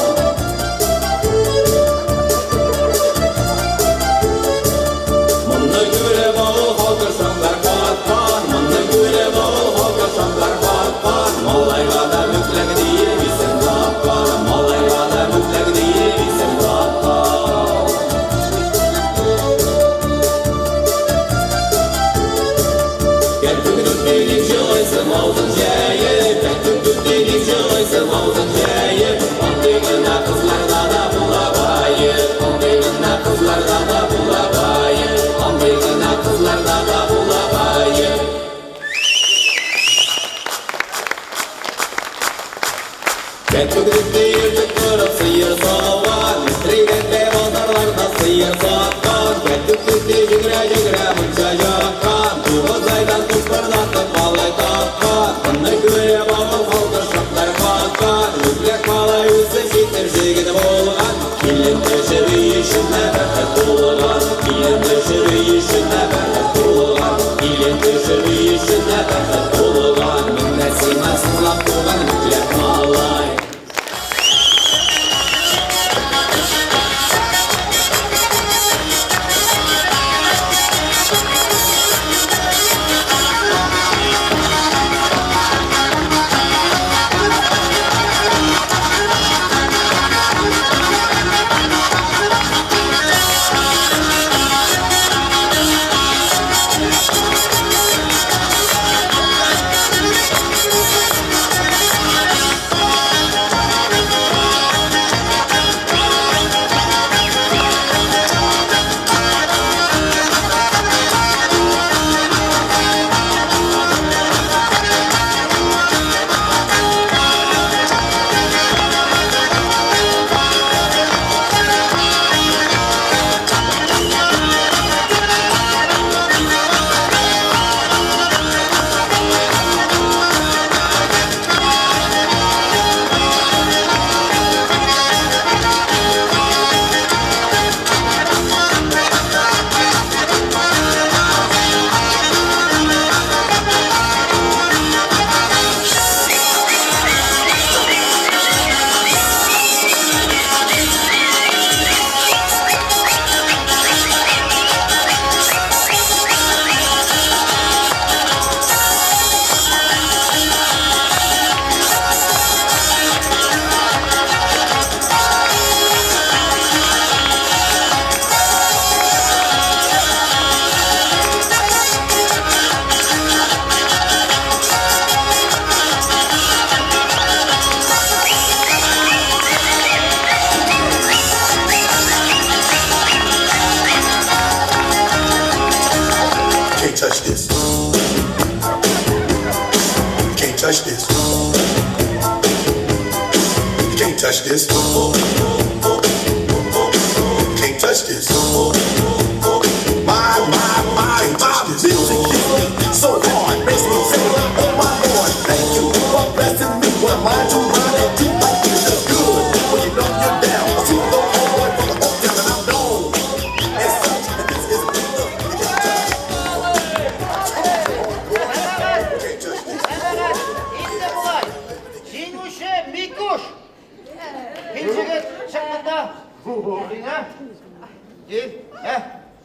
Моны күреп авыл халкы шаңгар каткан, моны күреп авыл халкы шаңгар каткан, малайга да мүкләк диеп исем тапкан, малайга да мүкләк диеп исем тапкан. touch this. Can't touch this. My, my, my, my music hits me so hard, makes me say, oh my Lord, thank you for blessing me. When mind to mind and deep like this is good. When you know you're down, I see the homeboy from the uptown and I'm known as such. And this is you can't touch. Can't touch this. Инде болай. Җиңүче Микуш. Кил егет, чык монда. Дина. Кил. Ә,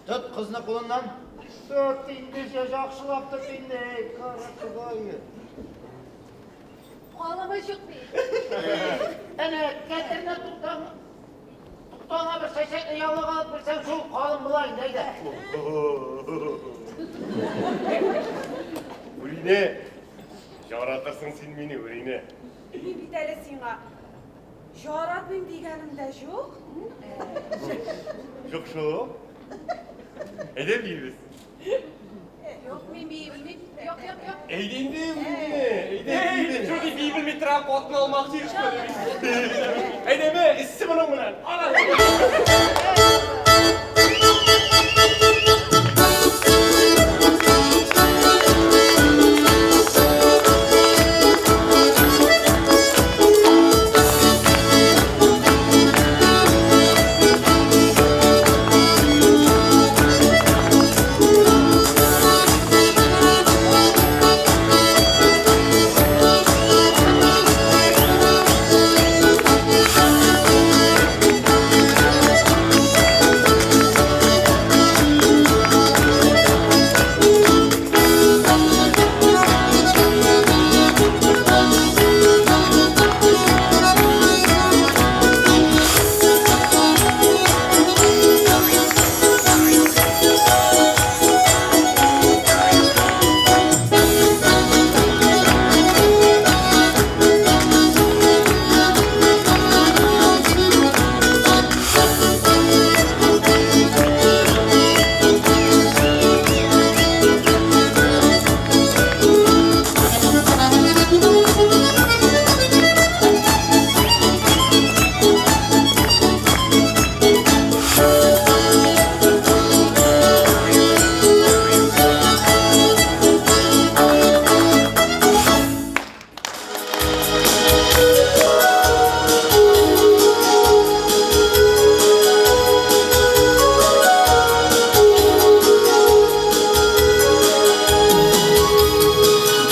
тот кызны кулыннан. Тот инде, яхшылап тот инде. Кара Ходай. Калымы чыкмый. Әнә, кәтерне туктан. Туктаңа бер чәчәкне яулык алып бирсәң, шул калын була инде, әйдә. Үринә, яратырсың син мине, Үринә. Мин бит әле сиңа яратмыйм дигәнем дә юк. Юк шул. Әйдә биибез. Юк, мин бии белмим. Юк, юк, юк. Әйдә инде, Үринә, әйдә биибез. Шундый бии белми тора, хатын алмакчы Әйдәме, эссе моның белән. Ана.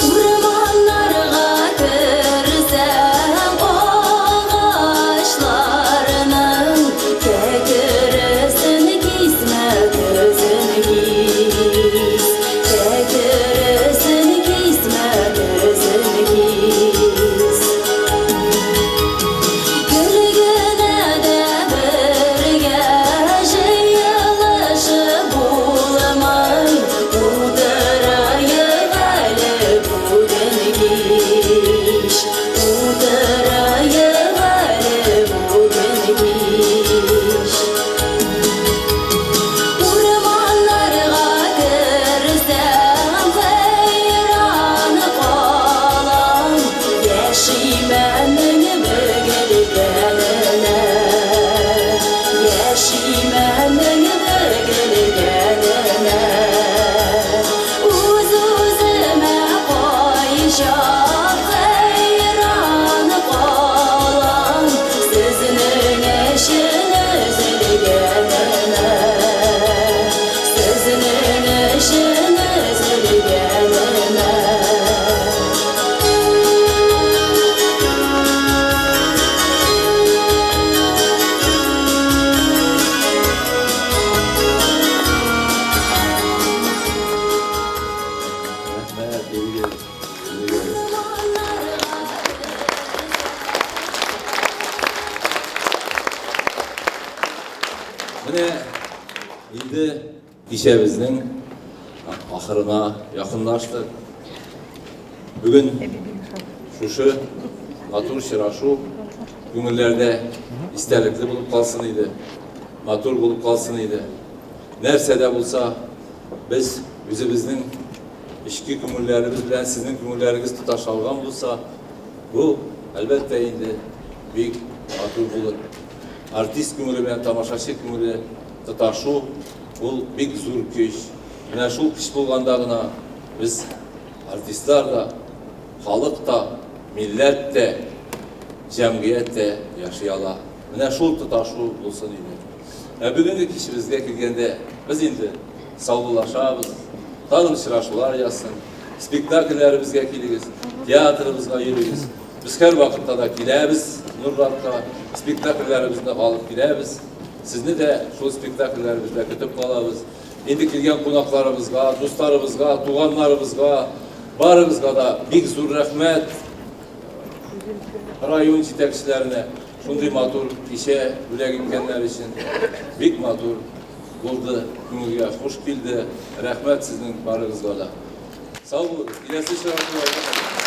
Урманнарга керсәм, агачларның кәкресен кисмә, төзен кис. Кәкресен кисмә, төзен кис. Гел генә дә бергә җыелышып булмый, утырыйк әле бүген кич. Утырыйк әле бүген кич. Урманнарга керсәм, хәйран калам, яшь имәннең бөгелгәненә. Яшь имәннең бөгелгәненә. Үз-үземә кайчак хәйран калам, сезнең өчен өзелгәнемә. Сезнең өчен өзелгәнемә. Рәхмәт, бирегез. Бирегез. Менә инде кичәбезнең ахырына якынлаштык. Бүген шушы матур очрашу күңелләрдә истәлекле булып калсын иде, матур булып калсын иде. Нәрсә дә булса, без үзебезнең эчке күңелләребез белән сезнең күңелләрегез тоташа алган булса, бу, әлбәттә инде, бик матур булыр. Артист күңеле белән тамашачы күңеле тоташу, ул бик зур көч. Менә шул көч булганда гына без артистлар да, халык та, милләт тә, җәмгыять тә яши ала. Менә шул тоташу булсын иде. Ә бүгенге кичебезгә килгәндә, без инде саубуллашабыз. Тагын очрашулар язсын. Спектакльләребезгә килегез, театрыбызга йөрегез. Без һәрвакытта да киләбез Нурлатка, спектакльләребезне алып киләбез. Сезне дә шул спектакльләребездә көтеп калабыз. Инде килгән кунакларыбызга, дусларыбызга, туганнарыбызга, барыгызга да бик зур рәхмәт. Район җитәкчеләренә шундый матур кичә бүләк иткәннәр өчен бик матур булды, күңелгә хуш килде. Рәхмәт сезнең барыгызга да. Сау булыгыз. Киләсе очрашуларга кадәр.